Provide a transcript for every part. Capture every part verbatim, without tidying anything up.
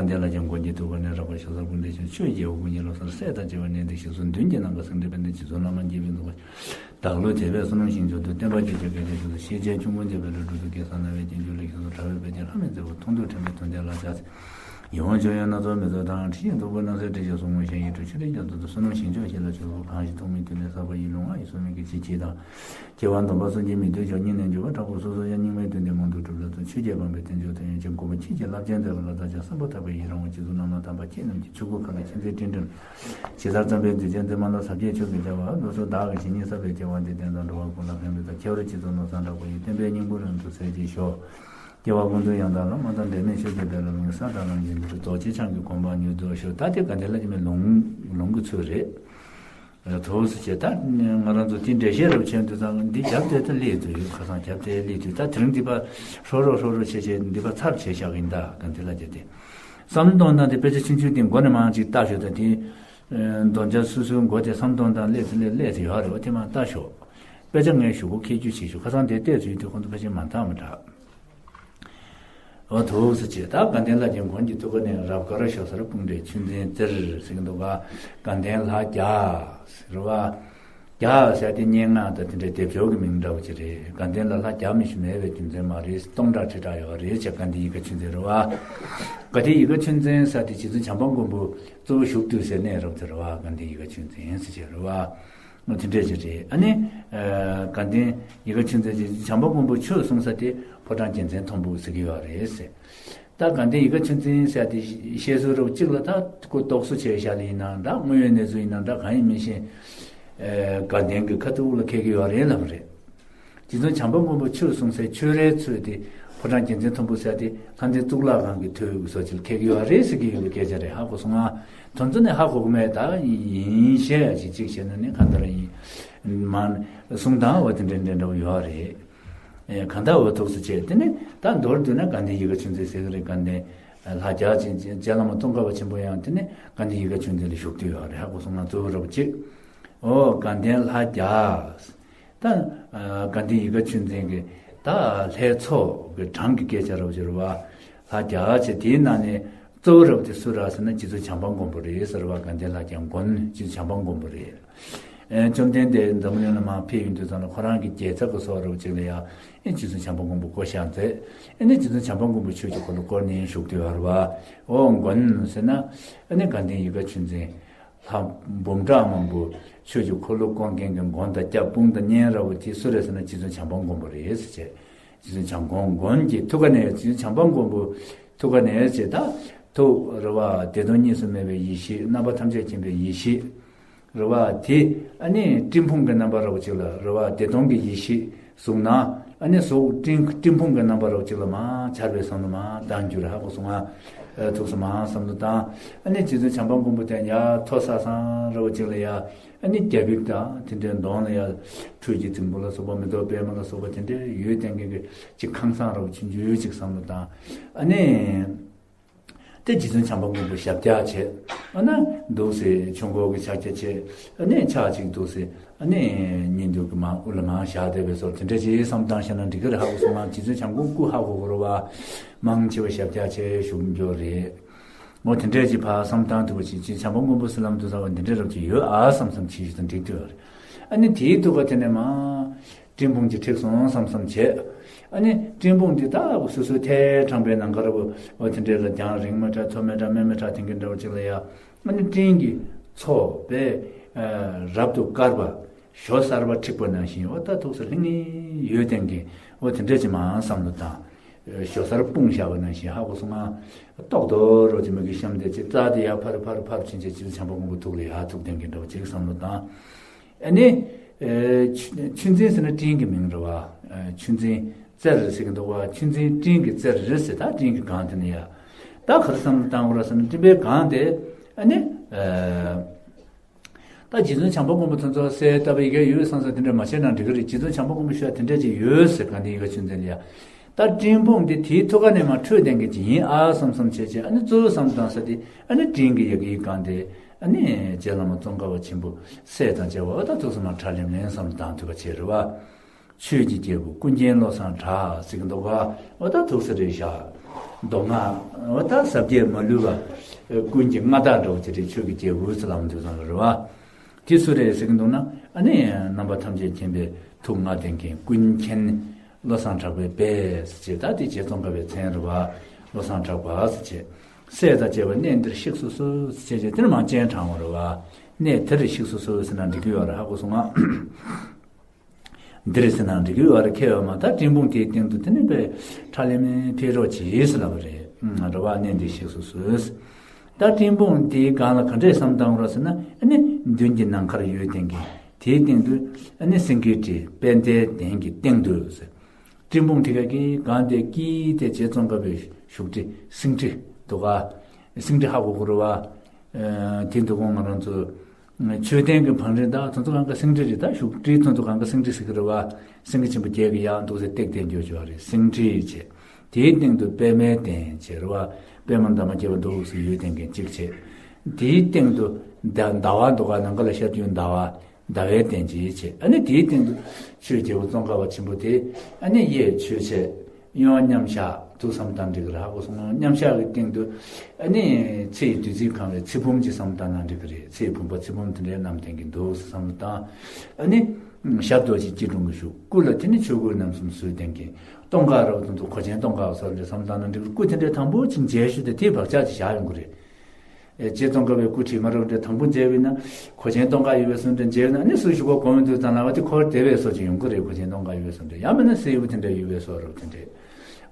དགའ་ལྡན་ལྷ་བརྒྱ་མགོན་གྱི་ཐུགས་ཀ་ནས། རབ་དཀར་ཞོ་གསར་སྤུངས་འདྲའི་ཆུ། ཆོས་རྒྱལ་པོ་ཀུན་མཁྱེན་བློ་གསལ། སྲས་དང་བཅས་པ་གནས་འདིར་གཤེགས་སོ། མདུན་གྱི་ནམ་མཁར་སེང་བྲིས་པད་ཟླ། བདག་བློའི་དད་པས་བསོད་ནམས་ཞིང་མཆོག་ཏུ། བསྟན་པ་རྒྱས་བྱེད་དགའ་ལྡན་ཕྱོགས་སུ། ཤེས་བྱའི་ཆུ་མགོ་འབྱེད་པའི་ལྷ། སྒྲུབ་ཐོབ་གེ་སར་རྣ་བའི་བསྟན་བཅོས་ལེགས་བཤད་སོགས། གྲགས་པའི་དཔལ་གྱི་ལྷ་མོས་མཛད་པ། མཐོང་ཐོས་དྲན་པས་དོན་དེ་ལ་ཕྱག་འཚལ། ཡིད་འོང་མཆོད་ཡོན་སྣ་ཚོགས་མི་བཟོད་དང་། དྲི་ཞིམ་བདུག་སྤོས་སྣང་གསལ་དྲི་ཞིམ་གསུང་མོས་བཞད་ཡོན་ཏྲེ། ཆུ་ལྷའི་རྒྱ་མཚོ་དང་། བསོད་ནམས་ཞིང་མཆོག་ཞིང་ལ་མཆོད་དོ། གང་ཞིག་ཐོགས་མེད་དུས་ནས་བསགས་པ་ཡིས། ལུས་ངག་ཡིད་གསུམ་མི་སྐྱེ་ཕྱིར་མཆིས་དང་། སྐྱེ་བ་སྡོམ་པ་གསུམ་གྱིས་མི་སྡུག་ཀྱང་། སྙིང་ནས་འགྱུར་བ་དྲག་པོ་སོ་སོ་ཡང་། སྙིགས་མའི་དུས་འདིར་མང་དུ་བསྒྲུབ་ལ་བརྩོན། ཆོས་རྒྱལ་འབངས་པའི་བསྟན་མཆོག་ཐོན་ཡོང་ཕྱིར། མགོན་པོ་ཁྱེད་ཀྱི་བསླབ་བྱ་མཛད་པ་ལ་བདག་ཀྱང་བསམ་པ་ཐག་པས་ཡི་རང་ངོ་། རྗེ་བཙུན་རྣམ་ལྔ་དམ་པ་ཁྱེད་རྣམས་ཀྱི། ཆོས་སྐུ་མཁའ་ལ་མཁྱེན་བརྩེ་སྤྲིན་བསྒྲིབས། ཇི་ལྟར་བརྩམས་པའི་གདུལ་བྱའི་མཚན་མ་ལ། ཟབ་རྒྱས་ཆོས་ཀྱི་བྱ་བ་ལོ་ཙཱ་བདག་གིས་ཇི་སྙེད་བསགས་པའི་སྐྱེ་བ་འདི། བསྟན་དང་འགྲོ་བ་ཀུན་ལ་ཕན་པའི་ཐབས། ཁྱེད་རང་རྗེ་བཙུན་མནོ་བསམ་དྲག་པོ་ཡིས། བསྟན་པའི་སྙིང་པོ་རབ་ཏུ་གསལ་བྱེད་ཤོག་སྐྱེ་བ་ཀུན་ཏུ་ཡང་དག་བླ་མ་དང་། འབྲལ་མེད་ཆོས་ཀྱི་དཔལ་ལ་ལོངས། ས་དང་ལམ་གྱི་འདུ་འཕྲོད་རྫོགས། ཆེ་ཆུང་གི་གོ་འཕང་མྱུར་ཐོབ་ཤོག་ད་དེ་དགའ་ལྡན་ལྷ་བརྒྱ་མའི་ལུང་ལུང་གི་ཚུལ་རེད། ཐུགས་སུ་ཆེ། ད་ང་རང་ཚོ་དེ་འགྲེལ་བཤད་རབ་བྱེད་དུས་ཙང་འདི་རྒྱབ་དེ་ད་སླེབས་དུས་ཡོད། ཁ་སང་རྒྱབ་དེ་སླེབས་དུས། ད་དེ་རིང་འདི་པ་ཧྲོ་རོ་ཧྲོ་རོ་བྱེད་བྱེད་འདི་པ་ཚར་བྱེད་བཞག་གི་ཡིན། ད་དགའ་ལྡན་ལྷ་བརྒྱ་དེ་བསམ་བློ་གཏོང་སྟངས་དེ་དཔེ་ཆ་ཆུང་ཆུང་དེ་མགོ་ནས་མར་ཅིག་ལྟ་ཞོག་ད་དེ་མདོར་བསྡུས་སོ་སོའི་མགོ་དེ་བསམ་བློ་གཏོང་སྟངས་སླེབས་དེ་སླེབས་སླེབས་དེ་ཡོད་རེད་བ། དེ་མར་ལྟ་ཞོག་དཔེ་ཆ་ངས་ཞུ་སྒོ་འཁེལ་རྒྱུ་བྱེད་ཞོག་ཁ་སང་དེ་བལྟས་ཚུལ་དུས་ཁོང་ཚོ་ཕལ་ཆེར་མ་མཐའ་མ་འདྲ། འོ་ཐུགས་སུ་ཆེ། ད་དགའ་ལྡན་ལྷ་བརྒྱའི་མགོན་གྱི་ཐུགས་ཀ་ནས། རབ་དཀར་ཞོ་གསར་སྤུངས་འདྲའི་ཆུ་འཛིན་རྩེར་ཟེར་གྱི་འདུག་ག་དགའ་ལྡན་ལྷ་བརྒྱ་ཟེར་བ། བརྒྱ་ཟེར་དེ་སྙན་ངག་དང་དེ་འདྲའི་སྡེབ་སྦྱོར་གྱི་མིང་འདྲ་བོ་ཅིག་རེད། དགའ་ལྡན་ལ་ལྷ་བརྒྱ་མི་ཞིག་མེད་པའི་རྒྱུ་མཚན་མ་རེད། སྟོང་ཕྲག་ཁྲི་ཕྲག་ཡོད་རེད་ཅེས། དགའ་ལྡན་ཡིད་དགའ་ཆོས་འཛིན་རེད་བ། དགའ་ལྡན་ཡིད་དགའ་ཆོས་འཛིན་ཟེར་དེ་རྗེ་བཙུན་བྱམས་པ་མགོན་པོ་གཙོ་བོ་བཞུགས་དུས་ཟེར་གནས་རབ་དེ་རེད་བ། དགའ་ལྡན་ཡིད་དགའ་ཆོས་འཛིན་ཟེར་བྱས་རེད་བ། དེ་འདྲས་ཅིག་རེད། ཨ་ནི། ཨ། དགའ་ལྡན་ཡིད་དགའ་ཆོས་འཛིན་གྱི་བྱམས་པ་མགོན་པོ་ཆོས་གསུང་ས་དེ་ཕོ་བྲང་རྒྱལ་མཚན་མཐོན་པོ་ཟེར་གྱི་ཡོད་རེད་ཟེར། ད་དགའ་ལྡན་ཡིད་དགའ་ཆོས་འཛིན་ཟེར་དེ་བཤད་སྲོལ་རབ་གཅིག་ལ། ད་ཁོ་རྟོག་བཟོ་བྱས་བཞག་ལ་ཡིན་ན་འདྲ། དངོས་ཡོད་གནས་ཚུལ་ཡིན་ན་འདྲ། གང་ཡིན་མིན་ཤེས། ཨ། དགའ་ལྡན་གྱི་ཁ་ཐུག་ལ་འཁེལ་གྱི་ཡོད་རེད་ལབ་རེད། རྗེ་བཙུན་བྱམས་པ་མགོན་པོ་ཆོས་གསུང་སའི་ཆོས་རའི་ཚུལ་དེ་ཕོ་བྲང་རྒྱལ་མཚན་མཐོན་པོ་ཟེར་དེ་ལྷ་ལྡན་གཙུག་ལག་ཁང་གི་ཐོད་བཟོ་ཅིག་ལ་འཁེལ་གྱི་ཡོད་རེད་ཟེར་གྱི་ཡོད་པའི་སྐད་ཆ་རེད། ཧ་གོ་སོང་ང་། དོན་ཚན་ནི་ཧ་གོ་གི་མེད། ད་ཡིན་བཤད་ཡ་ཅིག་ཅིག་བྱས་ན་ནི་གང་ལྟར་ཡིན། མ་གསུང་སྟངས་འོ་དེ་འདྲ་འདྲ་འདྲ་བོ་ཡོད་རེད། ཨེ། གང་ལྟར་འོ་ཐུགས་སུ་ཆེ། དེ་ནི་ད་མདོར་བསྡུས་ན་དགའ་ལྡན་ཡིད་དགའ་ཆོས་འཛིན་ཟེར་གྱི་རེད། དགའ་ལྡན་ལྷ་བརྒྱ་ཅན་རྗེ་བླ་མ་ཙོང་ཁ་པ་ཆེན་པོ་ཡང་དེ་ནི་དགའ་ལྡན་ཡིད་དགའ་ཆོས་འཛིན་ལ་བཞུགས་དུས་ཡོད་རེད། ཧ་གོ་སོང་ང་། གཙོ་བོ་རབ་ཅིག་འོ་དགའ་ལྡན་ལྷ་བརྒྱ། ད་ཨ་དགའ་ལྡན་ཡིད་དགའ་ཆོས་འཛིན་གྱི་ད་ལྷའི་ཚོགས་ཀྱི་གྲངས་ཀྱི་སྐད་ཆ་རབ་ཅིག་རེད་བ། ལྷ་བརྒྱ་ཅེས། དེའི་ནང་ནས་གཙོ་བོ་རབ་དེ་སུ་རེད་ཟེར་ན་རྗེ་བཙུན་བྱམས་པ་མགོན་པོ་རེད་ཟེར་བ། དགའ་ལྡན་ལྷ་བརྒྱའི་མགོན་རྗེ་བཙུན་བྱམས་པ་མགོན་པོ་རེད། ཨེ། བཅོམ་ལྡན་འདས་འཛམ་བུ་གླིང་ལ་མར་ཕེབས་ཡོང་དུས་ཙམ་ལ་ཁོ་རང་གི་རྒྱལ་ཚབ་ཀྱི་ཚོགས་རབ་ཅིག་ལ་ཡ། ཨེ། རྗེ་བཙུན་བྱམས་པ་མགོན་པོ་བསྐོ་བཞག་མཛད། ཨེ་ནས་རྗེ་བཙུན་བྱམས་པ་མགོན་པོ་ཆོས་ཀྱི་འཁོར་ལོ་བསྐོར་ནས་བཞུགས་དུས་ཡོད་རེད་བ། འོ་མགོན་ཟེར་ན་ཨེ་ནས་དགའ་ལྡན་ཡིད་དགའ་ཆོས་འཛིན། ལྷ་འབུམ་ཕྲག་མང་པོ་ཆོས་ཀྱི་འཁོར་ལོ་བསྐོར་མཁན་གྱི་མགོན་དང་སྐྱབས་དཔུང་དང་གཉེན་རབ་བོ་དེ་སུ་རེད་ཟེར་ན་རྗེ་བཙུན་བྱམས་པ་མགོན་པོ་རེད་ཟེར་བྱས། རྗེ་བཙུན་བྱམས་མགོན་མགོན་གྱི་ཐུགས་ཀ་ནས། རྗེ་བཙུན་བྱམས་པ་མགོན་པོ་ཐུགས་ཀ་ནས་ཟེར། ད་ཐུགས་རེད་བ། བདེ་སྟོང་གཉིས་སུ་མེད་པའི་ཡེ་ཤེས། རྣམ་པ་ཐམས་ཅད་མཁྱེན་པའི་ཡེ་ཤེས་རེད་བ། དེ་ཨ་ནི་སྤྲིན་ཕུང་གི་རྣམ་པ་རབ་ཅིག་ལ་རེད་བ། བདེ་སྟོང་གི་ཡེ་ཤེས་གཟུགས་སྣང་། ཨ་ནི་གཟུགས་སྤྲིན་སྤྲིན་ཕུང་གི་རྣམ་པ་རབ་ཅིག་ལ་མར་འཆར་བའི་བསམ་བློ་མར་བཏང་རྒྱུ་རེད། ཧ་གོ་སོང་ང་། ཨ། ཐུགས་སུ་མར་བསམ་བློ་བཏང་། ཨ་ནི་རྗེ་བཙུན་བྱམས་པ་མགོན་པོ་དེ་ཡར་མཐོ་ས་སང་རབ་ཅིག་ལ་ཡ། ཨ་ནི་རྒྱ་ཕིབས་དང་དེ་འདྲའི་གདོང་ལ་ཡ། ཁྲུས་ཀྱི་རྫིང་བུ་ལ་སོགས་པ། མེ་ཏོག་པད་མ་ལ་སོགས་པ་དེ་འདྲའི་འོད་ལྡན་མཁན་གྱི་ཅིག་ཁང་བཟང་རབ་ཆུང་ཆུང་ཅིག་བསམ་བློ་བཏང་། ཨ་ནི། དེ་རྗེ་བཙུན་བྱམས་པ་མགོན་པོ་ཞབས་བཀྱག་བྱས། ཨ་ནི་འདུག་སེ་ཆུ་འགོ་གི་ཕྱག་རྒྱ་བྱས། ཨ་ནི་ཕྱག་གཅིག་འདུག་སེ། ཨ་ནི་ཉིན་དུ་གི་མར་དབུ་ལ་མར་བཞག་བསྡད་པའི་བཟོ་དེ་འདྲ་ཅིག་བསམ་བཏང་བཞག་ན་འགྲིག་གི་རེད། ཧ་གོ་སོང་ང་། རྗེ་བཙུན་བྱམས་མགོན་སྐུ་ཧ་གོ་གི་རེད་བ། མང་ཆེ་བ་ཞབས་བཀྱག་བྱས་བཞུགས་རྒྱུ་རེད། འོ་དེ་འདྲ་ཅིག་ཕར་བསམ་བཏང་ཐུབ་པ་ཅིག་རྗེ་བཙུན་བྱམས་པ་མགོན་པོ་ཟེར་ལམ་དུ་ཚང་བ་འདི་འདྲ་རབ་ཅིག་ཡོད་ཨ་བསམ་བསམ་བྱས་བཞུགས་དང་འགྲིག་འདུག་རེད། ཨ་ནི་དེའི་ཐུགས་ཀ་དེ་ནས་མར། སྤྲིན་ཕུང་གཅིག་འཁྲིགས་སོང་བསམ་བསམ་བྱས། ཨ་ནི་སྤྲིན་ཕུང་འདི་ད་སོ་སོའི་ཐལ་དྲངས་པའི་ནམ་མཁའ་ར་བོ་འོ་དེ་འདྲས་ལ་རྒྱང་རིང་མི་དྲག་མཐོ་མི་དྲག་དམའ་མི་དྲག་དེང་གི་འདྲ་བོ་ཅིག་ལ་ཡ། ཨ་ནི་སྤྲིན་གྱི་ཚོགས་པས་རབ་ཏུ་དཀར་བ་ཞོ་གསར་པ་འཁྲིགས་པ་ནང་བཞིན་འོ་ད་ཐུགས་སུ་ལྷང་ངེ་འོད་ལྡན་གྱི་འོ་དེ་འདྲས་ཅིག་མར་བསམ་བློ་བཏང་། ཞོ་གསར་སྤུངས་བཞག་པ་ནང་བཞིན་ཧ་གོ་སོང་ང་། ཏོག་ཏོག་རོ་ཅིག་མིག་གི་ཤམ་དེ་ཅིག་རྩ་དེ་ཡར་ཕར་ཕར་ཕར་ཕྱིན་ཆད་རྗེ་བཙུན་བྱམས་པ་མགོན་པོ་ཐུགས་ལ་ཡར་ཐུག་བསྡད་མཁན་འདྲ་བོ་ཅིག་བསམ་བློ་བཏང་། ཨ་ནི། ཨེ། ཆུ་ཆུ་འཛིན་ཟེར་ན་སྤྲིན་གྱི་མིང་རེད་བ། ཨེ། ཆུ་འཛིན་རྩེར་ཟེར་གྱི་འདུག་བ། ཆུ་འཛིན་སྤྲིན་གྱི་རྩེར་རེད་ཟེར། ད་སྤྲིན་གྱི་སྒང་དེ་ནས་ཡ། ད་ག་རེ་བསམ་བློ་བཏང་དགོས་རེད་ཟེར་ན་སྤྲིན་པའི་སྒང་དེ། ཨ་ནི། ཨེ། ད་རྗེ་བཙུན་བྱམས་པ་མགོན་པོ་དེ་ཚོ་གསལ་བཏབ་པ་ཡི་གེ་ཡོད་བསམ་ས་དེ་འདྲ་མ་བྱས་ན་འགྲིག་གི་རེད། རྗེ་བཙུན་བྱམས་པ་མགོན་པོ་ཞུ་ཡ་དེ་འདྲ་ཅིག་ཡོད་ཟེར། དགའ་ལྡན་ཡིད་དགའ་ཆོས་འཛིན་ལ་ཡ། ད་སྤྲིན་ཕུང་དེ་དེའི་ཐུགས་ཀ་ནས་མར་འཕྲོས་བསྡད་མཁན་ཅིག་ཡིན་ཨ་བསམ་བསམ་བྱས་བྱས། ཨ་ནི་གཙོ་བོ་བསམ་བཏང་ས་དེ་ཨ་ནི་སྤྲིན་གྱི་ཡ་གིའི་སྒང་དེ། ཨ་ནི་རྗེ་བླ་མ་ཙོང་ཁ་པ་ཆེན་པོ་སྲས་དང་བཅས་པ་འོ་ད་ཐུགས་སུ་མར་ཁྲ་ལམ་ལམ་བསམ་བློ་བཏང་ཐུབ་པ་བྱས་རེད་བ། ཆོས་ཀྱི་རྒྱལ་པོ་ཀུན་མཁྱེན་བློ་བཟང་གྲགས་ཟེར་གྱི་འདུག་ག་འོ་ད་ཐུགས་སུ་རེད་བཞག་མདོ་སྔགས་འོ་ད་ཟབ་རྒྱས་མ་ལུས་པ། ཀུན་གྱི་མངའ་བདག་འདྲ་བོ་དེ་རེད། ཆོས་ཀྱི་རྒྱལ་པོ་ཟེར་ལབ་འདུག་ཙང་རེད་བ། དེ་སུ་རེད་ཟེར་གྱི་འདུག་ན། ཨ་ནི་རྣམ་པ་ཐམས་ཅད་མཁྱེན་པའི་ཐུགས་མངའ་ལྡན་མཁན་ཀུན་མཁྱེན་བློ་བཟང་གྲགས་པའི་དཔལ་ཟེར་བྱས། ད་དེ་རྗེ་ཙོང་ཁ་པའི་མཚན་རེད་བ། བློ་བཟང་གྲགས་པ་ཟེར་བྱས། སྲས་དང་བཅས་པ་གནས་འདིར་གཤེགས་སུ་གསོལ་ཟེར་བྱས། དེ་ནི་མ་སྤྱན་དྲངས་པ་རེད་བ། གནས་དེར་གཤེགས་སུ་གསོལ་ཟེར་ན་འགྲིག་གི་ཡོད་རེད། ཧ་གོ་སོང་ང་། འདིར་ཟེར་ན་འགྲིག་གི་ཡོད་རེད། ཁྱེད་འོ་མ་ད་སྤྲིན་ཕུང་དེའི་སྟེང་དུ་དེ་ནི་པའི་ཁྲ་ལེ་མེ་ཕེབས་རོགས་གྱིས་ཟེར་ལབ་པ་རེད། ཨ་རེད་བ། གནས་འདིར་གཤེགས་སུ་གསོལ། ད་སྤྲིན་ཕུང་དེའི་སྒང་ལ་ག་འདྲས་བསམ་བཏང་རོགས་ཟེར་ན། ཨ་ནི་མདུན་གྱི་ནམ་མཁར་ཡོད་བསྡད་མཁན་དེའི་སྟེང་དུ་ཨ་ནི་སེང་གེའི་སྤྲིན་དཔལ་ལྡན་གདན་གྱི་སྟེང་དུ་ཟེར། སྤྲིན་ཕུང་དེ་ག་གི་སྒང་དེ་དཀྱིལ་དེ་རྗེ་ཙོང་ཁ་པའི་བཞུགས་ཁྲི་སེང་ཁྲི་འདུག་ག་སེང་ཁྲི་ཧ་གོ་གི་རེད་བ། ཨ་དེ་འདུག་གོ་ང་རང་ཚོ་མཆོད་རྟེན་གྱི་བང་རིམ་དག་དེ་ཚོ་སྒང་ག་སེང་ཁྲི་རེད། ད་བཞུགས་ཁྲི་དེ་ཚོ་སྒང་ག་སེང་ཁྲི་ཟེར་གི་རེད་བ། སེང་གེ་ཆེན་པོ་བརྒྱད་ཀྱི་ཡང་འདུག་སེ་སྟེགས་དེ་འགྱོ་ཆོག་རེད། སེང་ཁྲི་བྱས། དེའི་སྟེང་དུ་པདྨའི་གདན་བྱས་རེད་བ། པདྨ་འདབ་མ་བརྒྱད་པ་འདུག་སེ་ཡོད་བསྡད་མཁན་གཅིག་བྱས། དེའི་སྟེང་དུ་ཟླ་ཟླ་བ་འདུག་ག་ནམ་མཁའ་ལ་ཤར་དུས་ཟླ་བ། ཟླ་བའི་གདན་གཅིག་བྱས། ཨ་ནི་དེའི་སྟེང་དུ་ཆོས་རྒྱལ་པོ་ཙོང་ཁ་པ་ཆེན་པོ་དེ་ཨ་ནི་གཡས་མཆོད་ཆས། གཡོན་མཉམ་བཞག་འདུག་བསམ་བཏང་འགྲིག་གི་རེད། ཧ་གོ་སོང་། མཉམ་བཞག་གི་སྟེང་དུ་ཨ་ནི་ཚེ་ཡི་བདུད་རྩི་གང་བའི་ཚེ་བུམ་གཅིག་བསམ་བཏང་ན་འགྲིག་གི་རེད། ཚེ་ཡི་བུམ་པ་ཚེ་བུམ་དེ་འདྲའི་བསྣམས་བསྡད་མཁན་འདུག་བསམ་བློ་བཏང་། ཨ་ནི་ཞབས་རྡོ་རྗེ་སྐྱིལ་ཀྲུང་གིས་བཞུགས། སྐུ་ལ་དེ་ནི་ཆོས་གོས་རྣམ་གསུམ་གསོལ་བསྡད་མཁན། ཏོང་ཁ་རབ་ཏུ་འདུག་གོས་ཆེན་ཏོང་ཁ་བཟོ་འདྲ་བསམ་བཏང་ན་འགྲིག་གི་རེད། སྐུ་དེ་འདྲའི་དང་པོ་ཅིག་མཇལ་ཞུ་དེ་དེའི་བག་ཆགས་ཅིག་བཞག་ཡོང་གི་རེད། ཨེ་རྗེ་ཙོང་ཁ་པའི་སྐུ་དྲི་མ་རབ་འདྲ་དང་པོ་མཇལ་བས་ན། གོས་ཆེན་ཏོང་ཁ་ཡོད་པའི་བཟོ་འདྲ་མཇལ་བས་ན། ཨ་ནི་སུ་ཞུ་གོ་གོམ་འདུག་ཙང་ལ་བ་དེ་འཁོར་བདེ་བའི་སོ་ཅིག་ཡོང་གི་རེད། གོས་ཆེན་ཏོང་ཁ་ཡོད་པའི་བཟོ་འདྲ། ཡང་མིན་ན་སེའུ་དེ་འདྲ་ཡོད་པའི་བཟོ་རབ་དེ་འདྲ།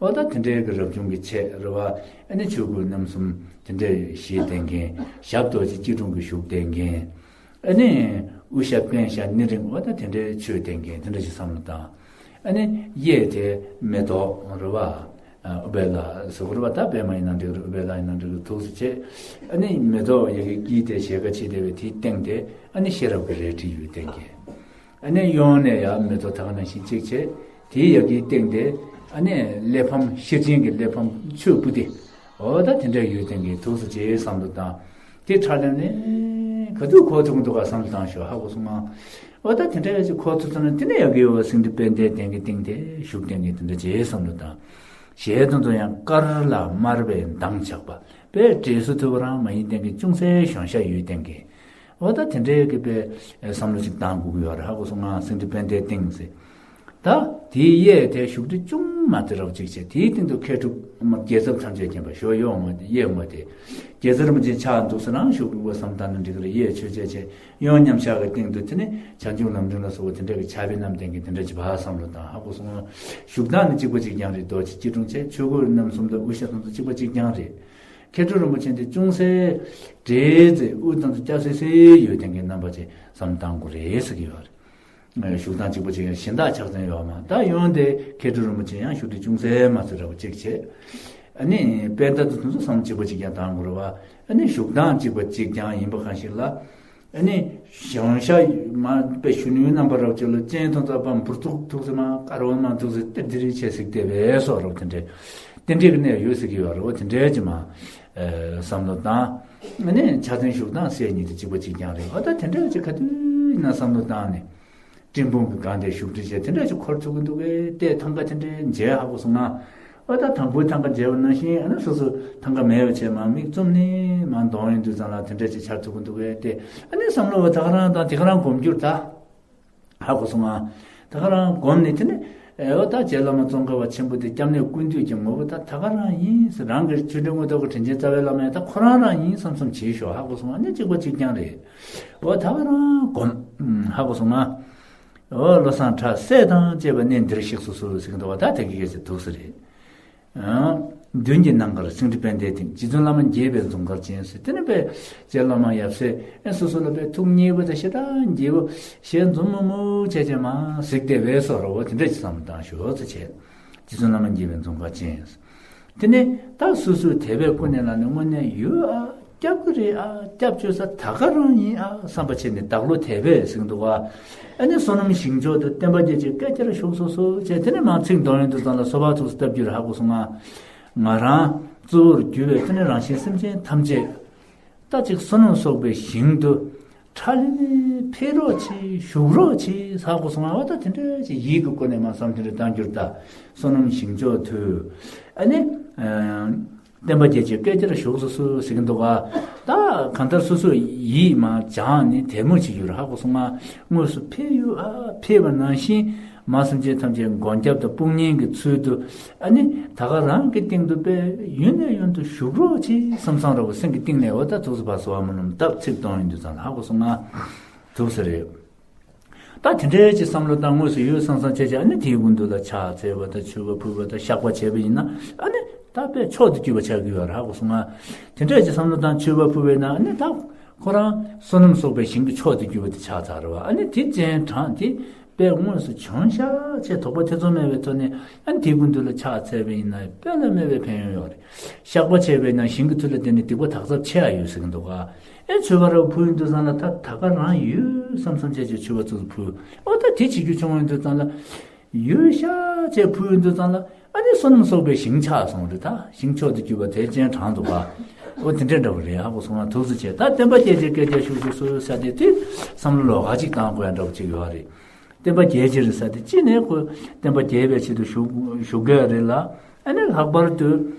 འོ་ད་དེ་འདྲའི་གི་རབ་བྱུང་གི་ཆས་རེད་བ། ཨ་ནི་ཆོས་གོས་རྣམ་གསུམ་དེ་འདྲ་བཞེས་བསྡད་མཁན། ཞབས་རྡོ་རྗེ་སྐྱིལ་ཀྲུང་གིས་བཞུགས་བསྡད་མཁན། ཨ་ནི་དབུ་ཞྭ་པཎ་ཞྭ་ནི་རིང་བ་ད་དེ་འདྲའི་མཆོད་བསྡད་མཁན་དེ་འདྲ་ཞིག་བསམ་བློ་བཏང་། ཨ་ནི་གཡས་དེ་མེ་ཏོག་རེད་བ། ཨུཏྤལ་ཟེར་གི་རེད་བ། ད་པདྨ་ཡིན་ན་འགྲིག་གི་རེད། ཨུཏྤལ་ཡིན་ན་འགྲིག་གི་རེད། འདུག་སེ་བྱས། ཨ་ནི་མེ་ཏོག་ཡ་གི་དཀྱིལ་དེ་ཞལ་ཁ་ཕྱེ་བསྡད་པའི་དེའི་སྟེང་དེ་ཨ་ནི་ཤེས་རབ་ཀྱི་རལ་གྲི་ཡོད་བསྡད་མཁན། ཨ་ནི་གཡོན་ནས་ཡང་མེ་ཏོག་ད་ག་ནང་བཞིན་གཅིག་བྱས། དེའི་ཡ་གིའི་སྟེང་དེ་ཨ་ནི་གླེགས་བམ་ཤེར་ཕྱིན་གྱི་གླེགས་བམ་ཆོས་སྤུ་དེ། འོ་ད་དེ་འདྲ་ཡོད་བསྡད་མཁན། འདུག་སེ་བྱས་བསམ་བློ་བཏང་། དེ་ཁྲ་ལམ་ནས་ག་དུས་འཁོར་ཐུབ་ཀྱི་འདུག་ག་བསམ་བློ་བཏང་ཤོག་ཧ་གོ་སོང་ང་། འོ་ད་དེ་འདྲ་ཡ་ཅིག་འཁོར་ཐུབ་སོང་ན་དེ་ནས་ཡ་གི་འོ་སེང་ཁྲི་དཔལ་ལྡན་གདན་གྱི་སྟེང་དེ་བཞུགས་བསྡད་མཁན་དེ་འདྲ་བྱས་བསམ་བློ་བཏང་། ཞལ་དེ་ཚོ་ཡང་དཀར་ལ་དམར་བའི་མདངས་ཆགས་པ། དཔེ་འབྲས་བུ་ཐོབ་པ་རང་མ་ཡིན་བསྡད་མཁན། ཅུང་ཟད་གཞོན་ཤ་ཡོད་བསྡད་མཁན། འོ་ད་དེ་འདྲའི་གི་དཔེ་བསམ་བློ་ཅིག་བཏང་དགོས་ཀྱི་ཡོད་རེད། ཧ་གོ་སོང་ང་། སེང་ཁྲི་དཔལ་ལྡན་སྟེང་ཟེར། ད་དེའི་གཡས་དེ་བཞུགས་ཁྲི་ཅུང་མ་དེ་རབ་ཅིག་བྱས། དེའི་སྟེང་དུ་མཁས་གྲུབ་རྒྱལ་ཚབ་ཐམས་ཅད་མཁྱེན་པ་ཞོ་གཡོག་ངོ་དེ་གཡས་ངོ་དེ། རྒྱལ་ཚབ་རིན་པོ་ཆེ་ཕྱག་འདུག་སེ་རང་བཞུགས་དགོས་བསམ་བཏང་ན་འགྲིག་གི་རེད། གཡས་མཆོད་ཆས་བྱས། གཡོན་མཉམ་བཞག་གི་སྟེང་དུ་དེ་ནི་བྱང་ཆུབ་ལམ་རིམ་ལ་སོགས་པ་དེ་འདྲ་གི་ཕྱག་དཔེ་བསྣམས་བསྡད་མཁན་དེ་འདྲ་ཅིག་བ་བསམ་བློ་བཏང་། ཧ་གོ་སོང་། བཞུགས་སྟངས་ནི་གཅིག་པ་གཅིག་རྐྱང་རེད། རྡོ་རྗེ་སྐྱིལ་ཀྲུང་བྱས། ཆོས་གོས་རྣམ་གསུམ་དང་དབུ་ཞྭ་དང་དུ་གཅིག་པ་གཅིག་རྐྱང་རེད། མཁས་གྲུབ་རིན་པོ་ཆེ་འདི་ཅུང་ཟད་འདྲེས་ཏེ་དབུ་དང་དུ་སྐྱ་སེ་སེ་ཡོད་བསྡད་མཁན་རྣམ་པ་ཅིག་བསམ་བཏང་དགོས་རེད་ཟེར་གྱི་ཡོད་རེད། བཞུགས་སྟངས་གཅིག་པ་གཅིག་རྐྱང་། གཞན་དག་ཕྱག་མཚན་ཡོད་མ། ད་གཡོན་དེ་མཁས་གྲུབ་རིན་པོ་ཆེ་ཡང་བཞུགས་ཁྲི་ཅུང་ཟད་མ་ཚོད་འདྲ་བོ་གཅིག་བྱས། ཨ་ནི་པད་ཟླ་དེ་ཚོ་བསམ་གཅིག་པ་གཅིག་རྐྱང་བཏང་དགོས་རེད་བ། ཨ་ནི་བཞུགས་སྟངས་གཅིག་པ་གཅིག་རྐྱང་ཡིན་པ་གང་ཞིག་ལ། ཨ་ནི་གཞོན་ཤ་མ་དཔེ་གཞོན་ནུའི་རྣམ་པ་རབ་ཅིག་ལ་སྤྱན་དང་རྩ་བ་འབུར་ཐུག་ཐུག་སེ་མ་དཀར་བ་མ་ཐུག་སེ་ཏེར་ཏེ་རི་བྱས་ཟིག་བལྟས་པས་སོགས་རབ་དེ་འདྲའི་དེ་འདྲའི་གི་གནས་ཡོད་ཟེར་གྱི་ཡོད་རེད་བ། དེ་འདྲའི་ཅིག་མ་བསམ་བློ་བཏང་། ཨ་ནི་ཕྱག་མཚན་བཞུགས་སྟངས་སེ་གཉིས་དེ་གཅིག་པ་གཅིག་རྐྱང་རེད་བ། ད་དེ་འདྲའི་ཅིག་ག་དུས་ཡིན་ན་བསམ་བློ་བཏང་ནས། སྤྲིན་ཕུང་གི་སྒང་དེ་བཞུགས་ཁྲི་བྱས། དེ་འདྲ་ཅིག་འཁོར་ཐུབ་ཀྱི་འདུག་གས་ཏེ། ཐང་ག་དེ་འདྲའི་མཇལ་ཧ་གོ་སོང་ང་། ཨོ་ད་དང་པོའི་ཐང་ག་མཇལ་བ་ནང་བཞིན་ཨ་ནི་སོ་སོ་ཐང་ག་མེད་པ་བྱས་མ་མིག་བཙུམ་ནས་མ་གདོང་ཡིན་དུས་ཙང་ལ་དེ་འདྲ་ཅིག་འཆར་ཐུབ་ཀྱི་འདུག་གས་ཏེ། ཨ་ནི་བསམ་བློ་བ་ད་ག་རང་དང་དེ་ག་རང་སྒོམ་རྒྱུར་ད་ཧ་གོ་སོང་ང་། ད་ག་རང་སྒོམ་ནས་དེ་ནི་ཨོ་ད་རྗེ་བླ་མ་ཙོང་ཁ་པ་ཆེན་པོ་དེ་སྐྱབས་གནས་ཀུན་འདུས་ཀྱི་ངོ་བོ་ད་ད་ག་རང་ཡིན་ཟེར། རང་གི་ཆོས་འབྲེལ་དངོས་ཐོབ་ཀྱི་དྲིན་ཅན་རྩ་བའི་བླ་མ་ཡང་ད་ཁོ་རང་རང་ཡིན་བསམ་བསམ་བྱེད་ཤོག་ཧ་གོ་སོང་ང་། ཨ་ནི་གཅིག་པ་གཅིག་རྐྱང་རེད། ཨོ་ད་ག་རང་སྒོམ། ཧ་གོ་སོང་ང་། འོ་བློ་བཟང་གྲགས་སྲས་དང་བཅས་པ་གནས་འདིར་གཤེགས་སུ་གསོལ་ཟེར་གྱི་འདུག་བ། ད་དེ་གི་སྐད་ཆ་འདུག་སེ་རེད། ཨང་། མདུན་གྱི་ནམ་མཁར་སེང་ཁྲི་དཔལ་ལྡན་སྟེང་། རྗེ་བཙུན་བླ་མ་དགྱེས་པའི་འཛུམ་དཀར་ཅན་ཟེར། དེ་ནི་པས་རྗེ་བླ་མ་ཡབ་སྲས་ཨེ་སོ་སོ་ལ་པས་ཐུགས་མཉེས་པོ་དང་ཞེ་དྲག་མགྱོགས་པོ་ཞལ་འཛུམ་མུག་མུག་བྱས་བྱས་མ་གཟིགས་ཏེ་བས་སོ་རོ་བོ་དེ་འདྲ་ཅིག་བསམ་བློ་བཏང་ཤོག་ཟེར་བྱས། རྗེ་བཙུན་བླ་མ་དགྱེས་པའི་འཛུམ་དཀར་ཅན། དེ་ནས་ད་སོ་སོའི་དད་པའི་ཀུན་ནས་ལ་ནི་དངོས་གནས་ཡོད་ཨ། སྐྱབས་ཀྱི་རེད་ཨ། སྐྱབས་བཅོལ་ས་ད་ག་རང་ཡིན་ཨ་བསམ་པ་བྱས་ནས་བདག་བློ་དད་པས་ཟིན་འདུག་ཨ། ཨ་ནི་བསོད་ནམས་ཞིང་མཆོག་ཏུ་བསྟན་པ་རྒྱས་ཀྱི་བཀའ་རྒྱར་ཞུགས་སོ་སོ་བྱས། དེ་ནས་མ་ཚིག་འདོན་ཡོང་དུས་ཙང་ལ་སོ་པ་ཚུགས་སུ་བཏབ་རྒྱུ་རེད། ཧ་གོ་སོང་ང་། ང་རང་གཙོ་བོར་གྱུར་པའི་དེ་ནས་རང་གཞན་སེམས་ཅན་ཐམས་ཅད་ད་ཅིག་བསོད་ནམས་གསོག་པའི་ཞིང་དུ་ཁྲ་ལི་ནི་ཕེབས་རོགས་གྱིས། བཞུགས་རོགས་གྱིས། ཧ་གོ་སོང་ང་། འོ་ད་དེ་འདྲ་ཅིག་ཡིད་ཀྱི་སྒོ་ནས་མ་བསམ་དེ་འདྲ་བཏང་རྒྱུར་ད་བསོད་ནམས་ཞིང་མཆོག་ཏུ་ ཨ་ནི། ཨ། བསྟན་པ་རྒྱས་ཕྱིར་བསྐལ་བརྒྱར་བཞུགས་སུ་གསོལ་ཟེར་གྱི་འདུག་ག་ད་གང་ལྟར་སོ་སོ་ཡིད་མ་སྦྱངས་ནས་དལ་མོ་བྱེད་རྒྱུ་རེད། ཧ་གོ་སོང་ང་། དངོས་སུ་ཕེབས་ཡོད་ཨ། ཕེབས་པ་ནང་བཞིན་མ་སེམས་ཅན་ཐམས་ཅད་མགོན་སྐྱབས་དང་དཔུང་གཉེན་གྱི་ཚུལ་དུ། ཨ་ནི་ད་ག་རང་གི་སྟེང་དུ་དཔེ་ཡུན་ནས་ཡུན་དུ་བཞུགས་རོགས་གྱིས་བསམ་བསམ་ར་བ་སེམས་ཀྱི་གཏིང་ནས། འོ་ད་ཐུགས་སུ་བབས་སོ་བ་མ་ལོམ་སྟབས་ཚིག་གཏོང་ཡོང་དུས་ཙང་ལ་ཧ་གོ་སོང་ང་། ཐུགས་སུ་རེད། ད་དེ་འདྲའི་ཅིག་བསམ་བློ་བཏང་དངོས་སུ་ཡོད་བསམ་བསམ་བྱས་བྱས། ཨ་ནི་དེའི་ཀུན་ཏུ་ལ་ཕྱག་འཚལ་བ་དང་མཆོད་པ་ཕུལ་བ་དང་བཤགས་པ་བྱས་པ་ཡིན་ན། ཨ་ནི་ད་དཔེ་མཆོག་ཏུ་གྱུར་པ་ཆགས་ཀྱི་ཡོད་རེད། ཧ་གོ་སོང་ང་། དེ་འདྲའི་ཅིག་བསམ་བློ་བཏང་མཆོད་པ་ཕུལ་བས་ན། ཨ་ནི་ད་ཁོ་རང་བསོད་ནམས་གསོག་པའི་ཞིང་གི་མཆོག་ཏུ་གྱུར་པ་དེ་ཆགས་ཚར་རེད་བ། ཨ་ནི་དེ་སྤྱན་དྲངས་ཏེ་དཔེ་དངོས་སུ་བྱོན་ཤག་ཅེས་དོགས་པ་ཐེ་ཚོམ་མེད་པའི་ཐོག་ནས། ཨ་ནི་དེའི་ཀུན་ཏུ་ལ་ཕྱག་འཚལ་བ་ཡིན་ན་དཔེ་ལ་མེད་པའི་ཕན་ཡོན་ཡོད་རེད། བཤགས་པ་བྱས་པས་ན་ཞིང་གི་མཐུ་ལ་བརྟེན་ནས་སྡིག་པ་དག་ཚབས་ཆེ་ཡ་ཡོད་ཟེར་གྱི་འདུག་ག་ཨེ་མཆོད་པ་ར་བ་ཕུལ་ཡོང་དུས་ཙང་ལ། ད་ད་ག་རང་ཡོད་བསམ་བསམ་བྱས་བྱས་མཆོད་པ་ཚུར་ཕུལ། ཨོ་ད་དེ་བྱེད་རྒྱུ་བྱུང་ཡོང་དུས་ཙང་ལ། ཡོད་ཤག་ཅེས་ཕུལ་ཡོང་དུས་ཙང་ལ། ཨ་ནི་བསོད་ནམས་གསོག་པའི་ཞིང་ཆགས་སོང་རེད། ད་ཞིང་མཆོག་ཏུ་གྱུར་པ་དེ་སྤྱན་དྲངས་འདུག་ག་ཨོ་དེ་འདྲ་འདྲ་བོ་རེད། ཧ་གོ་སོང་ང་། ཐུགས་སུ་ཆེ། ད་བསྟན་པ་རྒྱས་ཕྱིར་བསྐལ་བརྒྱར་བཞུགས་སུ་གསོལ་ཟེར་དེ་དེ་བསམ་བློ་ལོགས་ཀ་ཅིག་བཏང་དགོས་ཡ་འདྲ་བོ་ཅིག་ཡོད་རེད། བསྟན་པ་རྒྱས་ཕྱིར་ཟེར་དེ་ཅི་ནས་ཁོ་བསྟན་པ་རྒྱས་པའི་ཆེད་དུ་བཞུགས་བཞུགས་དགོས་རེད་ལ། ཨ་ནི་ལྷག་པར་དུ་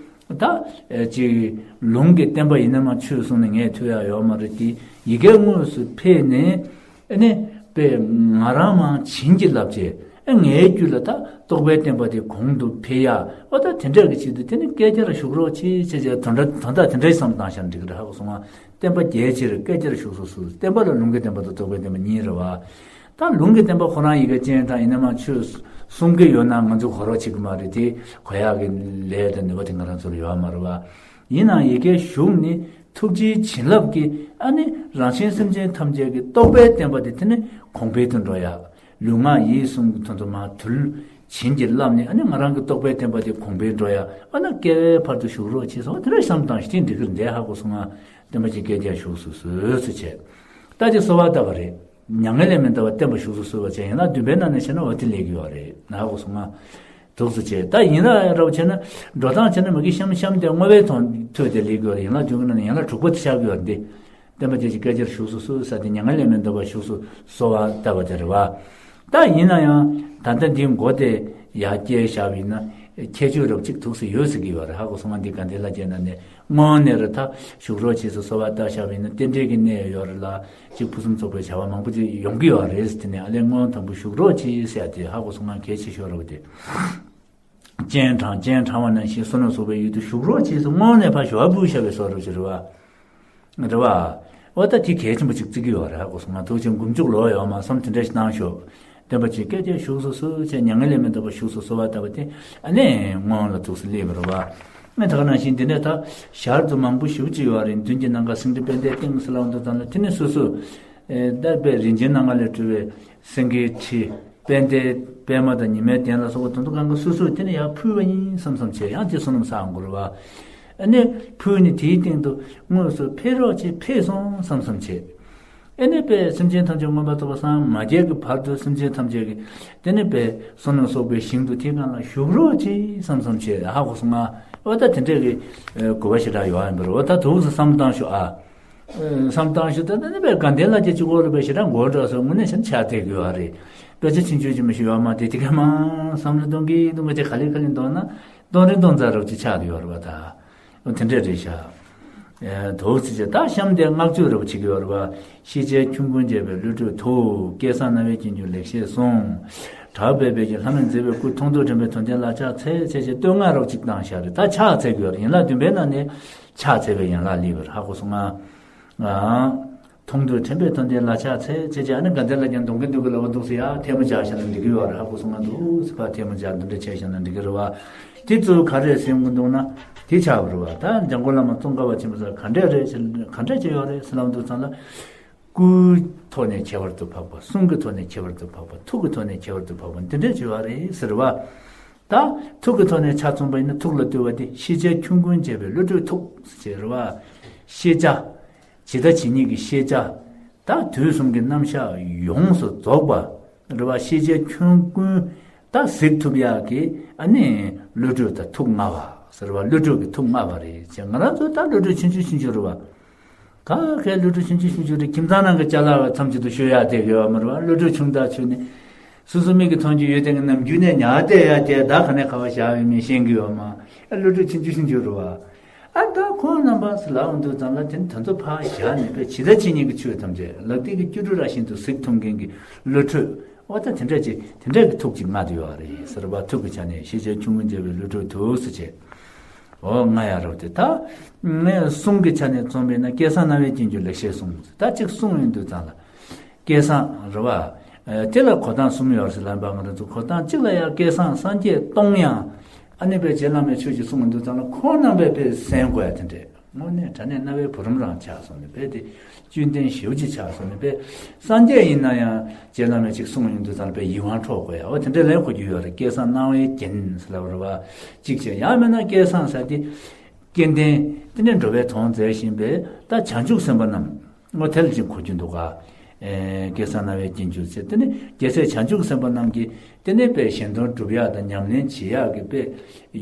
ད་ཨེ་ཅིག་ལུང་གི་བསྟན་པ་ཡིན་ན་མ་ཆོས་གསུངས་ནས་ངས་ཐོས་ཡ་ཡོད་མ་རེད་དེ། ཡི་གེ་དངོས་སུ་ཕེབས་ནས། ཨ་ནི་དཔེ་ང་རང་མ་བྱིན་གྱིས་བརླབས་བྱས། ཨ་ངའི་རྒྱུད་ལ་ད་རྟོགས་པའི་བསྟན་པ་དེ་གོང་དུ་འཕེལ་ཡ། ཨོ་ད་དེ་འདྲ་གི་ཆེད་དུ་དེ་ནི་བསྐལ་བརྒྱར་བཞུགས་རོགས་གྱིས་ཅེས་བྱས། དོན་དག་དོན་དག་དེ་འདྲ་བསམ་བཏང་བཞག་ན་འགྲིག་གི་རེད། ཧ་གོ་སོང་ང་། བསྟན་པ་རྒྱས་ཕྱིར་བསྐལ་བརྒྱར་བཞུགས་སུ་གསོལ། བསྟན་པ་ལ་ལུང་གི་བསྟན་པ་དང་རྟོགས་པའི་བསྟན་པ་གཉིས་རེད་བ། ད་ལུང་གི་བསྟན་པ་ཁོ་རང་ཡི་གེ་སྤྱན་དྲངས་ཡིན་ན་མ་ཆོས་གསུང་གི་ཡོད་ན་ང་ཚོ་གོ་རོགས་བྱེད་ཀྱི་མ་རེད་དེ། གོ་ཡག་གི་ལས་དང་ནུས་པ་དེ་ང་རང་ཚོར་ཡོད་མ་རེད་བ། ཡིན་ནའང་ཡི་གེ་གཞུང་ནི་ཐུགས་རྗེའི་བྱིན་རླབས་ཀྱིས། ཨ་ནི་རང་གཞན་སེམས་ཅན་ཐམས་ཅད་ཀྱི་རྟོགས་པའི་བསྟན་པ་དེ་དེ་ནི་གོང་འཕེལ་དུ་འགྲོ་ཡ། ལུས་ངག་ཡིད་གསུམ་གྱི་དོན་དུ་མ་དུལ། བྱིན་གྱིས་བརླབས་ནས། ཨ་ནི་ང་རང་གི་རྟོགས་པའི་བསྟན་པ་དེ་གོང་འཕེལ་འགྲོ་ཡ། ཨ་ནི་བསྐལ་བའི་བར་དུ་བཞུགས་རོགས་བྱེད་སོང་། དེ་འདྲ་བསམ་བཏང་ཞིག་དེ་འགྲིག་གི་རེད། ཧ་གོ་སོང་ང་། བསྟན་པ་ཅིག་བསྐལ་བརྒྱར་བཞུགས་སུ་གསོལ་ཟེར་བྱས། ད་ཅིག་གསོལ་བ་བཏབ་པ་རེད། མྱ་ངན་ལས་མི་འདའ་བར་བསྟན་པ་བཞུགས་སུ་གསོལ་བ་བྱས། ཡན་ལག་བདུན་པའི་ནང་ནས་བྱས་ན་འོ་དེ་ལས་ཀྱི་ཡོད་རེད། ཧ་གོ་སོང་ང་། འདུག་སེ་བྱས། ད་ཡན་ལག་རབ་བྱས་ན་འགྲོ་སྟངས་བྱས་ན་མ་གི་གཤམ་གཤམ་དེ་བསྔོ་བའི་དོན་ཐོས་དེ་ལས་ཀྱི་ཡོད་རེད། ཡན་ལག་བདུན་གྱི་ནང་ནས་ཡན་ལག་དྲུག་པ་དེ་ཆགས་ཀྱི་ཡོད་རེད། འདི་བསྟན་པ་རྒྱས་ཕྱིར་བསྐལ་བརྒྱར་བཞུགས་སུ་གསོལ་ཟེར་དེ་མྱ་ངན་ལས་མི་འདའ་བར་བཞུགས་སུ་གསོལ་བ་བཏབ་པ་དེ་རེད་བ། ད་ཡིན་ན་ཡང་ད་ལྟ་འདིའི་མགོ་དེ་ཡར་བསྐྱལ་བཞག་པ་ཡིན་ན་ཁྱད་ཆོས་རབ་ཅིག་འདུག་སེ་ཡོད་ཟེར་གྱི་ཡོད་རེད། ཧ་གོ་སོང་ང་། འདི་དགའ་ལྡན་ལྷ་བརྒྱའི་ནང་ནས་སྔོན་ནས་རེད། ད་བཞུགས་རོགས་བྱེད་ཟེར་གསོལ་བ་བཏབ་བཞག་པ་ཡིན་ན་རྟེན་འབྲེལ་གྱི་གནས་ཡོད་རེད་ལ། གཅིག་ཕུན་སུམ་ཚོགས་པའི་བྱ་བ་མང་པོ་ཅིག་ཡོང་གི་ཡོད་རེད་ཟེར། དེ་ནས་ཨ་ལས་སྔོན་དང་པོ་བཞུགས་རོགས་གྱིས་ཟེར་དེ་ཧ་གོ་སོང་ང་། གལ་ཆེ་ཤོས་རེད་བ་དེ། སྤྱན་དྲངས། སྤྱན་དྲངས་པ་ནང་བཞིན་བསོད་ནམས་གསོག་པའི་ཡུལ་དུ་བཞུགས་རོགས་གྱིས་ཟེར་སྔོན་ནས་ཕར་ཞུ་བ་ཕུལ་བཞག་པའི་བཟོ་འདྲ་ཅིག་རེད་བ། རེད་བ། འོ་ད་དེ་གལ་ཆེན་པོ་ཅིག་བརྩི་གི་ཡོད་རེད། ཧ་གོ་སོང་ང་། ཐུགས་རྗེ་མགོ་མཇུག་ལོག་ཡོད་མ་བསམ་དེ་འདྲ་ཞིག་གནང་ཤོག་བསྟན་པ་ཅིག་བསྐལ་བརྒྱར་བཞུགས་སུ་གསོལ་ཟེར། མྱ་ངན་ལས་མི་འདའ་བར་བཞུགས་སུ་གསོལ་བ་བཏབ་པ་དེ་ཨ་ནི་སྔོན་ལ་འདུག་སེ་སླེབས་པ་རེད་བ། ཨ་ད་ག་ནང་བཞིན་འདི་ནས་ད་ཞར་དུ་མང་པོ་ཞེ་པོ་ཅིག་ཡོད་རེད། མདུན་གྱི་ནམ་མཁར་སེང་ཁྲི་དཔལ་ལྡན་སྟེང་ཟེར་ལབ་འདུག་ཙང་ལ། དེ་ནི་སོ་སོ་ཨེ་ད་དཔེ་རིན་ཆེན་སྣ་ལྔ་ལས་གྲུབ་པའི་སེང་གེའི་ཁྲི། དཔལ་ལྡན་པདྨ་དང་ཉི་མའི་གདན་ལ་སོགས་པ་དོན་དུ་གང་ག་སོ་སོས་དེ་ནི་ཡར་ཕུལ་བ་ཡིན་བསམ་བསམ་བྱས། ཡང་དེ་བསོད་ནམས་བསགས་དགོས་རེད་བ། ཨ་ནི་ཕུལ་ནས་དེའི་སྟེང་དུ་དངོས་སུ་ཕེབས་རོགས་བྱེད། ཕེབས་སོང་བསམ་བསམ་བྱས། ཨ་ནི་དཔེ་སེམས་ཅན་ཐམས་ཅད་མངོན་པར་རྫོགས་པར་སངས་མ་རྒྱས་ཀྱི་བར་དུ་སེམས་ཅན་ཐམས་ཅད་ཀྱི་དེ་ནི་དཔེ་བསོད་ནམས་གསོག་པའི་ཞིང་དུ་དེ་གང་ལ་བཞུགས་རོགས་བྱེད་བསམ་བསམ་བྱས། ཧ་གོ་སོང་ང་། འོ་ད་དེ་འདྲས་ཀྱི་ཨེ་གོ་བ་ཞེ་དྲག་ཡོད་ཨ་ཡིན་པར། འོ་ད་འདུག་སེ་བསམ་བཏང་ཤོག་ཨ། བསམ་བཏང་ཞུ། ད་ནི་པའི་དགའ་ལྡན་ལྷ་བརྒྱ་གཅིག་པོ་ལ་པའི་ཞེ་དྲག་མགོ་འདྲ་སོགས་དངོས་གནས་བྱས་ན་ཆགས་བསྡད་དགོས་པ་རེད། དཔེ་ཆ་ཆུང་ཆུང་ཅིག་མ་ཞུ་བ་མ་དེ་དེ་ག་མ་བསམ་བློ་གཏོང་གི་གཏོང་གི་ཅིག་ག་ལེ་ག་ལེ་འདོན་ན་གཏོང་རེ་གཏོང་ཚར་རོགས་ཅིག་ཆགས་ཡོད་རེད་པ། ད་དེ་འདྲས་རེད་ཤག་ཨེ་དོགས་ཚིག་ཅེས་ད་གཤམ་དེ་བསྔགས་བརྗོད་རོགས་བྱེད་ཀྱི་ཡོད་རེད་པ། ཤེས་བྱའི་ཁྱུང་ཀུན་འབྱེད་པའི་བློ་གྲོས་ཐུགས། སྐལ་བཟང་རྣ་བའི་སྐྱེ་འགྱུར་ལེགས་བཤད་གསུང་། གྲགས་པའི་དཔལ་གྱི་ལྷ་མོས་མཛེས་པའི་སྐུ། མཐོང་ཐོས་དྲན་པའི་དོན་ལྡན་ལག་ཕྱག་འཚལ། ཅེས་བྱས་བསྟོད་བསྔགས་རོགས་ཅིག་བཏང་ཤག་རེད། ད་ཕྱག་འཚལ་གྱི་ཡོད་རེད། ཡན་ལག་བདུན་པའི་ནང་ནས། ཕྱག་འཚལ་བའི་ཡན་ལག་སླེབས་པར་ཧ་གོ་སོང་ང་། ཨང་། མཐོང་ཐོས་དྲན་པའི་དོན་ལྡན་ལག་ཕྱག་འཚལ། ཅེས་བྱས་ཨ་ནི་དགའ་ལྡན་ལ་ཀྱང་འདོན་གིན་འདོན་གིན་ལ་འོ་འདུག་སེ་ཡར་ཐལ་མོ་སྦྱར་བཞག་ན་འགྲིག་གི་ཡོད་རེད། ཧ་གོ་སོང་ང་། འདུག་སེ་ཕར་ཐལ་མོ་སྦྱར་འདི་འདྲ་བྱས་བཞག་ན་འགྲིག་གི་རེད་བ། དེ་གཙོ་བོ་ག་རེ་སེམས་ཀུན་འདུག་ན་དེ་ཆགས་པ་རེད་བ། ད་འཇམ་མགོན་བླ་མ་ཙོང་ཁ་པ་ཆེན་པོ་ཟེར་ག་འདྲས་རེད་ཟེར། ག་འདྲས་ཅིག་ཡོད་རེད་ཟེར་ལབ་འདུག་ཙང་ལ། སྐུའི་ཐོག་ནས་ཁྱད་པར་དུ་འཕགས་པ། གསུང་གི་ཐོག་ནས་ཁྱད་པར་དུ་འཕགས་པ། ཐུགས་ཀྱི་ཐོག་ནས་ཁྱད་པར་དུ་འཕགས་པ་འདི་འདྲས་ཅིག་ཡོད་རེད་ཟེར་བ། ད་ཐུགས་ཀྱི་ཐོག་ནས་ཆ་མཚོན་པ་ཡིན་ན་ཐུགས་ལ་ལྟོས་པ་དེ་ཤེས་བྱའི་ཁྱུང་ཀུན་འབྱེད་པའི་བློ་གྲོས་ཐུགས་ཟེར་བ། ཤེས་བྱ། ཇི་ལྟ་ཇི་སྙེད་ཀྱི་ཤེས་བྱ། ད་དུས་གསུམ་གྱི་རྣམ་གཞག་ཡོངས་སུ་རྫོགས་པ་རེད་བ། ཤེས་བྱའི་ཁྱུང་ཀུན་ད་གཟིགས་ཐུབ་ཡག་གི་ཨ་ནི་བློ་གྲོས་དང་ཐུགས་མངའ་བ་ཟེར་བ། བློ་གྲོས་ཀྱི་ཐུགས་མངའ་བ་རེད་ཅེས། ང་རང་ཚོ་ད་བློ་གྲོས་ཆུང་ཆུང་ཆུང་ཆུང་རེད་བ། ག་གའི་བློ་གྲོས་ཆུང་ཆུང་ཆུང་ཆུང་རེད། ཁྱིམ་ཚང་ནང་གི་ཅ་ལག་ཐམས་ཅད་དུ་ཤོད་ཡག་དེ་གི་བ་མ་རེད་བ། བློ་གྲོས་ཆུང་དག་ཆུང་ནི། སོ་སོ་མིག་གིས་མཐོང་རྒྱུ་ཡོད་དེ་གི་ནམ་རྒྱུན་ནས་ཉལ་བསྡད་ཡ་དེ་ད་ག་ནས་ག་བ་བཞག་ཡོད་མེད་ཤེས་ཀྱི་ཡོད་མ། ཨ་བློ་གྲོས་ཆུང་ཆུང་ཆུང་ཆུང་རེད་བ། ཨ་ད་ཁོང་རྣམ་པ་ཟེར་ལབ་འོང་དུས་ཙམ་ལ་དེ་ནི་དོན་དུ་ཕར་བཞག་ནས་པས་ཇི་ལྟ་ཇི་སྙེད་ཀྱི་ཆོས་ཐམས་ཅད་ལག་མཐིལ་གྱི་སྐྱུ་རུ་ར་བཞིན་དུ་གཟིགས་ཐུབ་མཁན་གྱི་བློ་གྲོས། འོ་ད་དེ་འདྲ་ཅིག་དེ་འདྲ་གི་ཐུགས་ཅིག་མངའ་དུ་ཡོད་རེད་ཟེར་བ། ཐུགས་ཀྱི་ཆ་ནས་ཤེས་བྱ་ཆུང་ངུ་མཇལ་བའི་བློ་གྲོས་ཐུགས་སུ་ཆེ། འོ་ང་ཡ་རབ་དེ་ད། ངས་གསུང་གི་ཆ་ནས་རྩོམ་པས་ན་སྐལ་བཟང་རྣ་བའི་རྒྱན་གྱུར་ལེགས་བཤད་གསུང་ད་ཅིག་གསུང་ཡོང་དུས་ཙམ་ལ། སྐལ་བཟང་རེད་བ། ཨ་དེ་ལ་གོ་སྟངས་གསུམ་ཡོད་ཟེར་ལབ་པ། ང་རང་ཚོ་གོ་སྟངས་གཅིག་ལ་ཡང་སྐལ་བཟང་སངས་རྒྱས་སྟོང་ཡང་། ཨ་ནི་པའི་རྗེ་བླ་མའི་ཆོས་ཀྱི་གསུང་ཡོང་དུས་ཙམ་ལ་ཁོང་རྣམ་པས་པའི་གསན་དགོས་ཡ་དེ་འདྲས། དངོས་གནས་དྲང་གནས་རྣ་བའི་བུ་རམ་རང་ཆགས་སོང་ནས་པས་དེ་བཅོས་ལྡན་ཞེའུ་ཅིག་ཆགས་སོང་ནས་པས། སངས་རྒྱས་ཡིན་ན་ཡང་རྗེ་བླ་མས་ཅིག་གསུང་ཡོང་དུས་ཙམ་པས་ཡིད་དབང་འཕྲོག་དགོས་ཡ། འོ་དེ་འདྲ་ལན་གོ་རྒྱུ་ཡོད་རེད། སྐལ་བཟང་སྣང་བའི་རྒྱན་ཟེར་ལབ་རེད་བ། གཅིག་བྱས་ཡང་མིན་ན་སྐལ་བཟང་ཟེར་དེ། སྐལ་ལྡན་དེ་ནས་འགྲོ་བའི་དོན་མཛད་བཞིན་པའི་ད་བྱང་ཆུབ་སེམས་དཔའ་རྣམས། འོ་དེ་ལ་ཅིག་གོ་རྒྱུ་འདུག་ག་ཨེ་སྐལ་བཟང་རྣ་བའི་རྒྱན་གྱུར་ཟེར་དེ་ནི་རྒྱལ་སྲས་བྱང་ཆུབ་སེམས་དཔའ་རྣམས་ཀྱིས། དེ་ནས་པའི་གཞན་དོན་སྒྲུབ་ཡག་དང་ཉམས་ལེན་བྱེད་ཡག་གི་དཔེ་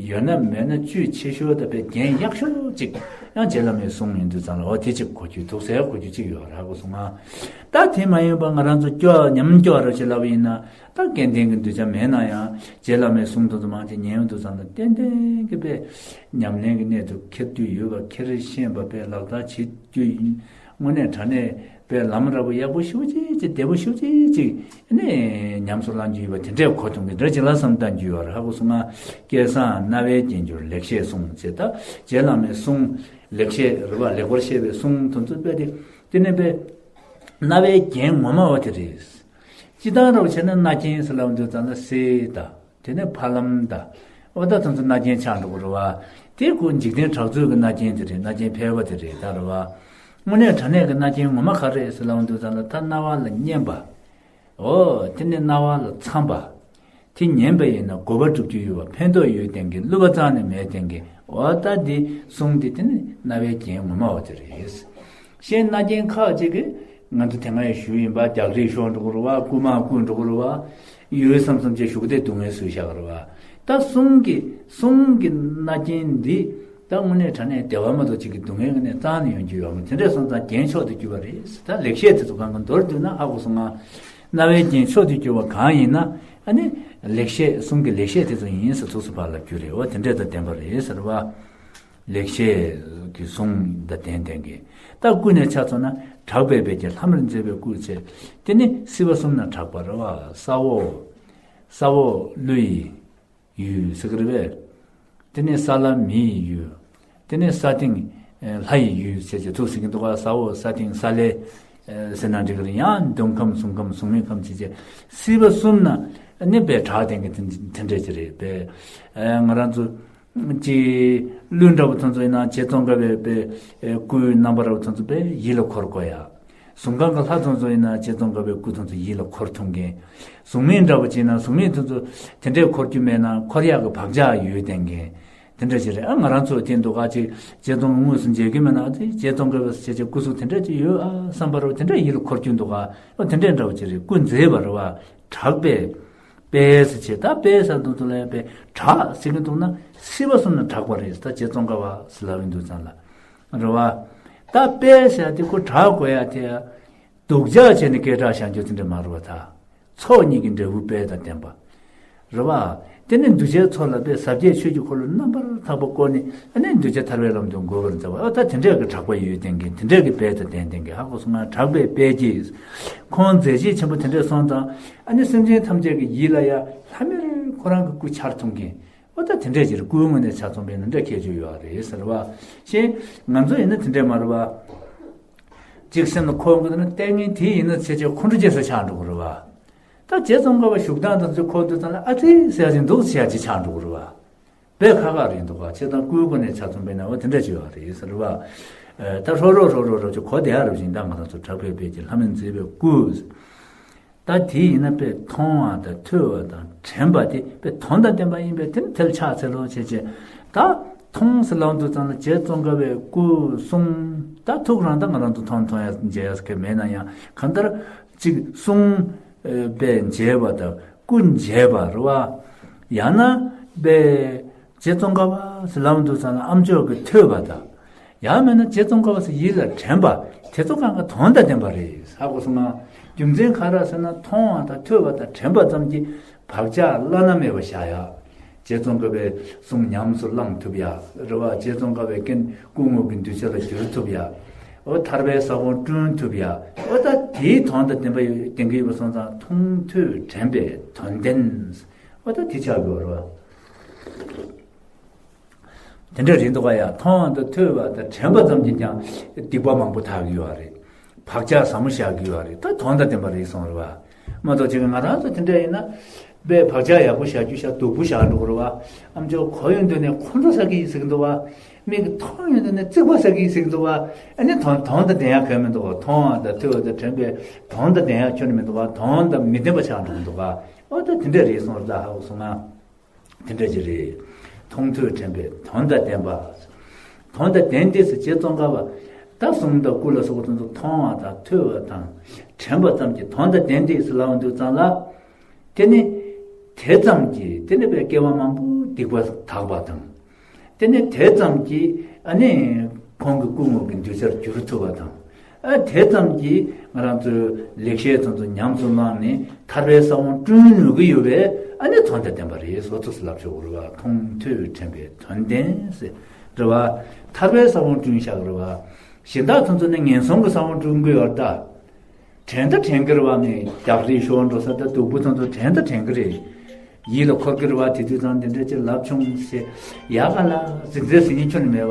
ཡོད་ན་མེད་ན་བཅུད་ཆེ་ཤོས་དང་དཔེ་རྒྱན་ཡག་ཤོས་ཅིག་ཡང་རྗེ་བླ་མའི་གསུང་ཡིན་དུས་ཙམ་ལ་འོ་དེ་ཅིག་གོ་རྒྱུ་འདུག་ཟེར་གོ་རྒྱུ་ཅིག་ཡོད་ར་གོ་སོང་ང་། ད་དེ་མ་ཡིན་པ་ང་རང་ཚོ་སྐྱོ་ཉམས་སྐྱོ་ར་ཞེས་ལབ་པ་ཡིན་ན་ད་སྐལ་ལྡན་གྱི་གདུལ་བྱ་མེད་ན་ཡང་རྗེ་བླ་མའི་གསུང་དུ་དུ་མང་ཆེ་ཉན་ཡོང་དུས་ཙམ་ལ་ཏན་ཏན་གྱི་དཔེ་ཉམས་ལེན་གྱི་གནད་དུ་འཁྱེར་རྒྱུ་ཡོད་པ་ཁེར་ཤེས་པ་དཔེ་ལག་བསྟར་བྱེད་རྒྱུ་ཡིན། དངོས་གནས་དྲང་གནས་པའི་ལམ་རབ་ཡག་པོ་ཞེ་པོ་ཅིག་ཅིག་བདེ་པོ་ཞེ་པོ་ཅིག་ཅིག་ནས་ཉམས་སུ་བླང་རྒྱུ་ཡོད་པ་དེ་འདྲས་གོ་ཐུབ་མཁན་འདྲ་ཅིག་ལ་བསམ་བཏང་རྒྱུ་ཡོད་རེད་ཧ་གོ་སོང་ང་། སྐལ་བཟང་རྣ་བའི་རྒྱན་གྱུར་ལེགས་བཤད་གསུང་ཅེས་ད་རྗེ་བླ་མའི་གསུང་ལེགས་བཤད་རེད་བ། ལེགས་པར་བཤད་པའི་གསུང་དོན་ཚུལ་དཔེ་དེ་དེ་ནས་དཔེ་རྣ་བའི་རྒྱན་ངོ་མ་བ་དེ་རེད། སྤྱི་བཏང་རབ་བྱས་ན་རྣ་རྒྱན་ཟེར་ལབ་འདོད་ཙམ་ལ་སེ་ད། དེ་ནས་ཕ་ལམ་ད། འོ་ད་དེ་ཚོ་རྣ་རྒྱན་ཆགས་འགྲོ་གི་རེད་བ། དེ་ཁོ་འཇིག་རྟེན་གྲགས་ཚོད་ཀྱི་རྣ་རྒྱན་དེ་རེད། རྣ་རྒྱན་ཕལ་པ་དེ་རེད་ད་རེད་བ། དངོས་གནས་དྲང་གནས་ཀྱི་རྣ་རྒྱན་ངོ་མ་ག་རེ་རེད་ཟེར་ལབ་འདོད་ཙམ་ལ་ད་རྣ་བ་ལ་སྙན་པ། འོ་དེ་ནས་རྣ་བ་ལ་འཚམ་པ། དེ་ཉན་པ་ཡིན་ན་གོ་བ་སྒྲུབ་རྒྱུ་ཡོད་པ་ཕན་ཐོགས་ཡོད་བསྟན་གྱི་བསླུ་བ་རྩ་ནས་མེད་བསྟན་གྱི་འོ་ད་འདི་གསུང་འདི་དེ་ནི་རྣ་བའི་རྒྱན་ངོ་མ་བ་དེ་རེད། གཞན་རྣ་རྒྱན་ཁག་ཅིག་གིས་ང་ཚོ་དེ་སྔ་ཡང་ཞུས་ཡིན་པ་རྒྱག་རེས་ཤོར་འགྲོ་གི་རེད་བ། རྐུ་མ་རྐུ་འགྲོ་གི་རེད་བ། ཡོད་བསམ་བསམ་བྱས་ཞུ་གི་དེ་སྡུག་བསྔལ་བཟོས་བཞག་གི་རེད་བ། ད་གསུང་གི་གསུང་གི་རྣ་རྒྱན་འདི་ད་དངོས་གནས་དྲང་གནས་བདེ་བ་མ་གཏོགས་ཅིག་གི་སྡུག་བསྔལ་གི་ནས་རྩ་ནས་ཡོང་རྒྱུ་ཡོད་མ་རེད། དེ་འདྲས་སོང་ཙང་རྒྱན་མཆོག་ཏུ་གྱུར་པ་རེད། ད་ལེགས་བཤད་དེ་ཚོ་གང་ག་མདོར་བསྡུས་ན་ཧ་གོ་སོང་ང་། རྣ་བའི་རྒྱན་མཆོག་ཏུ་གྱུར་པ་གང་ཡིན་ན་ཨ་ནི་ལེགས་བཤད་གསུང་གི་ལེགས་བཤད་དེ་ཚོ་ཡིན་ཟེར་ཐུགས་སུ་བབས་ལབ་རྒྱུ་རེད་བ། དེ་འདྲས་དང་ལྡན་པ་རེད་ཟེར་བ། ལེགས་བཤད་ཀྱི་གསུང་དང་ལྡན་ལྡན་གྱི། ད་ཀུན་ནས་ཆ་མཚོན་ན་གྲགས་པའི་དཔལ་གྱིས་ལྷ་མིར་མཛད་པའི་སྐུ་ཚེ། དེ་ནི་སྲིད་པ་གསུམ་ན་གྲགས་པ་རེད་བ། ས་འོག་ས་འོག་ཀླུ་ཡི་ཡུལ་ཟེར་གི་རེད་པས། དེ་ནས་ས་བླ་མི་ཡི་ཡུལ། དེ་ནས་ས་སྟེང་ལྷ་ཡི་ཡུལ་ཟེར་གྱི་ཐུགས་ཟིན་གྱི་འདུག་ག་ས་འོག་ས་སྟེང་ས་བླའི་ཟེར་ན་འགྲིག་གི་རེད། ཡང་མདོ་ཁམས་ཟུང་ཁམས་ཟུང་མིན་ཁམས་བྱས་རྗེས་སྲིད་པ་གསུམ་ན་ནི་པའི་གྲགས་ལྡན་གྱི་དེ་འདྲས་ཅིག་རེད་པས། ང་རང་ཚོ་ཅིག་ཀླུ་འདྲ་བོ་དེ་ཚོ་ཡིན་ན་རྗེ་ཙོང་ཁ་པའི་པའི་སྐུའི་རྣམ་པ་འདྲ་བོ་དེ་ཚོ་པའི་ཡིད་ལ་འཁོར་དགོས་ཡ། ཟུང་ཁམས་ཀྱི་ལྷ་དེ་ཚོ་ཡིན་ན་རྗེ་ཙོང་ཁ་པའི་སྐུ་དེ་ཚོ་ཡིད་ལ་འཁོར་ཐུབ་མཁན། ཟུང་མིན་འདྲ་བོ་བྱས་ན་ཟུང་མིན་དེ་ཚོ་དེ་འདྲས་འཁོར་རྒྱུ་མེད་ན་འཁོར་ཡག་གི་བག་ཆགས་ཡོད་བསྟན་མཁན། དེ་འདྲ་ཅིག་རེད། ཨ་ང་རང་ཚོ་དེ་འདུག་ག་ཅིག་རྗེ་ཙོང་ཁ་དངོས་སུ་མཇལ་རྒྱུ་མེད་ན་དེ་རྗེ་ཙོང་ཁ་པའི་བྱས་རྗེས་སྐུ་གཟུགས་དེ་འདྲ་ཅིག་ཡོད་ཨ་བསམ་པ་རེད་བ། དེ་འདྲ་ཡིད་ལ་འཁོར་རྒྱུ་འདུག་ག་ཨ་དེ་འདྲ་འདྲ་བོ་ཅིག་རེད། སྐུ་མཛེས་པ་རེད་བ། གྲགས་པའི་དཔལ་ཟེར་བྱས་ད་དཔལ་ཟེར་འདུག་འདུག་ལ་ཡང་དཔལ་གྲགས་ཟེར་གྱི་འདུག་ན་སྲིད་པ་གསུམ་ན་གྲགས་པ་རེད། ད་རྗེ་ཙོང་ཁ་པ་ཟེར་ལབ་ཡིན་འདུག་ཙང་ལ་རེད་བ། ད་དཔལ་ཟེར་དེ་ཁོ་གྲགས་དགོས་ཡ་དེ་སྡུག་ཅག་བྱས་ནས་སྐད་གྲགས་བཞག་རྒྱུ་དེ་འདྲ་མ་རེད་བ། ད་ཚོགས་གཉིས་ཀྱི་འབྲས་བུ་དཔལ་དང་ལྡན་པ། རེད་བ། དེ་ནས་གདུལ་བྱའི་ཚོགས་ལ་དཔེ་ཟབ་རྒྱས་ཆོས་ཀྱི་འཁོར་ལོ་རྣམ་པར་དག་པ་བསྐོར་ནས་ཨ་ནི་གདུལ་བྱ་ཐར་པའི་ལམ་དུ་འགོད་པར་མཛད་པ། ཨ་ད་དེ་འདྲས་ཀྱི་གྲགས་པ་ཡོད་བསྟན་མཁན་དེ་འདྲས་ཀྱི་དཔལ་དང་ལྡན་བསྟན་མཁན་ཧ་གོ་སོང་ང་། གྲགས་པའི་དཔལ་གྱིས་ཁོང་མཛད་རྗེས་ཆེན་པོ་དེ་འདྲས་སོང་ཙང་ཨ་ནི་སེམས་ཅན་ཐམས་ཅད་ཀྱི་ཡིད་ལ་ཡ་ལྷམ་མེར་ཁོ་རང་གི་སྐུ་འཆར་ཐུབ་མཁན། ཨོ་ད་དེ་འདྲས་ཅིག་རེད། སྐུའི་ངོས་ནས་ཆ་མཚོན་པས་ན་འདྲ་ཁྱད་ཆོས་ཡོད་རེད་ཟེར་བ། ཞེས་ང་ཚོ་ཡིན་ན་དེ་འདྲས་མ་རེད་བ། གཅིག་སེམས་ལ་འཁོར་དགོས་ན་ལྟས་ངན་དེ་ཡིན་ན་ཚེ་ཆེ་ཁོང་ཁྲོ་སྐྱེ་ས་ཆགས་འགྲོ་གི་རེད་བ། ད་རྗེ་ཙོང་ཁ་པ་བཞུགས་སྟངས་དང་ཚུལ་འཁོར་དུས་ཙམ་ལ་ཨ་ཙི་ཟེར་ཡ་ཅིག་འདུག་ཟེར་ཡ་ཅིག་ཆགས་འགྲོ་གི་རེད་བ། དཔེ་ཁག་ཁག་རེད་འདུག་བ། བྱས་ཙང་སྐུའི་སྒོ་ནས་ཆ་མཚོན་པས་ན་བ་དེ་འདྲ་ཅིག་ཡོད་རེད་ཟེར་བ། ད་ཧྲོ་རོ་ཧྲོ་རོ་རོ་ཅིག་གོ་བསྡད་ཡ་རེད་བཞིན་ད་ང་རང་ཚོ་གྲགས་པའི་དཔལ་གྱི་ལྷ་མིར་མཛད་པའི་སྐུ། ད་དེ་ཡིན་ན་དཔེ་མཐོང་བ་དང་ཐོས་པ་དང་དྲན་པ་དེ་དཔེ་དོན་དང་ལྡན་པ་ཡིན་པས་དེ་ནི་དེ་ལ་ཕྱག་འཚལ་ལོ་བྱས་བྱས། ད་མཐོང་ཟེར་ལབ་དུས་ཙམ་ལ་རྗེ་ཙོང་ཁ་པའི་སྐུ་གསུང་ད་ཐུགས་རང་ད་ང་རང་ཚོ་མཐོང་མཐོང་ཡ་མཇལ་ཡ་ཟེར་མཁན་མེད་ན་ཡང་གང་ལྟར་གཅིག་གསུང་དཔེ་མཇལ་བ་དང་སྐུ་མཇལ་བ་རེད་བ། ཡང་ན་དཔེ་རྗེ་ཙོང་ཁ་པ་ཟེར་ལབ་དུས་ཙམ་ལ་ཨ་མཆོག་གིས་ཐོས་པ་དང་། ཡང་མིན་ན་རྗེ་ཙོང་ཁ་པ་ཟེར་ཡིད་ལ་དྲན་པ་དེ་ཚོ་གང་ག་དོན་དང་ལྡན་པ་རེད་ཧ་གོ་སོང་ང་། རྒྱུ་མཚན་ག་རེ་ཟེར་ན། མཐོང་བ་དང་ཐོས་པ་དང་དྲན་པ་ཙམ་གྱིས་བག་ཆགས་བླ་ན་མེད་པ་བཞག་ཡ། རྗེ་ཙོང་ཁ་པའི་གསུང་ཉམས་སུ་བླང་ཐུབ་ཡ། རེད་བ། རྗེ་ཙོང་ཁ་པའི་རྐྱེན་སྐུ་དངོས་ཀྱི་གདུལ་བྱ་ལ་བསྒྱུར་ཐུབ་ཡ། འོ་ཐར་པའི་ས་བོན་བསྐྲུན་ཐུབ་ཡ། འོ་ད་དེའི་དོན་དང་ལྡན་པ་ཡོད། ལྡན་གྱི་ཡོད་པ་སོང་ཙང་མཐོང་ཐོས་དྲན་པའི་དོན་ལྡན། འོ་ད་དེ་ཆགས་དགོས་རེད་བ། དེ་འདྲ་རེད་འདུག་ག་ཡ། མཐོང་བ་དང་ཐོས་པ་དང་དྲན་པ་ཙམ་གྱིས་ཀྱང་སྡིག་པ་མང་པོ་དག་གི་ཡོད་རེད། བག་ཆགས་ཟབ་མོ་བཞག་གི་ཡོད་རེད། ད་དོན་དང་ལྡན་པ་རེད་གསུངས་རེད་བ། མ་གཏོགས་ཅིག་ང་རང་ཚོ་དེ་འདྲ་ཡིན་ན། དཔེ་བག་ཆགས་ཡག་པོ་བཞག་རྒྱུ་བཞག་སྡུག་པོ་བཞག་འགྲོ་གི་རེད་བ། ཨམ་ཅོག་གོ་ཡོང་དུས་ནས་ཁོང་ཁྲོ་ཟ་གི་ཡིན་ཟེར་གི་འདུག་བ། མིག་གིས་མཐོང་ཡོང་དུས་ནས་རྩིག་པ་ཟ་གི་ཡིན་ཟེར་གི་འདུག་བ། ཨ་ནི་དོན་དོན་དང་ལྡན་ཡག་གང་མི་འདུག་བ། མཐོང་བ་དང་ཐོས་པ་དང་དྲན་པའི་དོན་དང་ལྡན་ཡག་ཁྱོན་ནས་མི་འདུག་བ། དོན་དང་མི་ལྡན་པ་ཆགས་འགྲོ་གི་འདུག་བ། འོ་ད་དེ་འདྲ་རེད་གསུངས་རེད། ད་ཧ་གོ་སོང་ང་། དེ་འདྲ་ཅིག་རེད། མཐོང་ཐོས་དྲན་པའི་དོན་དང་ལྡན་པ། དོན་དང་ལྡན་ཏེ་ཟེར་རྗེ་ཙོང་ཁ་པ། ད་གསུང་དང་སྐུ་ལ་སོགས་པ་དེ་ཚོ་མཐོང་བ་དང་ཐོས་པ་དང་དྲན་པ་ཙམ་གྱིས་དོན་དང་ལྡན་ཏེ་ཟེར་ལབ་འདུག་ཙང་ལ། དེ་ནི་དེ་ཙམ་གྱིས་དེ་ནི་བའི་སྐྱེ་བ་མང་པོ་སྡིག་པ་དག་པ་དང་། དེ་ནི་དེ་ཙམ་གྱིས་ཨ་ནི་ཁོང་གི་སྐུ་དངོས་ཀྱི་གདུལ་བྱར་གྱུར་ཐུབ་པ་དང་། ཨ་དེ་ཙམ་གྱིས་ང་རང་ཚོའི་ལེགས་བཤད་དེ་ཚོ་ཉམས་སུ་བླངས་ནས་ཐར་པའི་ས་བོན་བསྐྲུན་ནུས་ཀྱི་ཡོད་པས། ཨ་ནི་དོན་དང་ལྡན་པ་རེད། སོ་ཐུགས་སུ་ལབ་ཆོག་གི་རེད་བ། མཐོང་ཐོས་དྲན་པའི་དོན་ལྡན་ཟེར་རེད་བ། ཐར་པའི་ས་བོན་བསྐྲུན་བཞག་གི་རེད་བ། གཞན་དག་དེ་ཚོ་ནི་ངན་སོང་གི་ས་བོན་བསྐྲུན་གྱི་ཡོད་ད། དྲན་ད་དྲན་གྱི་རེད་བ། མི་རྒྱག་རེས་ཤོར་འགྲོ་ས་ད་སྡུག་པོ་དེ་ཚོ་དྲན་ད་དྲན་གྱི་རེད། ཡིད་ལ་འཁོར་གྱི་རེད་བ། དེ་དུས་ཙང་དེ་འདྲ་ཅིག་ལབ་བྱུང་ཟེར། ཡག་ག་ལ་ཟིན་ཚེ་ཟིན་ཡིན་ཁྱོན་ནས་མེད་བ།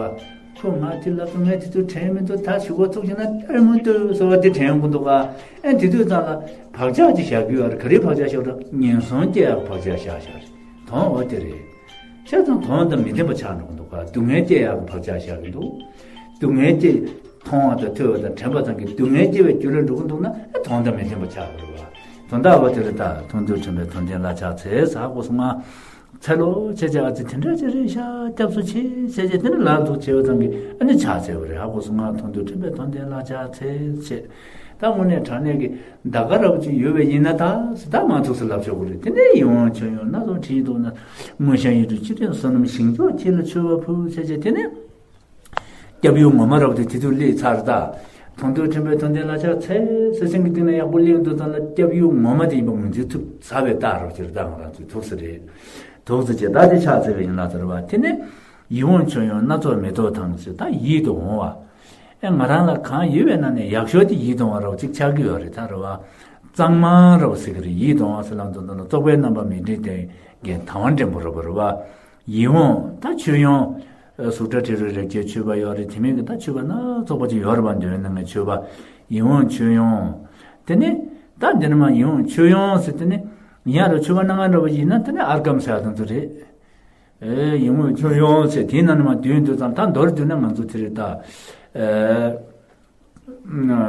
ཁོ་ང་དེ་ལབ་དུས་ངས་དེ་དུས་དྲན་མི་འདུག་ད་གཞུག་གུ་ཚུགས་ཀྱི་ན་ལྟར་མི་འདུག་ཟེར་བ་དེ་དྲན་དགོས་འདུག་ག་ཨེ་དེ་དུས་ཙང་ལ་བག་ཆགས་ཅིག་བཞག་གི་ཡོད་རེད། ག་རེ་བག་ཆགས་བཞག་རེད། ངན་སོང་སྐྱེ་ཡག་བག་ཆགས་བཞག་བཞག་རེད། དོན་འོ་དེ་རེད། བྱས་ཙང་དོན་དང་མི་ལྡན་པ་ཆགས་འགྲོ་གི་འདུག་ག་སྡུག་བསྔལ་སྐྱེ་ཡག་གི་བག་ཆགས་བཞག་གི་འདུག་སྡུག་བསྔལ་སྐྱེ། མཐོང་བ་དང་ཐོས་པ་དང་དྲན་པ་ཙམ་གྱིས་སྡུག་བསྔལ་སྐྱེ་བའི་རྒྱུ་ལ་འགྲོ་གི་འདུག་ན། ཨ་དོན་དང་མི་ལྡན་པ་ཆགས་པ་རེད་བ། དོན་དག་བ་དེ་རེད་ད། མཐོང་ཐོས་དྲན་པའི་དོན་ལྡན་ལ་ཕྱག་འཚལ་ཟེར་གོ་སོང་ང་། འཚལ་ལོ་བྱས་བྱས། ཨ་ཙི་དེ་འདྲ་ཅིག་རེད་ཤག་སྐྱབས་སུ་མཆི་བྱས་བྱས། དེ་ནི་ལག་འདུག་བྱས་པ་ཙམ་གྱིས་ཨ་ནི་ཕྱག་འཚལ་བ་རེད། ཧ་གོ་སོང་ང་། མཐོང་ཐོས་དྲན་པའི་དོན་ལྡན་ལ་ཕྱག་འཚལ་བྱས། ད་དངོས་གནས་དྲང་གནས་ཀྱི་ད་ག་རབ་ཅིག་ཡོད་པ་ཡིན་ན་ད་ཟེར། ད་མ་ཐུག་ཟེར་ལབ་ཆོག་གི་རེད། དེ་ནས་ཡིད་འོང་མཆོད་ཡོང་སྣ་ཚོགས་བྲིས་འདུག་ན། དངོས་བཤམས་ཡིད་སྤྲུལ་ཅི་ལྟར་བསོད་ནམས་ཞིང་མཆོག་ཁྱེད་ལ་མཆོད་པ་ཕུལ་བྱས་བྱས། དེ་ནས། སྐྱབས་ཡུལ་ངོ་མ་རབ་དེ་དེ་དུས་སླེབས་ཚར་ད། མཐོང་ཐོས་དྲན་པའི་དོན་ལྡན་ལ་ཕྱག་འཚལ་ཟེར་སེང་གེ་སྟེང་ན་ཡག་པོ་སླེབས་འདུག་ཙང་ལ། སྐྱབས་ཡུལ་ངོ་མ་དེ་ཡིན་པ་ངོས་འཛིན་ཐུབ་ཚར་བའི་རྟགས་རོ་ཅིག་རེད། ད་ང་རང་ཚོའི་ཐུགས་སུ་རེད། ཐུགས་སུ་ཆེ་ད་དེ་ཕྱག་འཚལ་བའི་ཡིན་ལ་ཟེར་བ། དེ་ནས་ཡིད་འོང་མཆོད་ཡོང་སྣ་ཚོགས་མེ་ཏོག་དང་ཟེར། ད་ཡིད་དུ་འོང་བ། ཨེ་ང་རང་ལ་གང་ཡོད་པའི་ནང་ནས་ཡག་ཤོས་དེ་ཡིད་དུ་འོང་བ་རོ་ཅིག་ཆགས་ཀྱི་ཡོད་རེད། ད་རེད་བ། གཙང་མ་རོ་ཟེར་གི་རེད། ཡིད་དུ་འོང་བ་ཟེར་ལམ་དུ་འདོན་ན་བཙོག་པའི་རྣམ་པ་མི་འདྲེན་ཏེ་རྒན་ཐང་བ་འདྲེན་པོ་རོ་བ་རེད་བ། ཡིད་འོང་ད་མཆོད་ཡོང་། གཟུགས་སྒྲ་དྲི་རོ་རེག་བྱའི་མཆོད་པ་ཡོད་རེད། དེ་མིན་གྱི་ད་མཆོད་པ་སྣ་ཚོགས་པ་ཅིག་ཡོད་རེད་པ། འདོད་ཡོན་སྣ་ལྔའི་མཆོད་པ། ཡིད་འོང་མཆོད་ཡོང་། དེ་ནས་ད་འདི་ནས་མར་ཡིད་འོང་མཆོད་ཡོང་ཟེར། དེ་ནས་ཡང་རུ་མཆོད་པ་སྣ་ལྔ་འདྲ་བ་ཡིན་ན་དེ་ནས་ཨརྒྷཾ་ཟེར་ཡ་དེ་ཚོ་རེད། ཨེ་ཡིད་འོང་མཆོད་ཡོང་ཟེར་དེའི་ནང་ནས་མར་བསྡུས་འདུག་ཙང་། ད་མདོར་བསྡུས་ན་ང་ཚོ་དེ་རེད་ད། ཨེ།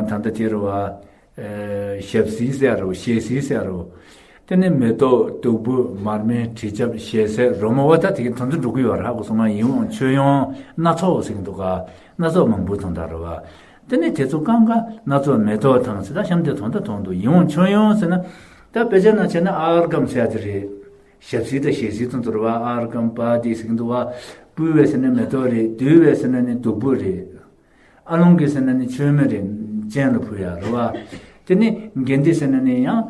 ད་ལྟ་དེ་རུ་བ། ཨེ། ཞབས་བསིལ་ཟེར་རུ། ཞལ་བསིལ་ཟེར་རུ། དེ་ནས་མེ་ཏོག་བདུག་སྤོས་མར་མེ་དྲི་ཆབ་ཞལ་ཟས་རོལ་མོ་བ། ད་དེ་གི་དོན་དུ་འགྲོ་གི་ཡོད་རེད། ཧ་གོ་སོང་ང་། ཡིད་འོང་མཆོད་ཡོང་སྣ་ཚོགས་ཟེར་གི་འདུག་ག་སྣ་ཚོགས་མང་པོའི་དོན་དག་རེད་བ། དེ་ནས་དེ་ཚོ་གང་ག་སྣ་ཚོགས་མེ་ཏོག་དང་ཟེར། ད་གཤམ་དེ་དོན་དག་དོན་དུ་ཡིད་འོང་མཆོད་ཡོང་ཟེར་ན། ད་དཔེ་ཆ་ནང་བྱས་ན་ཨརྒྷཾ་ཟེར་ཡ་དེ་རེད། ཞབས་བསིལ་དང་ཞལ་བསིལ་དོན་དུ་རེད་བ། ཨརྒྷཾ་པཱ་ཏི་ཟེར་གི་འདུག་བ། སྤོས་པས་ཟེར་ན་མེ་ཏོག་རེད། བདུག་པས་ཟེར་ན་ནི་བདུག་སྤོས་རེད། ཨ་ལོང་གི་ཟེར་ན་ནི་མཆོད་མེ་རེད། སྤྱན་ལ་ཕུལ་ཡ་རེད་བ། དེ་ནི་གྷནྡྷེ་ཟེར་ན་ནི་ཡང་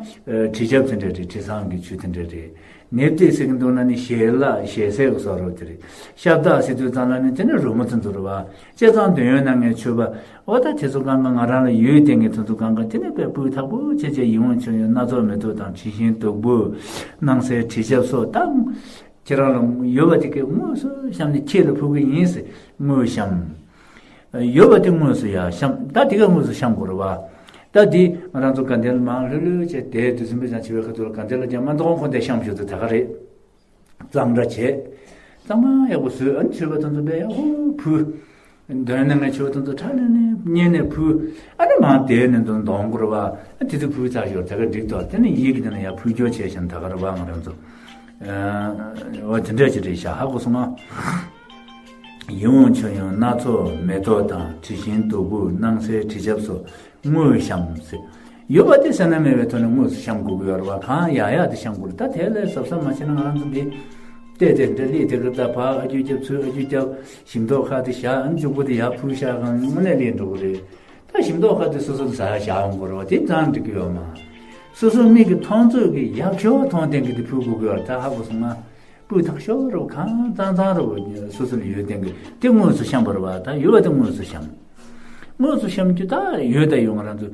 དྲི་ཆབ་དེ་འདྲ་རེད། དྲི་བཟང་གི་ཆུ་དེ་འདྲ་རེད། ནེབ་ཏི་ཟེར་གི་འདུག་ན་ནི་ཞལ་ལག་ཞལ་ཟས་ཀྱི་བཟོ་རོགས་དེ་རེད། ཤབྡ་ཟེར་དུས་ཙམ་ལ་ནི་དེ་ནི་རོལ་མོ་དེ་ཚོ་རེད་བ། བྱས་ཙང་འདོད་ཡོན་སྣ་ལྔའི་མཆོད་པ། འོ་ད་དེ་ཚོ་གང་ག་ང་རང་ལ་ཡོད་དེ་ངས་དེ་ཚོ་གང་ག་དེ་ནི་དཔེ་སྤུས་དག་པོ་བྱས་བྱས། ཡིད་འོང་མཆོད་ཡོང་སྣ་ཚོགས་མེ་ཏོག་དང་། དྲི་ཞིམ་བདུག་སྤོས་སྣང་གསལ་དྲི་ཆབ་སོགས་དང་། ཁྱེད་རང་ལ་ཡོད་པ་དེ་གས་དངོས་སུ་བཤམས་ནས་ཁྱེད་ལ་ཕུལ་གི་ཡིན་ཟེར། དངོས་བཤམས། ཡོད་པ་དེ་དངོས་སུ་ཡར་བཤམས། ད་དེ་ག་དངོས་སུ་བཤམས་དགོས་རེད་བ། ད་དེ་ང་རང་ཚོ་དགའ་ལྡན་ལ་མར་ལྷོད་ལྷོད་བྱས་བསྡད་དུས་ཙམ་པ་ཅང་བྱེད་པའི་ཁ་ཐུག་ལ་དགའ་ལྡན་ལ་ཀྱང་མ་གཏོགས་ཁོ་འདི་བཤམས་ཞུ་དུས་ད་ག་རེད། གཙང་སྦྲ་བྱས། གཙང་མ་ཡག་པོ་བཟོས། ཨ་ནི་མཆོད་པ་དེ་ཚོ་དཔེ་ཡག་པོ་ཕུལ། འདོད་ཡོན་སྣ་ལྔའི་མཆོད་པ་དེ་ཚོ་ཕྲ་ལེན་ནས་སྙེ་ནས་ཕུལ། ཨ་ནི་མར་བསྡད་ནས་འདོན་འདོན་དགོས་རེད་བ། ཨ་དེ་ཚོ་ཕུལ་ཚར་ཞོར་ད་ག་འགྲིག་ཏོ། དེ་ནི་ཡིད་ཀྱི་དེ་ན་ཡར་ཕུལ་སྐྱོར་བྱས་བཞིན་ད་ག་རེད་བ། ང་རང་ཚོ། ཨ། འོ་དེ་འདྲ་ཅིག་རེད་ཤག་ཧ་གོ་སོང་ང་། ཡིད་འོང་མཆོད་ཡོང་སྣ་ཚོགས་མེ་ཏོག་དང་། དྲི་ཞིམ་བདུག་སྤོས་སྣང་གསལ་དྲི་ཆབ་སོགས་དངོས་བཤམས་ཟེར། ཡོད་པ་དེ་བསོད་ནམས་མེད་པའི་ཐོག་ནས་དངོས་སུ་བཤམས་དགོས་ཀྱི་ཡོད་རེད་བ། གང་ཡག་ཡག་དེ་བཤམས་དགོས་རེད། ད་དེ་ལས་གཟབ་གཟབ་མ་བྱས་ན་ང་རང་ཚོ་འདི་བལྟས་བལྟས་འདྲ་སླེབས་དེ་གི་ད་ཕར་ཨ་ཁྱོད་རྒྱབ་ཚུར་ཨ་ཁྱོད་རྒྱབ། ཞིམ་མདོག་ཁ་དེ་བཞག་ཨ་ནི་མཇུག་པོ་དེ་ཡར་ཕུལ་བཞག་གང་དངོས་གནས་སླེབས་འགྲོ་གི་རེད། ད་ཞིམ་མདོག་ཁ་དེ་སོ་སོ་ཟ་བཞག་ཡོང་དགོས་རེད་བ། དེ་ཙང་འགྲིག་གི་ཡོད་མ། སོ་སོའི་མིག་གིས་མཐོང་ཚོད་ཀྱི་ཡག་ཤོས་མཐོང་ལྡན་གྱི་དེ་ཕུལ་དགོས་ཀྱི་ཡོད་རེད། ད་ཧ་གོ་སོང་ང་། སྤུས་དག་ཤོས་རེད་བ། གང་གཙང་གཙང་རེད་བ། སོ་སོ་ལ་ཡོད་ལྡན་གྱི་དེ་དངོས་སུ་བཤམས་པ་རེད་བ། ད་ཡོད་པ་དེ་དངོས་སུ་བཤམས། དངོས་སུ་བཤམས་རྒྱུ་ད་ཡོད། ད་ཡོད། ང་རང་ཚོ་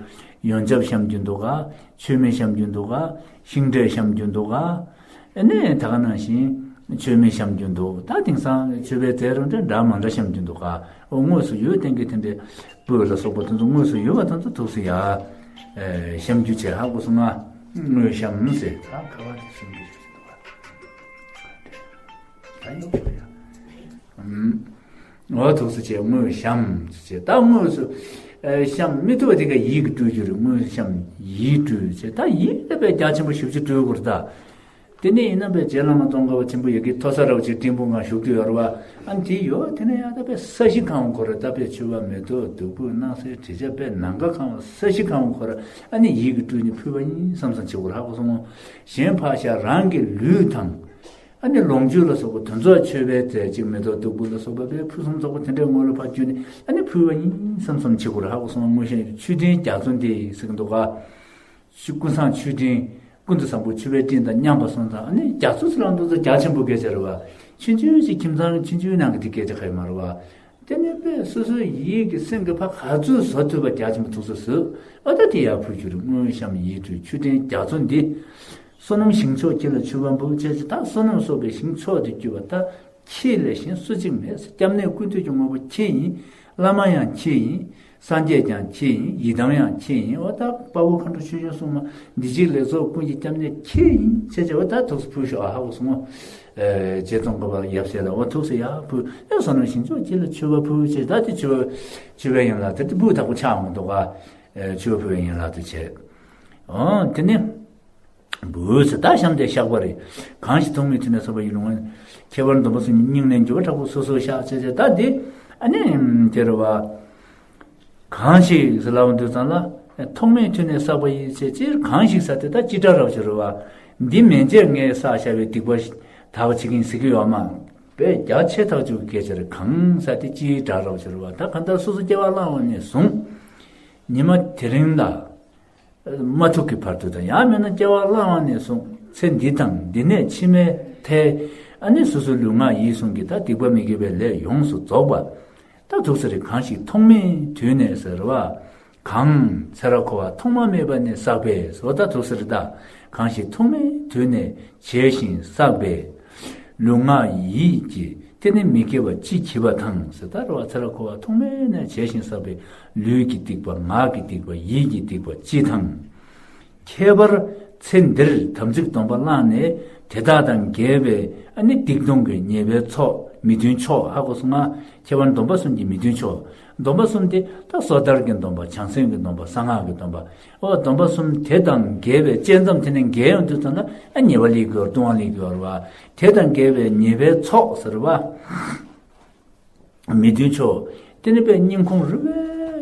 ཡོན་ཆབ་བཤམས་རྒྱུ་འདུག་ག་མཆོད་མེ་བཤམས་རྒྱུ་འདུག་ག་ཤིང་འབྲས་བཤམས་རྒྱུ་འདུག་ག་ཨ་ནི་ད་ག་ནང་བཞིན་མཆོད་མེ་བཤམས་རྒྱུ་འདུག་ད་དེང་སང་མཆོད་པའི་རྫས་རང་འདྲ་འདྲ་མ་འདྲ་བཤམས་རྒྱུ་འདུག་ག་འོ་དངོས་སུ་ཡོད་ལྡན་གྱི་དེ་འདྲའི་སྤོས་ལ་སོགས་པ་དེ་ཚོ་དངོས་སུ་ཡོད་པ་དེ་ཚོ་ཐུགས་སུ་ཡ། ཨེ་བཤམས་རྒྱུ་བྱས། ཧ་གོ་སོང་ང་། དངོས་བཤམས་ཟེར། ད་ག་བ་དེ་བཤམས་རྒྱུ་ཞིག་འདུག་ག་ད་ཡོད་པ་ཡ། ཨུམ། འོ་ཐུགས་སུ་ཆེ། དངོས་བཤམས་ཟེར། ད་དངོས་སུ་ཨེ་བཤམས་མི་ཐུབ་པ་དེ་ག་ཡིད་ཀྱིས་སྤྲུལ་རྒྱུ་རེད། དངོས་བཤམས་ཡིད་སྤྲུལ་ཟེར། ད་ཡིད་ལ་དཔེ་རྒྱ་ཆེན་པོ་ཞེ་པོ་ཅིག་སྤྲུལ་དགོས་རེད་ད། དེ་ནས་ཡིན་ན་དཔེ་རྗེ་བླ་མ་ཙོང་ཁ་པ་ཆེན་པོ་ཡ་གི་མཐོ་ས་ར་བ་ཅིག་སྤྲིན་ཕུང་ཁང་བཞུགས་རྒྱུ་ཡོད་རེད་བ། ཨ་ནི་དེ་ཡོད། དེ་ནས་ཡང་ད་དཔེ་ས་གཞི་གང་ཁོ་ར། ད་དཔེ་མཆོད་པ་མེ་ཏོག་བདུག་སྤོས་སྣང་གསེར་དྲི་ཆབ་དཔེ་ནམ་མཁའ་གང་བ། ས་གཞི་གང་ཁོ་ར་ཨ་ནི་ཡིད་ཀྱིས་སྤྲུལ་ནས་ཕུལ་བ་ཡིན་བསམ་བསམ་བྱེད་དགོས་རེད། ཧ་གོ་སོང་ངོ་། གཞན་ཕར་བཞག་རང་གི་ལུས་དང་། ཨ་ནི་ལོངས་སྤྱོད་ལ་སོགས་པ་དེ་ཚོ་མཆོད་པའི་རྫས་ཅིག་མེ་ཏོག་བདུག་སྤོས་ལ་སོགས་པ་དཔེ་ཕུན་སུམ་ཚོགས་པ་དེ་འདྲའི་ངོ་ལ་ཕར་བསྐྱུར་ནས་ཨ་ནི་ཕུལ་བ་ཡིན་བསམ་བསམ་བྱེད་དགོས་རེད། ཧ་གོ་སོང་ངོ་། དངོས་བཤམས་མཆོད་རྟེན་རྒྱ་མཚོ་འདི་ཟེར་གྱི་འདུག་ག་ཀུན་བཟང་མཆོད་རྟེན། ཀུན་ཏུ་བཟང་པོ་མཆོད་པའི་སྤྲིན་དང་མཉམ་པ་སོང་ཙང་། ཨ་ནི་རྒྱ་མཚོ་ཟེར་ལབ་དུས་ཙང་རྒྱ་ཆེན་པོ་སྐད་ཆ་རེད་བ། ཆུང་ཆུང་ཞིག་ཁྱིམ་ཚང་ཆུང་ཆུང་ནང་གི་དེ་སྐད་ཆ་ག་ཡི་མ་རེད་བ། དེ་ནས་དཔེ་སོ་སོའི་ཡིད་ཀྱི་སེམས་ཀྱི་ཕར་ག་ཚོད་བཟོ་ཐུབ་པ་རྒྱ་ཆེན་པོ་ཐུགས་སུ་གསོལ། ཨ་ད་དེ་ཡར་ཕུལ་རྒྱུ་རེད། དངོས་བཤམས་ཡིད་སྤྲུལ་མཆོད་རྟེན་རྒྱ་མཚོ་འདི། བསོད་ནམས་ཞིང་མཆོག་ཁྱེད་ལ་མཆོད་པ་འབུལ། ཅེས་ད་བསོད་ནམས་གསོག་པའི་ཞིང་མཆོག་ཏུ་གྱུར་པ་ད། ཁྱེད་ལས་གཞན་སུ་གཅིག་མེད། སྐྱབས་གནས་ཀུན་འདུས་ཀྱི་དངོས་པོ་ཁྱེད་ཡིན། བླ་མ་ཡང་ཁྱེད་ཡིན། སངས་རྒྱས་ཀྱང་ཁྱེད་ཡིན། ཡི་དམ་ཡང་ཁྱེད་ཡིན། འོ་ད་དཔའ་བོ་མཁའ་འགྲོ་ཆོས་སྐྱོང་སྲུང་མ་འདི་ཕྱི་ལས་ཚོགས་ཀུན་གྱི་སྐྱབས་གནས་ཁྱེད་ཡིན། ཅེས་བྱས། འོ་ད་ཐུགས་སུ་ཕུལ་ཤོག་ཨ་ཧ་གོ་སོང་ངོ་། ཨེ་རྗེ་ཙོང་ཁ་པ་ཡབ་སྲས་ལ་འོ་ཐུགས་སུ་ཡར་ཕུལ། ཨེ་བསོད་ནམས་ཞིང་མཆོག་ཁྱེད་ལ་མཆོད་པ་ཕུལ། ཅེས་ད་དེ་མཆོད་པ་མཆོད་པའི་ཡན་ལག་དེ་དེ་སྤུས་དག་པོ་ཆགས་འོང་འདུག་ག་ཨེ་མཆོད་པ་ཕུལ་བའི་ཡན་ལག་དེ་བྱས། འོ་དེ་ནས། འབུལ་ཟེར། ད་བཤམས་ཏེ་བཞག་པ་རེད། གང་ཞིག་ཐོགས་མེད་དུས་ནས་བསགས་པ་ཡི། ལུས་ངག་ཁྱད་པར་སྡོམ་པ་གསུམ་གྱི་སྙིང་ནས་འགྱུར་བ་དྲག་པོ་སོ་སོར་བཤགས་ཅེས་བྱས། ད་འདི་ཨ་ནི་དེ་རེད་བ། གང་ཞིག་ཟེར་ལབ་དུས་ཙང་ལ་ཐོགས་མེད་དུས་ནས་བསགས་པ་ཡི་ཅེས། སྤྱིར་གང་ཞིག་ཟེར་དེ་ད་སྤྱི་སྒྲ་རབ་ཅིག་རེད་བ། འདི་མན་ཆད་ངས་བསགས་བཞག་པའི་སྡིག་པ་དག་པ་བྱེད་ཀྱི་ཡིན་ཟེར་གྱི་ཡོད་མ། དཔེ་རྒྱ་ཆེ་ཐག་ཆོད་ཀྱི་སྐད་ཆ་རེད། གང་ཟེར་དེ་སྤྱིའི་སྒྲ་རབ་ཅིག་རེད་བ། ད་གང་ལྟར་སོ་སོ་སྐྱེ་བ་བླངས་པ་ནས་བཟུང་ཉི་མ་དེ་རིང་ལ། མ་ཐུག་གི་བར་དུ་དང་། ཡང་མིན་ན་སྐྱེ་བ་བླངས་པ་ནས་བཟུང་ཚེ་འདི་དང་འདི་ནས་ཕྱི་མའི་མཐའི་ཨ་ནི་སོ་སོའི་ལུས་ངག་ཡིད་གསུམ་གྱི་ད་སྡིག་པ་མི་དགེ་བའི་ལས་ཡོངས་སུ་རྫོགས་པ། ད་ཐུགས་སུ་རེ། གང་ཞིག་ཐོགས་མེད་དུས་ནས་ཟེར་བ། གང་ཚེ་རབས་འཁོར་བ་ཐོག་མ་མེད་པ་ནས་བསགས་པའི་ཟེར་བ། ད་ཐུགས་སུ་རེ་ད། གང་ཞིག་ཐོགས་མེད་དུས་ནས་བྱས་ཤིང་བསགས་པའི། ལུས་ངག་ཡིད་ཀྱི་དེ་ནི་མི་དགེ་བ་ཅི་བགྱིས་པ་དང་ཟེར། ད་རེ་བ་ཚེ་རབས་འཁོར་བ་ཐོག་མེད་ནས་བྱས་ཤིང་བསགས་པའི་ལུས་ཀྱི་སྡིག་པ། ངག་གི་སྡིག་པ། ཡིད་ཀྱི་སྡིག་པ་སྤྱི་དང་། ཁྱད་པར་ཚེ་འདིར་དམ་ཚིག་སྡོམ་པ་བླངས་ནས་དེ་དག་དང་འགལ་བའི་ཨ་ནི་སྡིག་ལྟུང་གི་ཉེས་པའི་ཚོགས་མི་མཐུན་ཕྱོགས། ཧ་གོ་སོང་ང་། ཁྱད་པར་སྡོམ་པ་གསུམ་གྱི་མི་མཐུན་ཕྱོགས། སྡོམ་པ་གསུམ་དེ་ད་སོ་ཐར་གྱི་སྡོམ་པ། བྱང་སེམས་ཀྱི་སྡོམ་པ། གསང་སྔགས་ཀྱི་སྡོམ་པ། ཨོ་སྡོམ་པ་གསུམ་དེ་དང་འགལ་བའི་བཅས་མཚམས་དེ་ནས་འགལ་ཡོང་དུས་ཙམ་ན་ཨ་ཉེས་པ་སླེབས་ཀྱི་ཡོད་རེད། ལྟུང་བ་སླེབས་ཀྱི་ཡོད་རེད་བ། དེ་དང་འགལ་བའི་ཉེས་པའི་ཚོགས་ཟེར་བ། མི་མཐུན་ཕྱོགས། དེ་ནི་དཔེ་སྙིང་ཁོང་རུས་པའི་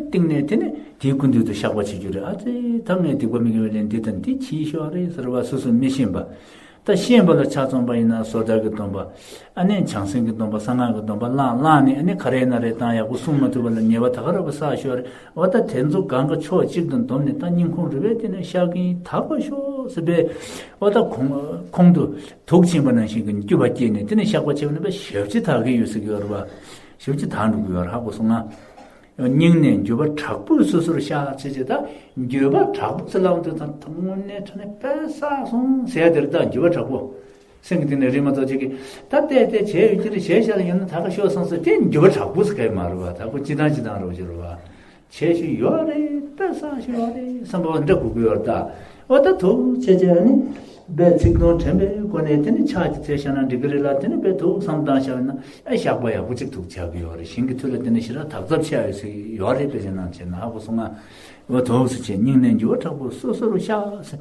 གཏིང་ནས་དེ་ནི་དེའི་སྐུ་མདུན་དུ་བཤགས་པ་བྱེད་རྒྱུ་རེད། ཨ་ཙི་ད་ངས་སྡིག་པ་མི་དགེ་བའི་ལས་འདི་དང་འདི་བགྱིས་ཤག་རེད་ཟེར་བ། སོ་སོས་མི་ཤེས་པ། ད་ཤེས་པ་ལ་ཆ་མཚོན་པ་ཡིན་ན་སོ་ཐར་གྱི་སྡོམ་པ། ཨ་ནི་བྱང་སེམས་ཀྱི་སྡོམ་པ། གསང་སྔགས་ཀྱི་སྡོམ་པ་བླངས་བླངས་ནས། ཨ་ནི་ག་རེ་ན་རེ་བཏང་ཡག་པོ་སྲུང་མ་ཐུབ་པ་ལ་ཉེས་པ་ད་ག་རང་བསགས་ཤག་རེད། འོ་ད་དེ་ཚོ་གང་ག་ཕྱོགས་གཅིག་ཏུ་བསྡོམས་ནས་ད་སྙིང་ཁོང་རུས་པའི་གཏིང་ནས་བཤགས་ཀྱི་ཡིན། དག་པར་ཤོག་ཟེར་བས། འོ་ད་ཁོང་ཁོང་དུ་དུག་ཕྱིན་པ་ནང་བཞིན་གྱི་འགྱུར་བ་སྐྱེས་ནས་དེ་ནས་བཤགས་པ་བྱས་པ་ན་དཔེ་ཞེ་པོ་ཅིག་དག་གི་ཡོད་ཟེར་གྱི་ཡོད་རེད་བ། ཞེ་པོ་ཅིག་དག་འགྲོ་གི་ཡོད་རེད། ཧ་གོ་སོང་ང་། སྙིང་ནས་འགྱུར་བ་དྲག་པོས་སོ་སོར་བཤགས་ཅེས་བྱས། ད་འགྱུར་བ་དྲག་པོ་ཟེར་ལབ་དུས་ད་དངོས་གནས་དྲང་གནས་དཔེ་བསགས་སོང་ཟེར་ཡ་དེ་རེད། ད་འགྱུར་བ་དྲག་པོ། སེམས་ཀྱི་གཏིང་ནས་རིག་མ་གཏོགས་ཅིག་གིས་ད་བལྟས་བལྟས་བྱས་ཡོད་ཀྱི་རེད། བྱས་བཞག་ལ་ཡིན་ན་ད་ག་ཤོག་བསམ་སོང་། དེ་འགྱུར་བ་དྲག་པོ་ཟེར་གི་མ་རེད་བ། ད་ཁོ་སྤྱི་བཏང་སྤྱི་བཏང་རེད་བ། ཅིག་རེད་བ། བྱས་ཤིག་ཡོད་རེད། དཔེ་བསགས་ཤིག་ཡོད་རེད་བསམ་པ་འདྲ་དགོས་ཀྱི་ཡོད་རེད་ད། འོ་ད་ཐུགས་རྗེ་ཆེ་ནི། དཔེ་ཚིག་དོན་དྲན་པའི་སྒོ་ནས་དེ་ནི་ཕྱག་ཅིག་འཚལ་བཞག་ན་འགྲིག་གི་རེད་ལ། དེ་ནི་དཔེ་ཐུགས་བསམ་བཏང་བཞག་ན་ཨེ་བཤགས་པ་ཡག་པོ་ཅིག་ཐུགས་ཆགས་ཀྱི་ཡོད་རེད། ཞིང་གི་མཐུ་ལ་དེ་ནི་ཞེ་དྲག་དག་ཚབ་ཆེ་ཡོད་ཟེར་ཡོད་རེད། དཔེ་ཆ་ནང་བྱས་ན་ཧ་གོ་སོང་ང་། འོ་ཐུགས་རྗེ་ཆེ། སྙིང་ནས་འགྱུར་བ་དྲག་པོས་སོ་སོར་བཤགས་ཟེར།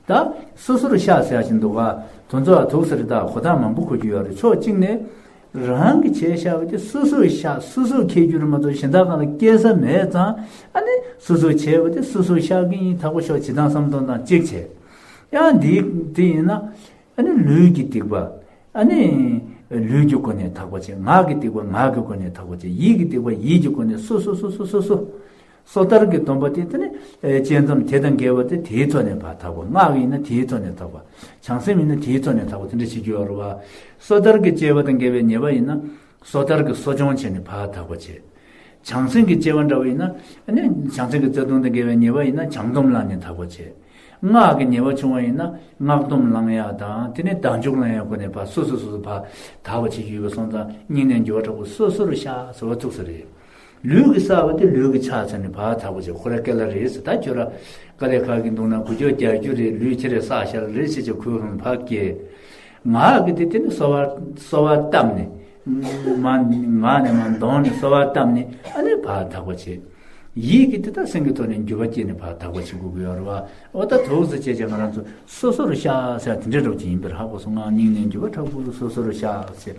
ད་སོ་སོར་བཤགས་ཟེར་ཡ་ཞིག་འདུག་ག་དེ་ཚོ་ཐུགས་སུ་རེད། ད་གོ་ཐག་མང་པོ་འཁོར་གྱི་ཡོད་རེད། ཕྱོགས་གཅིག་ནས། རང་གིས་བྱས་བཞག་པ་དེ་སོ་སོས་བཤགས། སོ་སོས་འཁྱེར་རྒྱུ་རེད་མ་གཏོགས་གཞན་དག་གང་ལ་སྐྱེལ་ས་མེད་ཙང་། ཨ་ནི་སོ་སོས་བྱས་པ་དེ་སོ་སོས་བཤགས་ཀྱི་ཡིན། དག་པོ་ཤོག་ཅེས་དང་བསམ་བློ་བཏང་གཅིག་བྱས། ཡང་འདི་འདི་ཡིན་ན་ཨ་ནི་ལུས་ཀྱི་སྡིག་པ་ཨ་ནི་ལུས་ཀྱི་སྒོ་ནས་དག་པ་བྱས། ངག་གི་སྡིག་པ་ངག་གི་སྒོ་ནས་དག་པ་བྱས། ཡིད་ཀྱི་སྡིག་པ་ཡིད་ཀྱི་སྒོ་ནས་སོ་སོ་སོ་སོ་སོ་སོ། སོ་ཐར་གྱི་སྡོམ་པ་དེ་དེ་ནི་བཅས་མཚམས་དེ་དང་འགལ་བ་དེ་དེའི་ཐོག་ནས་ཕར་དག་པ། སྔགས་ཡིན་ན་དེའི་ཐོག་ནས་དག་པ། བྱང་སེམས་ཡིན་ན་དེའི་ཐོག་ནས་དག་པ། དེ་འདྲ་བྱེད་རྒྱུ་ཡོད་རེད་བ། སོ་ཐར་གྱི་བཅས་པ་དང་འགལ་བའི་ཉེས་པ་ཡིན་ན། སོ་ཐར་གྱི་གསོ་སྦྱོང་བྱས་ནས་ཕར་དག་པ་བྱེད། བྱང་སེམས་ཀྱི་བཅས་པ་འདྲ་བ་ཡིན་ན། ཨ་ནི་བྱང་སེམས་ཀྱི་བརྩེ་དུང་དང་འགལ་བའི་ཉེས་པ་ཡིན་ན་བྱང་སྡོམ་བླངས་ནས་དག་པ་བྱེད། སྔགས་ཀྱི་ཉེས་པ་བྱུང་བ་ཡིན་ན་སྔགས་སྡོམ་བླང་ཡག་དང་དེ་ནས་བདག་འཇུག་བླང་ཡག་སྒོ་ནས་ཕར་སོ་སོ་སོ་སོ་ཕར་དག་པ་བྱེད་ཀྱི་ཡོད་པ་སོང་ཙང་སྙིང་ནས་འགྱུར་བ་དྲག་པོ་སོ་སོར་བཤགས་ཟེར་བ་ཐུག་ས་རེད། ལུས་ཀྱི་བསགས་པ་དེ་ལུས་ཀྱི་ཕྱག་འཚལ་ནས་ཕར་དག་པ་བྱེད། ཁོ་ར་སྐད་ལ་རེད་ཟེར། ད་ཁྱོད་ར་དཀའ་ལས་ཁག་གི་འདུག་ན་འགུལ་སྐྱོད་རྒྱག་རྒྱུ་རེད། ལུས་ཁྱེད་རས་བསགས་ཤར་རེད་ཟེར་ཅིག་ཁོའི་རུང་ཕར་སྐྱེལ། ངག་གི་དེ་དེ་ནི་གསོལ་བ་གསོལ་བ་བཏབ་ནས། མ་ངག་ནས་མ་གདོང་ནས་གསོལ་བ་བཏབ་ནས་ཨ་ནི་ཕར་དག་པ་བྱེད། ཡིད་ཀྱི་དེ་དག་སེམས་ཀྱི་ཐོག་ནས་འགྱུར་བ་སྐྱེས་ནས་ཕར་དག་པ་བྱེད་དགོས་ཀྱི་ཡོད་རེད་བ། འོ་ད་དུག་སེ་བྱས་བྱས་ང་རང་ཚོ་སོ་སོར་བཤགས་ཟེར་དེ་འདྲའི་རོབ་ཅིག་ཡིན་པར་ཧ་གོ་སོང་། ངག་སྙིང་ནས་འགྱུར་བ་དྲག་པོ་སོ་སོར་བཤགས་ཟེར།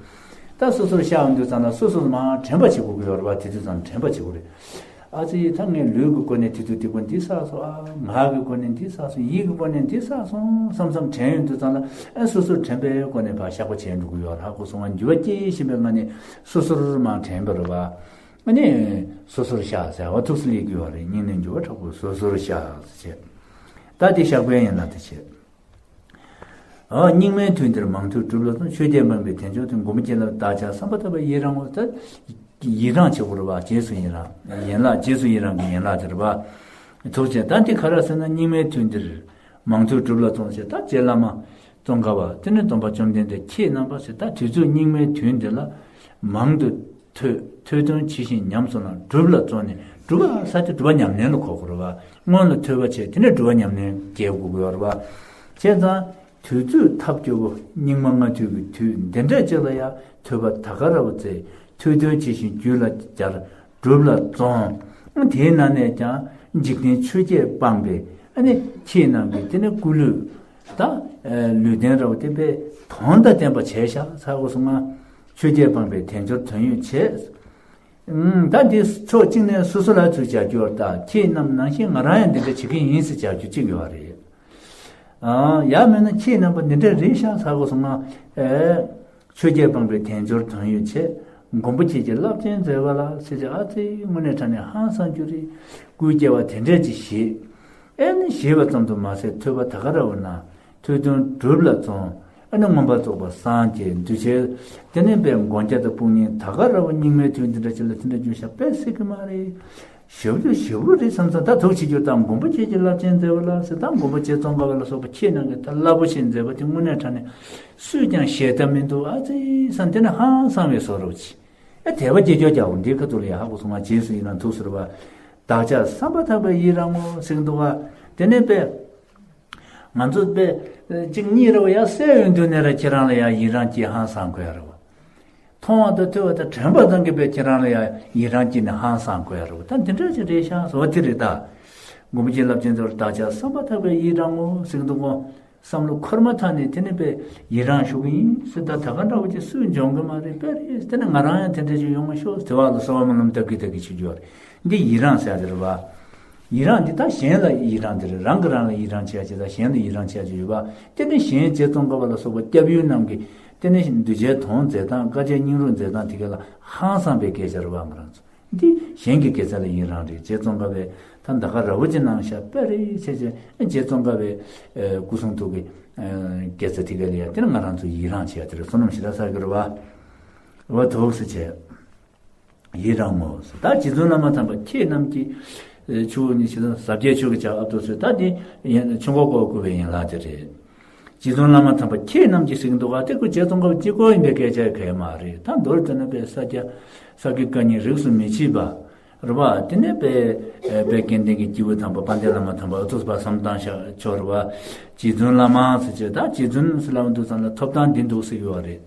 ད་སོ་སོར་བཤགས་འོང་དུས་ཙམ་ལ་སོ་སོ་མར་དྲན་པ་བྱེད་དགོས་ཀྱི་ཡོད་རེད་བ། དེ་དུས་ཙམ་དྲན་པ་བྱེད་དགོས་རེད། ཨ་ཙི་ད་ངས་ལུས་ཀྱི་སྒོ་ནས་དེ་དུས་དེ་སྒོ་འདི་བསགས་སོང་། ཨ་ངག་གི་སྒོ་ནས་འདི་བསགས་སོང་། ཡིད་ཀྱི་སྒོ་ནས་འདི་བསགས་སོང་བསམ་བསམ་དྲན་ཡོང་དུས་ཙམ་ལ་ཨ་སོ་སོར་དྲན་པའི་སྒོ་ནས་ཕར་བཤགས་པ་བྱས་འགྲོ་གི་ཡོད་རེད་ཧ་གོ་སོང་། ང་འགྱུར་བ་སྐྱེས་བཞིན་པའི་ངང་ནས་སོ་སོར་མར་དྲན་པ་རེད་བ། ཨ་ནི་སོ་སོར་བཤགས་ཟེར་བ་ཐུགས་སུ་སླེབས་ཀྱི་ཡོད་རེད། སྙིང་ནས་འགྱུར་བ་དྲག་པོ་སོ་སོར་བཤགས་ཟེར། ད་དེ་བཤགས་པའི་ཡན་ལག་དེ་བྱས། ཨ་སྙིགས་མའི་དུས་འདིར་མང་ཐོས་སྒྲུབ་ལ་བརྩོན། ཆོས་བརྒྱད་སྤངས་པའི་དལ་འབྱོར་དོན། མགོན་པོ་ཁྱེད་ལ་བདག་ཅག་བསམ་པ་ཐག་པས་ཡི་རང་ངོ་། ད་ཡི་རང་བྱེད་དགོས་རེད་བ། རྗེས་སུ་ཡི་རང་། ཡན་ལག་རྗེས་སུ་ཡི་རང་གི་ཡན་ལག་དེ་རེད་བ། ཐུགས་རྗེ་ད་འདི་ག་རེ་ཟེར་ན་སྙིགས་མའི་དུས་འདིར། མང་ཐོས་སྒྲུབ་ལ་བརྩོན་ཟེར། ད་རྗེ་བླ་མ་ཙོང་ཁ་པ་དེ་ནི་སྟོན་པ་བཅོམ་ལྡན་འདས་ཁྱེད་རྣམ་པ་ཟེར། ད་དུས་ཚོད་སྙིགས་མའི་དུས་འདི་ལ་མང་དུ་ཐོས། ཐོས་དོན་ཇི་བཞིན་ཉམས་སུ་བླང་། སྒྲུབ་ལ་བརྩོན་ནས། སྒྲུབ་པ་ཟེར་དེ་སྒྲུབ་པ་ཉམས་ལེན་ལ་གོ་དགོས་རེད་བ། སྔོན་ལ་ཐོས་པ་བྱས་དེ་ནས་སྒྲུབ་པ་ཉམས་ལེན་བྱེད་དགོས་ཀྱི་ཡོད་རེད་བ། བྱས་ཙང་དུས་ཚོད་ཐབས་སྐྱོ་པོ་སྙིགས་མ་ལྔ་བདོའི་གི་དུས་འདི་འདྲ་ཅིག་ལ་ཡང་ཐོས་པ་ད་ག་ར་བ་བཙལ། ཐོས་དོན་ཇི་བཞིན་རྒྱུད་ལ་སྦྱར། སྒྲུབ་ལ་བརྩོན། དེའི་ནང་ནས་ཀྱང་འཇིག་རྟེན་ཆོས་བརྒྱད་སྤངས་པའི་ཨ་ནི་ཁྱེད་རྣམས་ཀྱི་དེ་ནི་སྐུ་ལུས་ད་ལུས་རྟེན་ར་བ་དེ་པས་དོན་དང་ལྡན་པ་བྱས་ཤག་ཟེར་གོ་སོང་ང་། ཆོས་བརྒྱད་སྤངས་པའི་དལ་འབྱོར་དོན་ཡོད་བྱས། ཨུམ། ད་འདི་ཕྱོགས་གཅིག་ནས་སོ་སོ་ལ་ཚུར་བྱ་རྒྱུ་ད་ཁྱེད་རྣམས་ནང་བཞིན་ང་རང་ཡང་འདི་འདྲ་བྱེད་ཀྱི་ཡིན་ཟེར་བྱ་རྒྱུ་གཅིག་ཡོད་རེད། ཨ་ཡང་མིན་ན་ཁྱེད་རྣམ་པ་འདི་འདྲ་རེད་ཤག་ཟེར་གོ་སོང་ང་། ཨེ། ཆོས་བརྒྱད་སྤངས་པའི་དལ་འབྱོར་དོན་ཡོད་བྱས། མགོན་པོ་ཁྱེད་ཀྱི་རླབས་ཆེན་མཛད་པ་ལ་ཟེར་བྱས། ཨ་ཙི་དངོས་གནས་དྲང་གནས་ཧང་སང་རྒྱུ་རེད། སྐུའི་སྐྱེ་བ་དེ་འདྲས་ཅིག་བཞེས། ཨེ་ནི་བཞེས་པ་ཙམ་དུ་མ་ཟད་ཐོས་པ་ད་ག་ར་བ་ན། ཐོས་དོན་སྒྲུབ་ལ་བརྩོན། ཨ་ནི་མངོན་པར་རྫོགས་པར་སངས་རྒྱས། འདུས་བྱས་དེ་ནི་པའི་མགོན་སྐྱབས་དང་དཔུང་གཉེན་ད་ག་ར་བ་སྙིགས་མའི་དུས་འདི་འདྲ་ཅིག་ལ་དེ་འདྲ་འགྱུར་ཤག་དཔེ་སྲིད་ཀྱི་མ་རེད། ཞེ་པོ་ཞེ་པོ་རེད་བསམ་བསམ་ད་དུག་བྱེད་རྒྱུ་དང་མགོན་པོ་ཁྱེད་ཀྱི་རླབས་ཆེན་མཛད་པ་ལ་ཟེར། ད་མགོན་པོ་རྗེ་ཙོང་ཁ་པ་ལ་སོགས་པ་ཁྱེད་རྣམས་ཀྱི་ད་རླབས་པོ་ཆེ་མཛད་པ་དེ་དངོས་གནས་དྲང་གནས་སུས་ཀྱང་བཞེད་ཐབས་མི་འདུག་ཨ་ཙི་བསམ་དེ་ནི་ཧང་སང་བའི་བཟོ་འདྲ་ཅིག་ཨ་དད་པ་སྐྱེ་སྐྱོ་རྒྱག་འོང་འདི་ཁ་ཐུག་ལ་ཡ་ཧ་གོ་སོང་ང་། རྗེས་སུ་ཡི་རང་ཐུགས་ཟེར་བ། བདག་ཅག་བསམ་པ་ཐག་པས་ཡི་རང་ངོ་ཟེར་གི་འདུག་བ། དེ་ནས་པས། ང་ཚོ་པས་གཅིག་གཉིས་རེ་བ་ཡ་གསལ་ཡོང་དུས་ནས་ར་ཁྱེད་རང་ལ་ཡ་ཡི་རང་སྐྱེ་ཧང་སང་དགོས་ཡ་རེད་བ། མཐོང་བ་དང་ཐོས་པ་དང་དྲན་པ་ཙམ་གྱིས་པས་ཁྱེད་རང་ལ་ཡ་ཡི་རང་སྐྱེས་ནས་ཧང་སང་དགོས་ཡ་རེད་བ། ད་འདི་འདྲ་ཞིག་རེད་ཤག་ཟེར་བ་དེ་རེད་ད། མགོན་པོ་ཁྱེད་རླབས་ཆེན་ཚོར་བདག་ཅག་བསམ་པ་ཐག་པས་ཡི་རང་ངོ་ཟེར་གི་འདུག་གོ། བསམ་བློ་འཁོར་མ་ཐག་ནས་དེ་ནི་པས་ཡི་རང་ཞུ་གི་ཡིན་ཟེར། ད་ད་ག་འདྲ་བོ་ཅིག་སུས་འཇོན་གི་མ་རེད་པས་རེད། དེ་ནི་ང་རང་ཡང་དེ་འདྲ་ཞིག་ཡོང་མ་ཤོག་དེ་བ་ལ་གསོལ་བ་སྨོན་ལམ་བཏབ་གི་བཏབ་གི་བྱེད་རྒྱུ་རེད། འདི་ཡི་རང་ཟེར་ཡ་དེ་རེད་བ། ཡི་རང་འདི་ད་གཞན་ལ་ཡི་རང་དེ་རེད། རང་གིས་རང་ལ་ཡི་རང་བྱེད་ཡ་ཅིག་དང་གཞན་ལ་ཡི་རང་བྱེད་ཡ་ཅིག་ཡོད་པ། དེ་ནི་གཞན་རྗེ་ཙོང་ཁ་པ་ལ་སོགས་པ་སྐྱབས་ཡུལ་རྣམས་ཀྱི་དེ་ནི་གདུལ་བྱའི་དོན་མཛད་སྟངས་དཀའ་སྤྱད་སྙིང་རུས་མཛད་སྟངས་དེ་ག་ལ་ཧང་སང་པའི་སྐད་ཆ་རེད་བ། ང་རང་ཚོ་འདི་གཞན་གྱི་དགེ་རྩ་ལ་ཡི་རང་རེད། རྗེ་ཙོང་ཁ་པས་ད་ད་ག་ར་བོ་ཅིག་གནང་ཤག་པས་རེད་བྱས་བྱས། རྗེ་ཙོང་ཁ་པའི་སྐུ་གསུང་ཐུགས་ཀྱི་དགེ་རྩ་དེ་ག་ལ་ཡ་དེ་ནི་ང་རང་ཚོ་ཡི་རང་བྱེད་ཡ་དེ་རེད། བསོད་ནམས་ཞེ་དྲག་བསགས་ཀྱི་རེད་བ། བ་ཐུགས་སུ་ཆེ། ཡི་རང་ངོ་། ད་རྗེ་བཙུན་བླ་མ་དམ་པ་ཁྱེད་རྣམས་ཀྱིས། ཆུ་བོ་ནི་ཞེ་ས་བརྒྱད་ཆོས་ཀྱི་བྱ་བ་ཨབ་ཏུ་སོད། ད་འདི་ཡན་ཆུ་འགོ་གོ་བཀོད་པའི་ཡན་ལག་དེ་རེད། རྗེ་བཙུན་བླ་མ་དམ་པ་ཁྱེད་རྣམས་ཀྱིས་ཟེར་གྱི་འདུག་ག། དེ་ཁོ་རྗེ་ཙོང་ཁ་པ་གཅིག་པོ་ཡིན་པའི་སྐད་ཆ་གལ་མ་རེད། ད་མདོར་བསྡུ་ན་པའི་ས་སྐྱ་ས་དགེ་བཀའ་རྙིང་རིས་སུ་མི་མཆིས་པ་རེད་བ། དེ་ནས་པའི་པའི་སྐལ་ལྡན་གྱི་སྐྱེས་བུ་དམ་པ་དཔལ་ལྡན་བླ་མ་དམ་པ་ཨ་ཏུ་པ་བསམ་གཏན་ཤག་མཆོག་རེད་བ། རྗེ་བཙུན་བླ་མ་ཟེར་བྱས། ད་རྗེ་བཙུན་ཟེར་ལབ་འདུག་ཙང་ལ་ཐོབ་ཐང་འདི་འདུག་ཟེར་གྱི་ཡོད་རེད།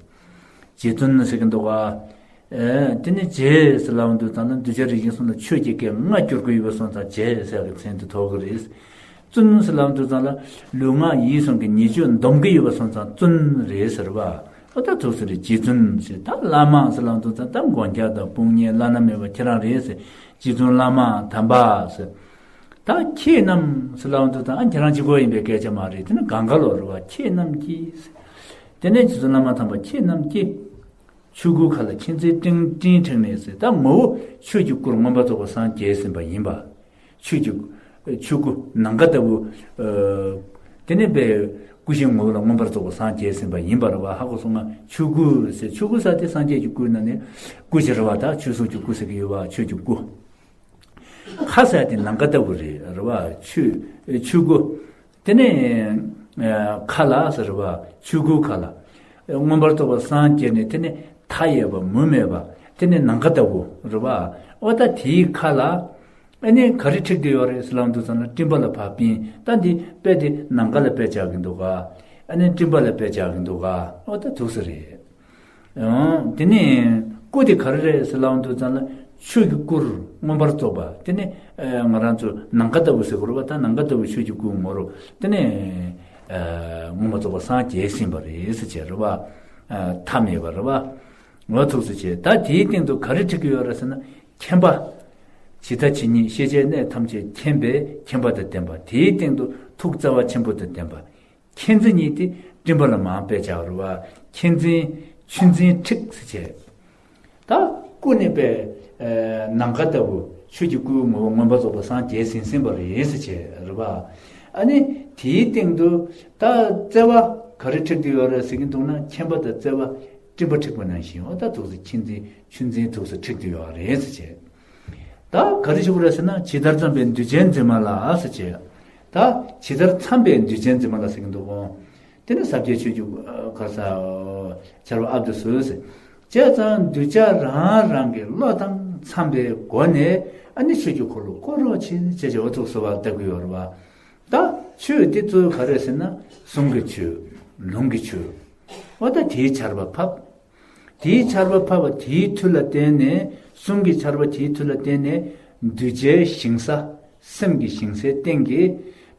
རྗེ་བཙུན་ཟེར་གྱི་འདུག་ག། ཨེ། དེ་ནི་རྗེ་ཟེར་ལབ་འདུག་ཙང་ལ་གདུལ་བྱ་རིགས་ཅན་གསུམ་ལ་ཆོས་ཀྱི་སྐད་ལྔ་སྒྱུར་གྱི་ཡོད་པ་སོང་ཙང་རྗེ་ཟེར་གྱི་མཚན་དུ་ཐོགས་ཀྱི་རེད། བཙུན་ཟེར་ལབ་འདུག་ཙང་ལ་ལུས་ངག་ཡིད་གསུམ་གྱི་ཉེས་སྤྱོད་འདོམས་ཀྱི་ཡོད་པ་སོང་ཙང་བཙུན་རེད་ཟེར་བ། ཨོ་ད་ཐུགས་སུ་རེད། རྗེ་བཙུན་ཟེར། ད་བླ་མ་ཟེར་ལབ་འདུག་ཙང་ད་མགོན་སྐྱབས་དང་དཔུང་གཉེན་བླ་ན་མེད་པ་ཁྱེད་རང་རེད་ཟེར། རྗེ་བཙུན་བླ་མ་དམ་པ་ཟེར། ད་ཁྱེད་རྣམས་ཟེར་ལབ་འདུག་ཙང་ཨ་ཁྱེད་རང་གཅིག་པོ་ཡིན་པའི་སྐད་ཆ་མ་རེད། དེ་ནི་གང་ག་ལོ་རེད་བ། ཁྱེད་རྣམས་ཀྱིས་ཟེར། དེ་ནས་རྗེ་བཙུན་བླ་མ་དམ་པ་ཁྱེད་རྣམས་ཀྱིས། ཆོས་སྐུའི་མཁའ་ལ་མཁྱེན་བརྩེའི་སྤྲིན་སྤྲིན་འཁྲིགས་ནས་ཟེར། ད་ངོ་བོ་ཆོས་ཀྱི་སྐུར་མངོན་པར་རྫོགས་པར་སངས་རྒྱས་ཟིན་པ་ཡིན་པ། ཆོས་ཀྱི་ཆོས་སྐུ་ནམ་མཁའ་ལྟ་བུ། ཨ། དེ་ནས་པའི་སྐུ་བཞིའི་ངོ་བོ་ལ་མངོན་པར་རྫོགས་པར་སངས་རྒྱས་ཟིན་པ་ཡིན་པ་རེད་བ། ཧ་གོ་སོང་ང་། ཆོས་སྐུ་ཟེར། ཆོས་སྐུ་ཟེར་དེ་སངས་རྒྱས་ཀྱི་སྐུའི་ནང་ནས་སྐུ་ཞིག་རེད་བ། ད་ཆོས་སྐུ་ཟེར་གྱི་ཡོད་བ། ཆོས་ཀྱི་སྐུ། མཁའ་ཟེར་དེ་ནམ་མཁའ་ལྟ་བུ་རེད། རེད་བ། ཆོས་ཆོས་སྐུ། དེ་ནས་ཨ་མཁའ་ལ་ཟེར་བ། ཆོས་སྐུའི་མཁའ་ལ་མངོན་པར་རྫོགས་པར་སངས་རྒྱས་ནས། དེ་ནས་མཐའ་ཡས་པ་མུ་མེད་པ། དེ་ནས་ནམ་མཁའ་ལྟ་བུ་རེད་བ། ཨོ་ད་དེའི་མཁའ་ལ་ཨ་ནི་ག་རེ་འཁྲིགས་བསྡད་ཡོད་རེད་ཟེར་ལབ་དུས་ཙམ་ལ། སྤྲིན་པ་ལ་ཕར་པིན། ད་འདི་དཔེ་དེ་ནམ་མཁའ་ལ་དཔེ་བཞག་གི་འདུག་ག། ཨ་ནི་སྤྲིན་པ་ལ་དཔེ་བཞག་གི་འདུག་ག། ཨོ་ད་འདུག་སེ་རེད། ཨང་། དེ་ནས་སྐུ་དེ་ག་རེ་རེད་ཟེར་ལབ་དུས་ཙམ་ལ། ཆོས་ཀྱི་སྐུར་མངོན་པར་རྫོགས་པ། དེ་ནས་ཨ་ང་རང་ཚོ་ནམ་མཁའ་ལྟ་བུ་ཟེར་དགོས་རེད་བ། ད་ནམ་མཁའ་ལྟ་བུ་ཆོས་ཀྱི་སྐུའི་ངོ་བོར། དེ་ནས་ཨ་མངོན་པར་རྫོགས་པར་སངས་རྒྱས་ཟིན་པ་རེད་ཟེར་བྱས་རེད་བ། ཨ་མཐའ་མེད་པ་རེད་བ། འོ་འདུག་སེ་བྱས། ད་དེའི་སྟེང་དུ་ག་རེ་འཁྲིགས་ཀྱི་ཡོད་རེད་ཟེར་ན། མཁྱེན་པ། ཇི་ལྟ་ཇི་སྙེད་ཤེས་བྱའི་གནས་ཐམས་ཅད་མཁྱེན་པས་མཁྱེན་པ་དང་ལྡན་པ། དེའི་སྟེང་དུ་ཐུགས་བརྩེ་བ་ཆེན་པོ་དང་ལྡན་པ། མཁྱེན་བརྩེ་གཉིས་དེ་སྤྲིན་པ་ལ་མར་དཔེ་བཞག་རེད་བ། མཁྱེན་བརྩེ་ཆུ་འཛིན་འཁྲིགས་ཟེར་བྱས། ད་སྐུ་ནི་པའི་ཨ་ནམ་མཁའ་ལྟ་བུ་ཆོས་ཀྱི་སྐུའི་ངོ་བོ་མངོན་པར་རྫོགས་པར་སངས་རྒྱས་ཟིན་ཟིན་པ་རེད་ཟེར་བྱས་རེད་བ། ཨ་ནི་དེའི་སྟེང་དུ་ད་བརྩེ་བ་ག་རེ་འཁྲིགས་བསྡད་ཡོད་རེད་ཟེར་གྱི་འདུག་ན། མཁྱེན་པ་དང་བརྩེ་བ་སྤྲིན་པ་འཁྲིགས་པ་ནང་བཞིན། འོ་ད་འདུག་སེ་མཁྱེན་བརྩེ་ཆུ་འཛིན་འདུག་སེ་འཁྲིགས་བསྡད་ཡོད་རེད་ཟེར་བྱས། ད་ག་རེ་ཞུ་དགོས་རེད་ཟེར་ན། ཇི་ལྟར་བརྩམས་པའི་གདུལ་བྱའི་འཛིན་མ་ལ་ཟེར་བྱས། ད་ཇི་ལྟར་འཚམས་པའི་གདུལ་བྱའི་འཛིན་མ་ལ་ཟེར་གྱི་འདུག་གོ། དེ་ནི་ཟབ་རྒྱས་ཆོས་ཀྱི་ག་ས་ཆར་པ་ཨ་བདུད་སོ་ཟེར། བྱས་ཙང་གདུལ་བྱ་རང་རང་གི་བློ་དང་འཚམས་པའི་སྒོ་ནས་ཨ་ནི་ཆོས་ཀྱི་འཁོར་ལོ་བསྐོར་རོགས་གྱིས་ཟེར་བྱས་འོ་འདུག་སེ་བར་བལྟ་གི་ཡོད་རེད་བ། ད་ཆོས་དེ་གཙོ་བོ་ག་རེ་ཟེར་ན། གསུང་གི་ཆོས། ལུང་གི་ཆོས། འོ་ད་དེའི་ཆར་པ་ཕབ། དེའི་ཆར་པ་ཕབ་པ་དེའི་མཐུ་ལ་བརྟེན་ནས། གསུང་གི་ཆར་པ་དེའི་མཐུ་ལ་བརྟེན་ནས་གདུལ་བྱའི་ཞིང་ས། སེམས་ཀྱི་ཞིང་སའི་སྟེང་གི།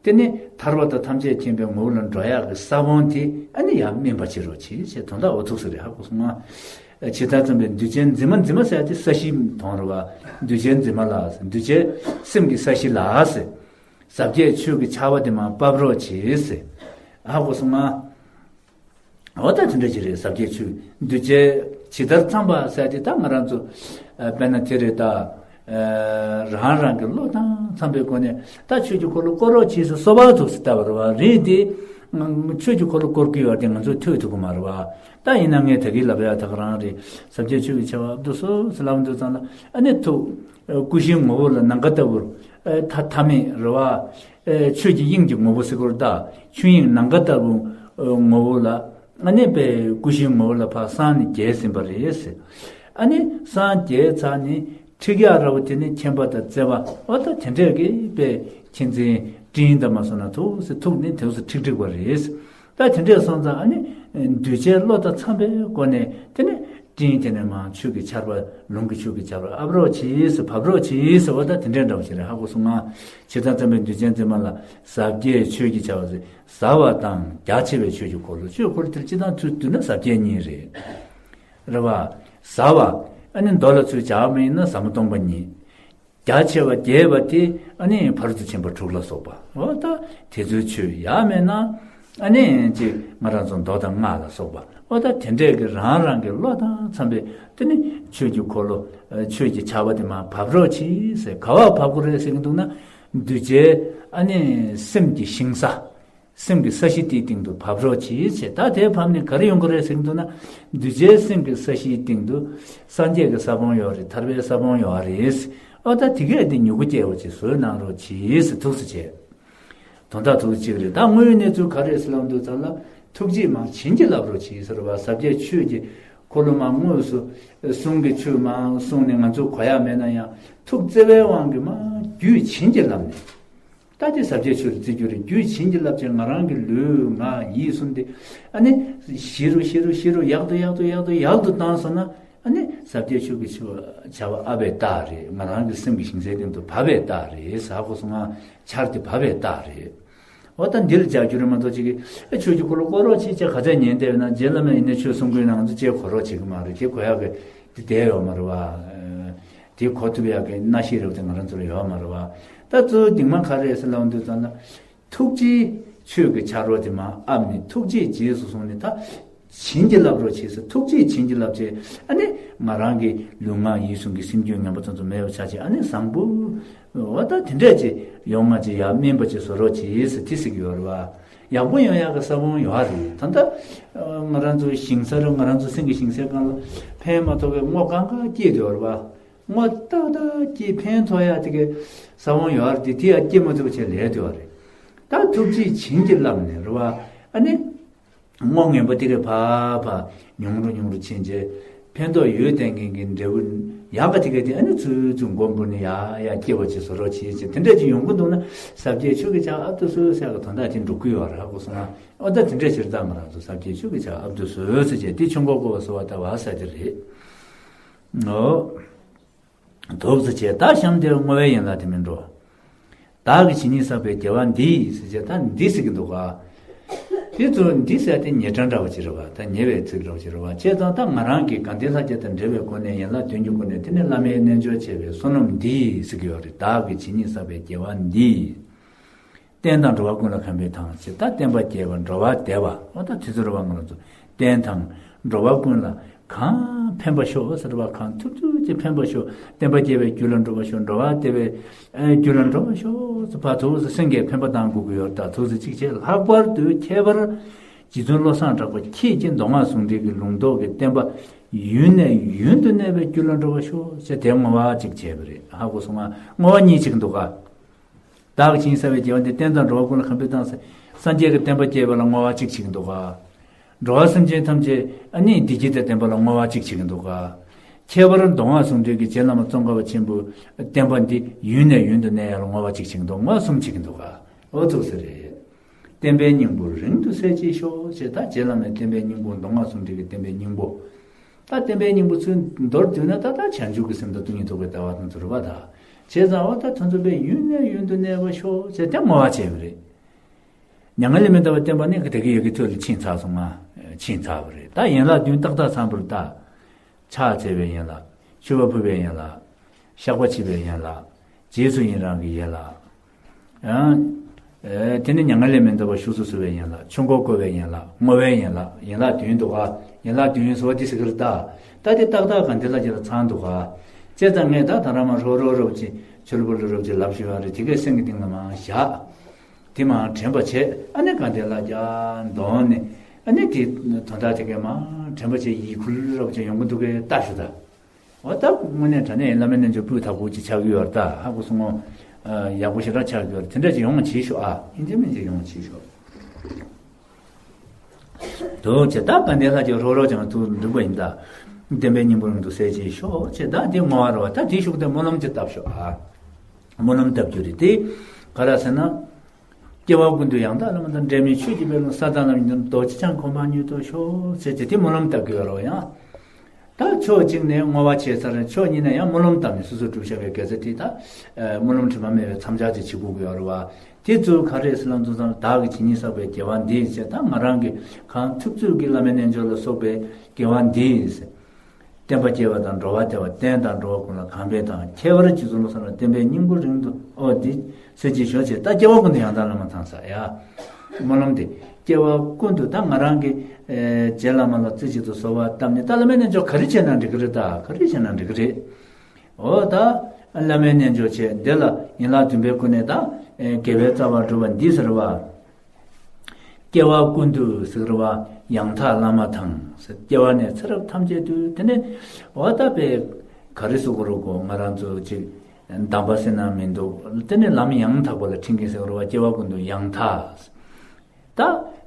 དེ་ནི་ཐར་པ་དང་ཐམས་ཅད་མཁྱེན་པའི་ངོ་བོ་ལ་འགྲོ་ཡག་གི་ས་བོན་དེ་ཨ་ནི་ཡར་སྨིན་པ་བྱེད་རོགས་གྱིས་ཞེས་དོན་དག་འོ་འདུག་སེ་རེད། ཧ་གོ་སོང་ང་། ཇི་ལྟར་བརྩམས་པའི་གདུལ་བྱའི་འཛིན་མ། འཛིན་མ་ཟེར་ཡ་དེ་ས་གཞི་དོན་རེད་བ། གདུལ་བྱའི་འཛིན་མ་ལ། གདུལ་བྱའི་སེམས་ཀྱི་ས་གཞི་ལ་ཟེར། ཟབ་རྒྱས་ཆོས་ཀྱི་ཆར་པ་དེ་མར་ཕབ་རོགས་གྱིས་ཟེར། ཧ་གོ་སོང་ང་། འོ་ད་དེ་འདྲ་ཅིག་རེད། ཟབ་རྒྱས་ཆོས་གདུལ་བྱའི་ཇི་ལྟར་འཚམས་པ་ཟེར་དེ་ད་ང་རང་ཚོ་ཨ་དཔེར་ན་དེ་རེད་ད། ཨ་རང་རང་གི་བློ་དང་འཚམས་པའི་སྒོ་ནས་ད་ཆོས་ཀྱི་འཁོར་ལོ་བསྐོར་རོགས་གྱིས་ཟེར་གསོལ་བ་འདུག་སེ་བཏབ་པ་རེད་བ། རེད་དེ། ཆོས་ཀྱི་འཁོར་ལོ་བསྐོར་གྱི་ཡོད་དེ་ང་ཚོས་ཐོས་ཐུབ་ཀྱི་མ་རེད་བ། ད་ཡིན་ན་ངས་ད་གིན་ལབ་ཡ་ད་ག་རང་རེད། ཟབ་རྒྱས་ཆོས་ཀྱི་ཆར་པ་ཨ་བདུད་སོ་ཟེར་ལབ་དུས་ཙམ་ལ་ཨ་ནི་ཐུགས། སྐུ་བཞིའི་ངོ་བོ་ལ་ནམ་མཁའ་ལྟ་བུར། ཨེ་མཐའ་མཐའ་མེད་རེད་བ། ཨེ་ཆོས་ཀྱི་དབྱིངས་ཀྱི་ངོ་བོ་ཟེར་དགོས་རེད་ད། ཆོས་དབྱིངས་ནམ་མཁའ་ལྟ་བུ་ངོ་བོ་ལ། ཨ་ནི་པའི་སྐུ་བཞིའི་ངོ་བོ་ལ་ཕར་སངས་ནས་རྒྱས་ཟིན་པ་རེད་ཟེར། ཨ་ནི་སངས་རྒྱས་ཚར་ནས་འཁྲིག་ཡག་ར་བ་དེ་ནི་མཁྱེན་པ་དང་བརྩེ་བ། འོ་ད་དེ་འདྲས་ཀྱི་པའི་མཁྱེན་བརྩེའི་སྤྲིན་དང་མ་སོང་ན་ཐུགས་སུ་ཐུགས་ནི་ཐུགས་སུ་འཁྲིག་འཁྲིག་པ་རེད། ད་དེ་འདྲས་སོང་ཙང་ཨ་ནི་གདུལ་བྱའི་བློ་དང་འཚམས་པའི་སྒོ་ནས་དེ་ནི་སྤྲིན་དེ་ནས་མར་ཆོས་ཀྱི་ཆར་པ། ལུང་གི་ཆོས་ཀྱི་ཆར་པ་ཨབ་རོགས་གྱིས་ཟེར། ཕབ་རོགས་གྱིས་ཟེར། འོ་ད་དེ་འདྲས་འདྲ་བོ་ཞིག་རེད། ཧ་གོ་སོང་ང་། ཇི་ལྟར་བརྩམས་པའི་གདུལ་བྱའི་འཛིན་མ་ལ། ཟབ་རྒྱས་ཆོས་ཀྱི་ཆར་པ་ཟེར། ཟབ་པ་དང་རྒྱ་ཆེ་བའི་ཆོས་ཀྱི་འཁོར་ལོ། ཆོས་འཁོར་ལོ་དེར་སྤྱིར་བཏང་ཚུར་བསྡུས་ན་ཟབ་རྒྱས་གཉིས་རེད། རེད་བ། ཟབ་པ། ཨ་ནི་མདོ་ལ་ཚུར་སྦྱར་བ་ཡིན་ན་ཟབ་མོ་སྟོང་པ་ཉིད། རྒྱ་ཆེ་བ་རྒྱས་པ་དེ་ཨ་ནི་ཕ་རོལ་ཏུ་ཕྱིན་པ་དྲུག་ལ་སོགས་པ། འོ་ད་དེ་ཚོའི་ཆོས། ཡང་མིན་ན་ཨ་ནི་ཅིག་ང་རང་ཚོ་མདོ་དང་སྔགས་ལ་སོགས་པ། འོ་ད་དེ་འདྲས་ཀྱི་རང་རང་གི་བློ་དང་འཚམས་པའི་དེ་ནི་ཆོས་ཀྱི་འཁོར་ལོ། ཆོས་ཀྱི་ཆར་པ་དེ་མར་ཕབ་རོགས་གྱིས་ཟེར། ག་བར་ཕབ་དགོས་རེད་ཟེར་གྱི་འདུག་ན། གདུལ་བྱའི་ཨ་ནི་སེམས་ཀྱི་ཞིང་ས། སེམས་ཀྱི་ས་གཞི་དེའི་སྟེང་དུ་ཕབ་རོགས་གྱིས་བྱས། ད་དེ་ཕབ་ནས་ག་རེ་ཡོང་གི་རེད་ཟེར་གྱི་འདུག་ན། གདུལ་བྱའི་སེམས་ཀྱི་ས་གཞིའི་སྟེང་དུ་སངས་རྒྱས་ཀྱི་ས་བོན་ཡོད་རེད། ཐར་པའི་ས་བོན་ཡོད་རེད། ཨོ་ད་དེ་གས་དེ་མྱུ་གུ་སྐྱེ་བ་ཅིག་བཟོས་གནང་རོགས་གྱིས་ཟེར། ཐུགས་སུ་བྱས། དོན་དག་ཐུགས་སུ་གཅིག་རེད། ད་དངོས་ཡོད་གནས་ཚུལ་ག་རེ་ཟེར་ལབ་འདུག་ཙང་ལ། ཐུགས་རྗེས་མར་བྱིན་གྱིས་བརླབ་རོགས་གྱིས་ཟེར་བ། ཟབ་རྒྱས་ཆོས་ཀྱི་འཁོར་ལོ་མར་དངོས་སུ་གསུང་གི་ཆོས་མར་གསུངས་ནས་ང་ཚོ་གོ་ཡ་མེད་ན་ཡང་ཐུགས་བརྩེ་བའི་དབང་གིས་མར་རྒྱུད་བྱིན་གྱིས་བརླབས་ནས། ད་དེ་ཟབ་རྒྱས་ཆོས་ལ་བརྩི་རྒྱུ་རེད། རྒྱུད་བྱིན་གྱིས་བརླབས་བྱས་ང་རང་གི་ལུས་ངག་ཡིད་གསུམ་དེ་ཨ་ནི་ཞི་རུ་ཞི་རུ་ཞི་རུ་ཡག་ཏུ་ཡག་ཏུ་ཡག་ཏུ་ཡག་ཏུ་བཏང་སོང་ན། ཨ་ནི་ཟབ་རྒྱས་ཆོས་ཀྱི་ཆར་པ་ཨ་བའི་རྟགས་རེད། ང་རང་གི་སེམས་ཀྱི་ཞིང་སའི་སྟེང་དུ་བབས་པའི་རྟགས་རེད། ཟ་ཁོ་སོང་ང་ཆར་དེ་བབས་པའི་རྟགས་རེད། འོ་ད་འདི་ལ་སྦྱར་རྒྱུ་རེད་མ་གཏོགས་ཅིག་གིས་ཨེ་ཆོས་ཀྱི་འཁོར་ལོ་བསྐོར་རོགས་བྱེད་ཅེས་ག་ཚད་ཉན་བསྡད་ཡོད་ན། རྗེ་བླ་མས་ཡིན་ནའི་ཆོས་གསུང་གི་ཡོད་ན་ང་ཚོ་ཅེས་གོ་རོགས་བྱེད་ཀྱི་མ་རེད། དེ་གོ་ཡག་གི་དེ་བསྡད་ཡོད་མ་རེད་བ། དེ་གོ་ཐུབ་ཡག་གི་རྣམ་ཤེས་རེ་བ་དེ་ང་རང་ཚོ་ལ་ཡོད་མ་རེད་བ། ད་གཙོ་བོ་གདིང་མ་ག་རེ་རེད་ཟེར་ལབ་འདུག་ཙང་ན། ཐུགས་རྗེའི་ཆོས་ཀྱི་ཆར་པ་དེ་མར་ཨབ་ནས་ཐུགས་རྗེས་རྗེས་སུ་བཟུང་ནས། ད་ བྱིན་གྱིས་བརླབ་རོགས་བྱེད་ཟེར། ཐུགས་རྗེས་བྱིན་གྱིས་བརླབས་བྱས། ཨ་ནི་ང་རང་གི་ལུས་ངག་ཡིད་གསུམ་གྱི་སེམས་རྒྱུད་ངན་པ་ཚོ་ཚོ་མེད་པ་ཆགས་བྱས། ཨ་ནི་བཟང་པོ་འོ་ད་དེ་འདྲས་ཅིག་ཡོང་ང་ཅིག་ཡར་སྨིན་པ་ཅིག་བཟོ་རོགས་བྱེད་ཟེར་དེ་ཟེར་གྱི་ཡོད་རེད་བ། ཡག་པོ་ཡོང་ཡག་གི་ས་བོན་ཡོད་རེད། ད་ལྟ་ང་རང་ཚོ་ཞིང་ས་རེད། ང་རང་ཚོ་སེམས་ཀྱི་ཞིང་སའི་སྒང་ལ་ཕན་མ་ཐོགས་པའི་སྔོ་གང་ག་སྐྱེས་བསྡད་ཡོད་རེད་བ། སྔོ་ཏག་ཏག་སྐྱེས་ཕན་ཐོགས་ཡག་དེ་གའི་ས་བོན་ཡོད་རེད་དེ། དེ་ཡང་སྐྱེ་མ་ཐུབ་བྱས་ལས་བསྡད་ཡོད་རེད། ད་ཐུགས་རྗེས་བྱིན་གྱིས་བརླབས་ནས་རེད་བ། ཨ་ནི། སྔོ་ངན་པ་དེ་གའི་ཕར་ཕར་ཉུང་རུ་ཉུང་རུ་ཕྱིན་བྱས། ཕན་ཐོགས་ཡོད་བསྡད་མཁན་གྱི་འབྲས་བུ་ཡག་ག་དེ་གའི་དེ་ཨ་ནི་ཚུར་ཚུར་མགོ་འབུར་ནས་ཡར་ཡར་སྐྱེ་བ་ཅིག་བཟོ་རོགས་བྱེད་ཅེས། དེ་འདྲ་ཅིག་ཡོང་གི་འདུག་ན། ཟབ་རྒྱས་ཆོས་ཀྱི་ཆར་ཨབ་ཏུ་གསོལ་ཟེར་གི་དོན་དག་དེ་འགྲུབ་ཀྱི་ཡོད་རེད་གོ་སོང་ང་། ཨོ་ད་དེ་འདྲ་ཕྱིར་ད་ང་རང་ཚོ་ཟབ་རྒྱས་ཆོས་ཀྱི་ཆར་ཨབ་ཏུ་གསོལ་ཟེར་བྱས་དེ་ཆོས་འཁོར་བསྐོར་བ་གསོལ་བ་བཏབ་པ་ཟེར་དེ་རེད། ཨོ། དུག་ཙི་བྱས་ད་གཤམ་དེར་བསྔོ་བའི་ཡན་ལག་དེ་མིན་འགྲོ། བདག་གིས་ཇི་སྙེད་བསགས་པའི་དགེ་བ་འདིས་ཟེར་བྱས་ད་འདི་ཟེར་གྱི་འདུག་ག། དེ་ཚོ་འདི་ཟེར་དེ་ཉེ་སྦྱོར་འདྲ་བ་ཅིག་རེད་བ། ད་ཉེ་བའི་ཚིག་འདྲ་བ་ཅིག་རེད་བ། བྱས་ཙང་ད་ང་རང་གིས་དགའ་ལྡན་ལྷ་བརྒྱ་དང་འབྲེལ་བའི་སྒོ་ནས་ཡན་ལག་བདུན་གྱི་སྒོ་ནས་དེ་ནས་བླ་མའི་རྣལ་འབྱོར་བྱས་པའི་བསོད་ནམས་འདིས་ཟེར་གྱི་ཡོད་རེད། བདག་གིས་ཇི་སྙེད་བསགས་པའི་དགེ་བ་འདིས། བསྟན་དང་འགྲོ་བ་ཀུན་ལ་གང་ཕན་དང་ཟེར། ད་བསྟན་པ་རྒྱས་པ་འགྲོ་བ་བདེ་བ། འོ་ད་དེ་ཚོ་རེད་བ། ང་རང་ཚོ་བསྟན་དང་འགྲོ་བ་ཀུན་ལ་གང་ཕན་པ་ཤོག་ཟེར་བ། གང་ཐུབ་ཐུབ་ཀྱིས་ཕན་པ་ཤོག། བསྟན་པ་རྒྱས་པའི་རྒྱུ་ལ་འགྲོ་བ་ཤོག། འགྲོ་བ་བདེ་བའི་ཨེ་རྒྱུ་ལ་འགྲོ་བ་ཤོག་ཟེར་བ། ཐུགས་སུ་སེམས་ཀྱིས་ཕན་པ་གཏང་དགོས་ཀྱི་ཡོད། ད་ཐུགས་སུ་གཅིག་བྱས། ལྷག་པར་དུ་ཁྱད་པར་རྗེ་བཙུན་བློ་བཟང་གྲགས་པ་ཁྱེད་ཀྱི་མདོ་སྔགས་ཟུང་འབྲེལ་གྱི་ལུང་རྟོགས་ཀྱི་བསྟན་པ་ཡུན་ནས་ཡུན་དུ་གནས་པའི་རྒྱུ་ལ་འགྲོ་བ་ཤོག་ཟེར་དེ་བསྔོ་བ་གཅིག་བྱས་པ་རེད། ཧ་གོ་སོང་ང་། བསྔོ་བ་གཉིས་གཅིག་འདུག་ག། བདག་གིས་ཇི་སྙེད་བསགས་པའི་དགེ་བ་འདིས། བསྟན་དང་འགྲོ་བ་ཀུན་ལ་གང་ཕན་དང་ཟེར། སངས་རྒྱས་ཀྱི་བསྟན་པ་རྒྱས་པ་ལ་བསྔོ་བ་གཅིག་བྱེད་ཀྱི་འདུག་ག། འགྲོ་བ་སེམས་ཅན་ཐམས་ཅད་ཨ་ནི་བདེ་སྐྱིད་དང་ལྡན་པ་ལ་བསྔོ་བ་གཅིག་བྱེད་ཀྱི་འདུག་ག། ཁྱད་པར་མདོ་སྔགས་ཟུང་འབྲེལ་གྱི་རྗེ་བླ་མ་ཙོང་ཁ་པ་ཆེན་པོའི་བསྟན་པ་འདི་ཡུན་ནས་ཡུན་དུ་གནས་ཡ་ལ་བསྔོ་བ་གཅིག་བྱེད་ཀྱི་འདུག། བསྔོ་བ་གསུམ་བྱེད་ཀྱི་འདུག་ག། འོ་ཐུགས་སུ་རེད། བསྟན་པའི་སྙིང་པོ་རིང་དུ་གསལ་བྱེད་ཤོག་ཅེས། ད་རྗེ་བླ་མའི་བསྟན་པའི་སྙིང་པོ། མདོ་སྔགས་ཟུང་འབྲེལ་གྱི་བསྟན་པའི་སྙིང་པོ། ད་བསྟན་པའི་སྙིང་པོ་ཚུར་མདོར་བསྡུས་ན་ད་ལྟ་བྱང་ཆུབ་ཀྱི་སེམས་དང་སྟོང་ཉིད་རྟོགས་པའི་ལྟ་བ་དང་ཚུར་བ་དང་། བྱས་ཙང་འོ་ད་དོན་དམ་པའི་ཡུན་ནས་ཡུན་དུ་གནས་པར་ཤོག་ཅེས་དེ་བསྔོ་བ་བྱས་པ་རེད། མྱ་ངན་ལས་མི་འདའ་བའི་བསྟན་པ་ནི་དེ་གི་ཡི་གེ་ཐོག་ལ་ཕྱིན་ཚར་སོང་ང་། ཕྱིན་ཚར་བ་རེད། ད་ཡན་ལག་བདུན་ཏག་ཏག་ཚང་བར་ད། ཕྱག་འཚལ་བའི་ཡན་ལག། མཆོད་པ་ཕུལ་བའི་ཡན་ལག། བཤགས་པ་བྱེད་པའི་ཡན་ལག། རྗེས་སུ་ཡི་རང་གི་ཡན་ལག། ཡང་། ཨེ། དེ་ནས་མྱ་ངན་ལས་མི་འདའ་བ་ཤུགས་སུ་གསོ་བའི་ཡན་ལག། ཆོས་འཁོར་བསྐོར་བའི་ཡན་ལག། བསྔོ་བའི་ཡན་ལག། ཡན་ལག་བདུན་འདུག་ག། ཡན་ལག་བདུན་གསོལ་བ་འདེབས་ཟེར་གི་རེད་ད། ད་དེ་ཏག་ཏག་དགའ་ལྡན་ལྷ་བརྒྱ་ལ་ཚང་འདུག་ག། བྱས་ཙང་ངས་ད་ད་ར་མ་རོ་རོ་རོབ་ཅིག་ཆོས་ལུགས་པ་ལ་རོབ་ཅིག་ལབ་ཞུ་ཡ་རེད། དེ་གའི་སེམས་ཀྱི་གཏིང་ལ་མར་བཞག། དེ་མར་དྲན་པ་བྱས། ཨ་ནི་དགའ་ལྡན་ལྷ་བརྒྱ་འདོན་ནས། ཨ་ནི་དེ་དོན་དག་དེ་གའི་མར་དྲན་པ་བྱས། ཡིད་ཁུལ་རོབ་ཅིག་ཡོང་གི་འདུག་གས། ལྟ་ཞུ་ད། འོ་ད་དངོས་གནས་དྲང་གནས་བླ་མའི་རྣལ་འབྱོར་སྤུས་དག་པོ་ཅིག་ཆགས་ཀྱི་ཡོད་རེད་ད། ཧ་གོ་སོང་ངོ་། ཡག་པོ་ཞེ་དྲག་ཆགས་ཀྱི་ཡོད་རེད། དེ་འདྲ་ཅིག་ཡོང་བ་བྱེད་ཤོག་ཨ། ཡིན་གཅིག་མིན་གཅིག་ཡོང་བ་བྱེད་ཤོག། དུ་བྱས། ད་དགའ་ལྡན་ལྷ་བརྒྱ་རོ་རོ་ཅང་ཐུགས་འགྲིག་པ་ཡིན་ད། བསྟན་པའི་སྙིང་པོ་རིང་དུ་གསལ་བྱེད་ཤོག་ཅེས། ད་དེ་བསྔོ་བ་རེད་བ། ད་དེའི་གཞུག་དེ་སྨོན་ལམ་ཅིག་བཏབ་ཤོག་ཨ། སྨོན་ལམ་བཏབ་རྒྱུ་རེད་དེ། ག་རེ་ཟེར་ན། སྐྱེ་བ་ཀུན་ཏུ་ཡང་དག་བླ་མ་དང་། འབྲལ་མེད་ཆོས་ཀྱི་དཔལ་ལ། ས་དང་ལམ་གཉིས་དང་། རྡོ་རྗེ་འཆང་གོ་འཕང་མྱུར་ཐོབ་ཤོག་ཟེར་བྱས་དེ་སྨོན་ལམ་བཏབ་དགོས་རེད་བ་ཡང་། ད་ཕྱོགས་གཅིག་ནས་བསྔོ་བ་བྱས་ཚར། ཕྱོགས་གཉིས་ནས་ཡང་སྨོན་ལམ་བཏབ་ནས་སོ་སོས་བསྒྲུབས་བཞག་པའི་དགེ་རྩ་དེ་ད་སྨོན་ལམ་དྲི་མ་མེད་པའི་མཚམས་སྦྱར་ཅིག་བྱེད་དགོས་ཀྱི་ཡོད་རེད་བ། དེ་ཚོ་ག་རེ་ཟེར་ལབ་དུས་ཙམ་ལ། བདག་གིས་ཇི་སྙེད་བསགས་པའི་དགེ་བ་འདིས་ཟེར། ད་ང་རང་གིས་གང་ཐུབ་ཚོད་ཀྱིས་བླ་མའི་རྣལ་འབྱོར་ལ་སོགས་པའི་དགེ་བ་འདིས་ཟེར། བསྟན་པ་སྐྱེ་བ་དང་འགྲོ་བ་བདེ་བ། བསྟན་དང་འགྲོ་བ་ཀུན་ལ་གང་ཕན་དང་། ཁྱད་པར་རྗེ་བཙུན་བློ་བཟང་ལ། བསྟན་པའི་སྙིང་པོ་རིང་དུ་འོ་འདི་གསལ་བྱེད་ཤོག་ཅེས། ད་སྐྱེ་བ་ཀུན་ཏུ་ཡང་དག་བླ་མ་དང་ཟེར་ཡ། སྨོན་ལམ་འདི་སྐྱེ་བ་ཀུན་ཏུ་ད་ང་རང་གིས་ཨེ་རྗེ་བླ་མ་ལ་རྩེ་གཅིག་ཏུ་གསོལ་བ་བཏབ་ནས། ད་བླ་མའི་རྣལ་འབྱོར་ག་རེ་བྱས་ན་འགྲིག་གི་རེད། ད་ག་རེ་བྱས་ན་འགྲིག་གི་རེད། འོ་ད་བླ་མའི་རྣལ་འབྱོར་བྱས། འདི་ལ་ཡན་ལག་བདུན་པའི་སྒོ་ནས་ད་ཨེ་དགེ་བའི་རྩ་བ་སྒྲུབ་པ་འདི་ཟེར་བ། སྐྱེ་བ་ཀུན་ཏུ་ཟེར་བ་ཡང་དག་བླ་མ་དང་ཟེར། སྐྱེ་བ་ནས་ཚེ་རབས་ཐམས་ཅད་དུ། དེ་ནས་འོ་ད་དཔེ་ག་རེ་ཟེར་དགོས་རེད་གོ། ང་རང་ཚོ་ཅིག་གདམས་པ་ཟེར་ན་མི་འདུག། དེ་ནས་ལམ་ཡང་དག་པ་ལ་ཁྲིད་མཁན་ཟེར་བ། སྐྱེ་བ་ཀུན་ཏུ་ཡང་དག། ད་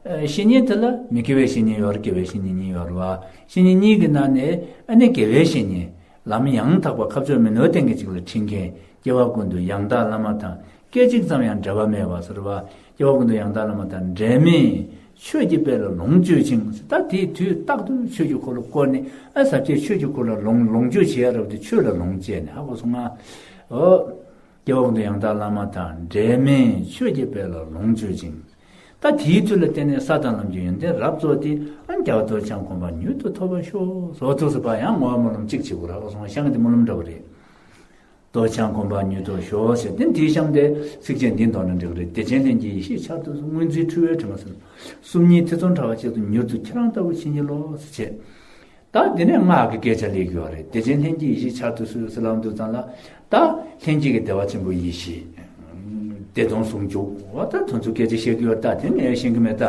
བཤེས་གཉེན་དེ་ལ་མི་དགེ་བའི་བཤེས་གཉེན་ཡོད་རེད། དགེ་བའི་བཤེས་གཉེན་གཉིས་ཡོད་རེད་བ། བཤེས་གཉེན་གཉིས་ཀྱི་ནང་ནས་ཨ་ནི་དགེ་བའི་བཤེས་གཉེན། ལམ་ཡང་དག་པ་ཁ་ཕྱོགས་མི་ནོར་བསྟན་མཁན་ཅིག་ལ་ཁྲིད་མཁན། སྐྱེ་བ་ཀུན་ཏུ་ཡང་དག་བླ་མ་དང་། སྐད་ཅིག་ཙམ་ཡང་འབྲལ་བ་མེད་པ་ཟེར་བ། སྐྱེ་བ་ཀུན་ཏུ་ཡང་དག་བླ་མ་དང་། འབྲལ་མེད་ཆོས་ཀྱི་དཔལ་ལ་ལོངས་སྤྱོད་ཅིང་། ད་དེའི་དུས་རྟག་ཏུ་ཆོས་ཀྱི་འཁོར་ལོ་བསྐོར་ནས། ཨ་ཟབ་རྒྱས་ཆོས་ཀྱི་འཁོར་ལོ་ལོངས་ལོངས་སྤྱོད་བྱེད་ཡ་རབ་ཏུ་ཆོས་ལ་ལོངས་སྤྱད་ནས། ཧ་གོ་སོང་ང་། འོ། སྐྱེ་བ་ཀུན་ཏུ་ཡང་དག་བླ་མ་དང་། འབྲལ་མེད་ཆོས་ཀྱི་དཔལ་ལ་ལོངས་སྤྱོད་ཅིང་། ད་དེའི་ཚུལ་ལ་བརྟེན་ནས་ས་དང་ལམ་གྱི་ཡོན་ཏན་རབ་རྫོགས་ཏེ། ཨ་རྒྱལ་བ་རྡོ་རྗེ་འཆང་གོ་འཕང་མྱུར་དུ་ཐོབ་པར་ཤོག། ཟེར་བ་ཐུགས་སུ་བབ། ཡང་བསྔོ་བ་སྨོན་ལམ་གཅིག་བྱེད་དགོས་རེད། ཨོ་སོང་ཤང་གི་དེ་སྨོན་ལམ་འདྲ་བ་རེད། ལྡོག་ཀྱང་སྒོམ་པ་མྱུར་དུ་ཞོག་ཟེར་ཏེ། འདིའི་གཤམ་དེ་ཚིགས་བཅད་འདི་འདོན་ན་འགྲིག་གི་རེད། བདེ་ཆེན་ལྷན་སྐྱེས་ཡེ་ཤེས་འཆར་དུ་གསོལ། སྔོན་འཛིན་འཁྲུལ་བའི་དྲི་མ་སེལ། སུམ་གཉིས་ཐེ་ཚོམ་བྲལ་བ་གཅེར་དུ། མྱུར་དུ་ཁྱེད་རང་ལྟ་བུ་མཁྱེན་གྱིས་རློབས་ཟེར་བྱས། ད་དེ་ནས་སྔགས་ཀྱི་སྐད་ཆ་སླེབས་ཀྱི་ཡོད་རེད། བདེ་ཆེན་ལྷན་སྐྱེས་ཡེ་ཤེས་འཆར་དུ་གསོལ་ཟེར་ལབ་དུས་ཙམ་ལ། ད་ལྷན་སྐྱེས་ཀྱི་བདེ་བ་ཆེན་པོའི་ཡེ་ཤེས། བདེ་སྟོང་ཟུང་འཇུག་འོ་ད་དེ་ཚོ་སྐད་ཆ་བཤད་ཀྱི་ཡོད། ད་དེ་ངས་ཤེས་ཀྱི་མེད། ད་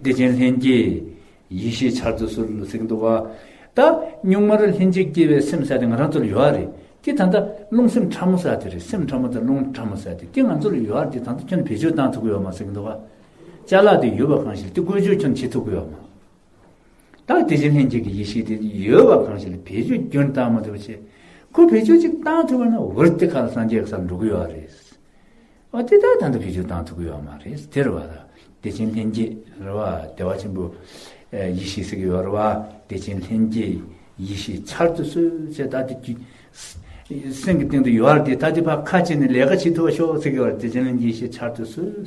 བདེ་ཆེན་ལྷན་སྐྱེས་ཡེ་ཤེས་འཆར་དུ་གསོལ་ཟེར་གྱི་འདུག་བ། ད་གཉུག་མར་ལྷན་ཅིག་སྐྱེས་པའི་སེམས་ཟེར་དེ་ང་རང་ཚོ་ལ་ཡོད་རེད། དེ་ད་ལྟ་རླུང་སེམས་ཕྲ་མོ་ཟེར་དེ་རེད། སེམས་ཕྲ་མོ་དང་རླུང་ཕྲ་མོ་ཟེར་དེ་དེ་ང་ཚོ་ལ་ཡོད་རེད། དེ་ད་ལྟ་ཁྱོན་བེད་སྤྱོད་བཏང་ཐུབ་ཀྱི་ཡོད་མ་ཟེར་གྱི་འདུག་བ། ཅ་ལག་དེ་ཡོད་པ་གང་ཞིག་དེ་བཀོལ་སྤྱོད་ཁྱོན་བྱེད་ཐུབ་ཀྱི་ཡོད་མ། ད་བདེ་ཆེན་ལྷན་སྐྱེས་ཀྱི་ཡེ་ཤེས་དེ་ཡོད་པ་གང་ཞིག་ལ་བེད་སྤྱོད་ཁྱོན་བཏང་མ་ཐུབ་པ་བྱས། ཁོ་བེད་སྤྱོད་ཅིག་བཏང་ཐུབ་པ་ན་འོ་དེ་ཁ་ལ་སངས་རྒྱས་ཀྱི་སར་འགྲོ་གི་ཡོད་རེད། འོ་དེ་ད་ད་ལྟ་བེད་སྤྱོད་བཏང་ཐུབ་ཀྱི་ཡོད་མ་རེད། དེ་རེད་བ། ད་བདེ་ཆེན་ལྷན་སྐྱེས་རེད་བ། བདེ་བ་ཆེན་པོ་ཡེ་ཤེས་ཟེར་གྱི་ཡོད་རེད་བ། བདེ་ཆེན་ལྷན་སྐྱེས་ཡེ་ཤེས་འཆར་དུ་གསོལ་ཟེར། ད་དེ་སེམས་ཀྱི་སྟེང་དུ་ཡོད་རེད། དེ་ད་དེ་ཕར་ཁ་ཕྱེ་ནས་ལས་ཀ་བྱེད་ཐུབ་པ་ཤོག་ཟེར་གྱི་ཡོད་རེད། བདེ་ཆེན་ལྷན་སྐྱེས་ཡེ་ཤེས་འཆར་དུ་གསོལ།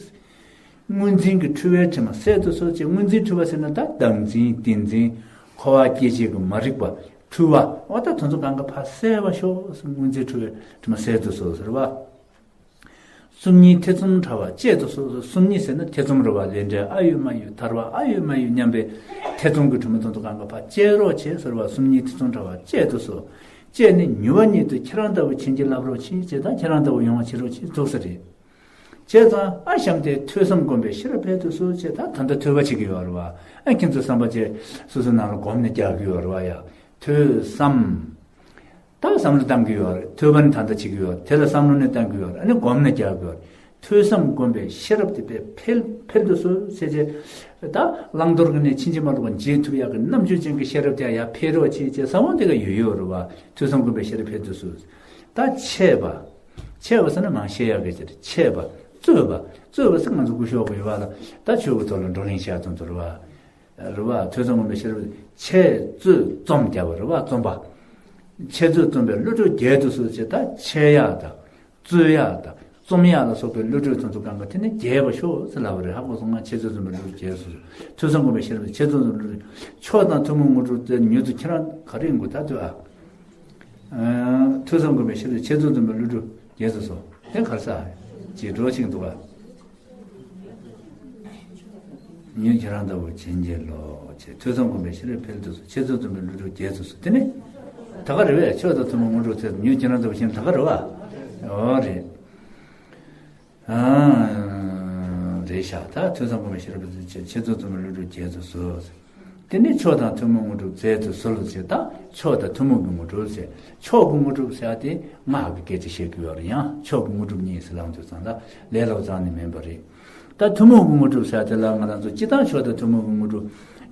སྔོན་འཛིན་གྱི་འཁྲུལ་བའི་དྲི་མ་སེལ་དུ་གསོལ་ཅེས། སྔོན་འཛིན་འཁྲུལ་བ་ཟེར་ན་ད་བདག་འཛིན་བདེན་འཛིན་འཁོར་བ་སྐྱེ་མཆེད་ཀྱི་མ་རིག་པ་འཁྲུལ་བ་འོ་ད་དེ་ཚོ་གང་ག་ཕར་སེལ་བར་ཤོག་སྔོན་འཛིན་འཁྲུལ་བའི་དྲི་མ་སེལ་དུ་གསོལ་ཟེར་བ། སུམ་གཉིས་ཐེ་ཚོམ་བྲལ་བ་གཅེར་དུ་གསོལ། སུམ་གཉིས་ཟེར་ན་ཐེ་ཚོམ་རེད་བ། ལས་འབྲས་ཨ་ཡོད་མ་ཡོད་ཐར་བ་ཨ་ཡོད་མ་ཡོད་སྙམ་པའི་ཐེ་ཚོམ་གྱི་དྲི་མ་དེ་ཚོ་གང་ག་ཕར་གཅེར་རོགས་བྱེད་ཟེར་བ། སུམ་གཉིས་ཐེ་ཚོམ་བྲལ་བ་གཅེར་དུ་གསོལ། གཅེར་ནི་མྱུར་བ་ཉིད་དུ་ཁྱེད་རང་ལྟ་བུ་བྱིན་གྱིས་བརླབ་རོགས་གྱིས་ཅེས། ད་ཁྱེད་རང་ལྟ་བུ་ཡོང་བ་བྱེད་རོགས་གྱིས་ཐུགས་ས་རེད། བྱས་ཙང་ཨ་གཤམ་དེ་ཐོས་བསམ་སྒོམ་པའི་ཤེས་རབ་འཕེལ་དུ་གསོལ་ཅེས། ད་ད་ལྟ་ཐོས་པ་བྱེད་ཀྱི་ཡོད་རེད་བ། ཨ་ཁྱེད་ཚོ་བསམ་པ་བྱས་སོ་སོའི་ནང་ལ་སྒོམ་ནས་རྒྱག་གི་ཡོད་རེད་བ། ཡ་ཐོས་བསམ། ད་བསམ་བློ་བཏང་གི་ཡོད་རེད། ཐོས་པ་ནི་ད་ལྟ་བྱེད་ཀྱི་ཡོད་རེད། དེ་ལ་བསམ་བློ་ནི་བཏང་གི་ཡོད་རེད། ཨ་ནི་སྒོམ་ནས་རྒྱག་གི་ཡོད་རེད། ཐོས་བསམ་སྒོམ་པའི་ཤེས་རབ་དེ་དཔེ་འཕེལ་འཕེལ་དུ་གསོལ་ཟེར་བྱས། ད་བླང་དོར་གྱི་ནི་ཕྱིན་ཅི་མ་ལོག་པ་འབྱེད་ཐུབ་ཡག་གི་རྣམ་དཔྱོད་ཅན་གྱི་ཤེས་རབ་དེ་ཡར་འཕེལ་རོགས་བྱེད་ཅེས་ས་བོན་དེ་ག་ཡོད་ཡོད་རེད་བ། ཐོས་བསམ་སྒོམ་པའི་ཤེས་རབ་འཕེལ་དུ་གསོལ། ད་འཆད་པ། འཆད་པ་ཟེར་ན་མང་བཤད་ཡག་གི་ཕྱིར། འཆད་པ། རྩོད་པ། རྩོད་པ་ཟེར་ང་ཚོ་སྐུ་ཞབས་ཀྱི་ཡོད་པ་ལ་ད་ཆོས་ཀྱི་ཐོག་ལ་བགྲོ་གླེང་བྱ་ཙམ་དུ་རེད་བ། རེད་བ། ཐོས་བསམ་སྒོམ་པའི་ཤེས་རབ། འཆད་རྩོད་རྩོམ་རྒྱག་པ་རེད་བ། རྩོམ་པ། འཆད་རྩོད་རྩོམ་པའི་བློ་གྲོས་རྒྱས་དུ་གསོལ་ཅེས། ད་འཆད་ཡག་དང་། རྩོད་ཡག་དང་། རྩོམ་ཡག་ལ་སོགས་པའི་བློ་གྲོས་དེ་ཚོ་གང་ག་དེ་ནི་རྒྱས་པར་ཤོག་ཟེར་ལབ་པ་རེད། ཧ་གོ་སོང་ང་། འཆད་རྩོད་རྩོམ་པའི་བློ་གྲོས་རྒྱས་སོ། ཐོས་བསམ་སྒོམ་པའི་ཤེས་རབ་འཆད་རྩོད་རྩོམ་པའི་བློ་གྲོས། མཆོག་དང་ཐུན་མོང་དངོས་གྲུབ་སྩལ། མྱུར་དུ་ཁྱེད་རང་ག་རེ་ཡིན་དགོས་ད་ལྟོས་ཨ། ཐོས་བསམ་སྒོམ་པའི་ཤེས་རབ་འཆད་རྩོད་རྩོམ་པའི་བློ་གྲོས་རྒྱས་སོ་སོ། དེ་ག་རེ་ཟེར། ཅེས་འགྲོ་ཅིག་འདུག་ཨ། མྱུར་ཁྱེད་རང་ལྟ་བུ་བྱིན་གྱིས་རློབས་ཅེས། ཐོས་བསམ་སྒོམ་པའི་ཤེས་རབ་འཕེལ་དུ་གསོལ། འཆད་རྩོད་རྩོམ་པའི་བློ་གྲོས་རྒྱས་སུ་གསོལ། དེ་ནི་ད་ག་རེད་བས། མཆོག་དང་ཐུན་མོང་དངོས་གྲུབ་སྩལ། མྱུར་ཁྱེད་རང་ལྟ་བུ་བྱིན། ད་ག་རེད་བ། འོ་རེད། ཨ་རེད་ཤག་ད་ཐོས་བསམ་སྒོམ་པའི་ཤེས་རབ་འཕེལ་དུ་གསོལ། འཆད་རྩོད་རྩོམ་པའི་བློ་གྲོས་རྒྱས་སུ་གསོལ། དེ་ནི་མཆོག་དང་ཐུན་མོང་དངོས་གྲུབ་སྩལ་དུ་གསོལ་ཟེར། ད་མཆོག་དང་ཐུན་མོང་གི་དངོས་གྲུབ་ཟེར། མཆོག་གི་དངོས་གྲུབ་ཟེར་ཏེ་སྔགས་ཀྱི་སྐད་ཆ་བཤད་ཀྱི་ཡོད་རེད། ཡང་མཆོག་གི་དངོས་གྲུབ་གཉིས་ཟེར་ལབ་དུས་ཙང་ད་ལས་སླ་པོ་ཙང་ནི་མིན་པ་རེད། ད་ཐུན་མོང་གི་དངོས་གྲུབ་ཟེར་དེ་ལ་ང་རང་ཚོ་སྤྱིར་བཏང་མཆོག་དང་ཐུན་མོང་གི་དངོས་གྲུབ།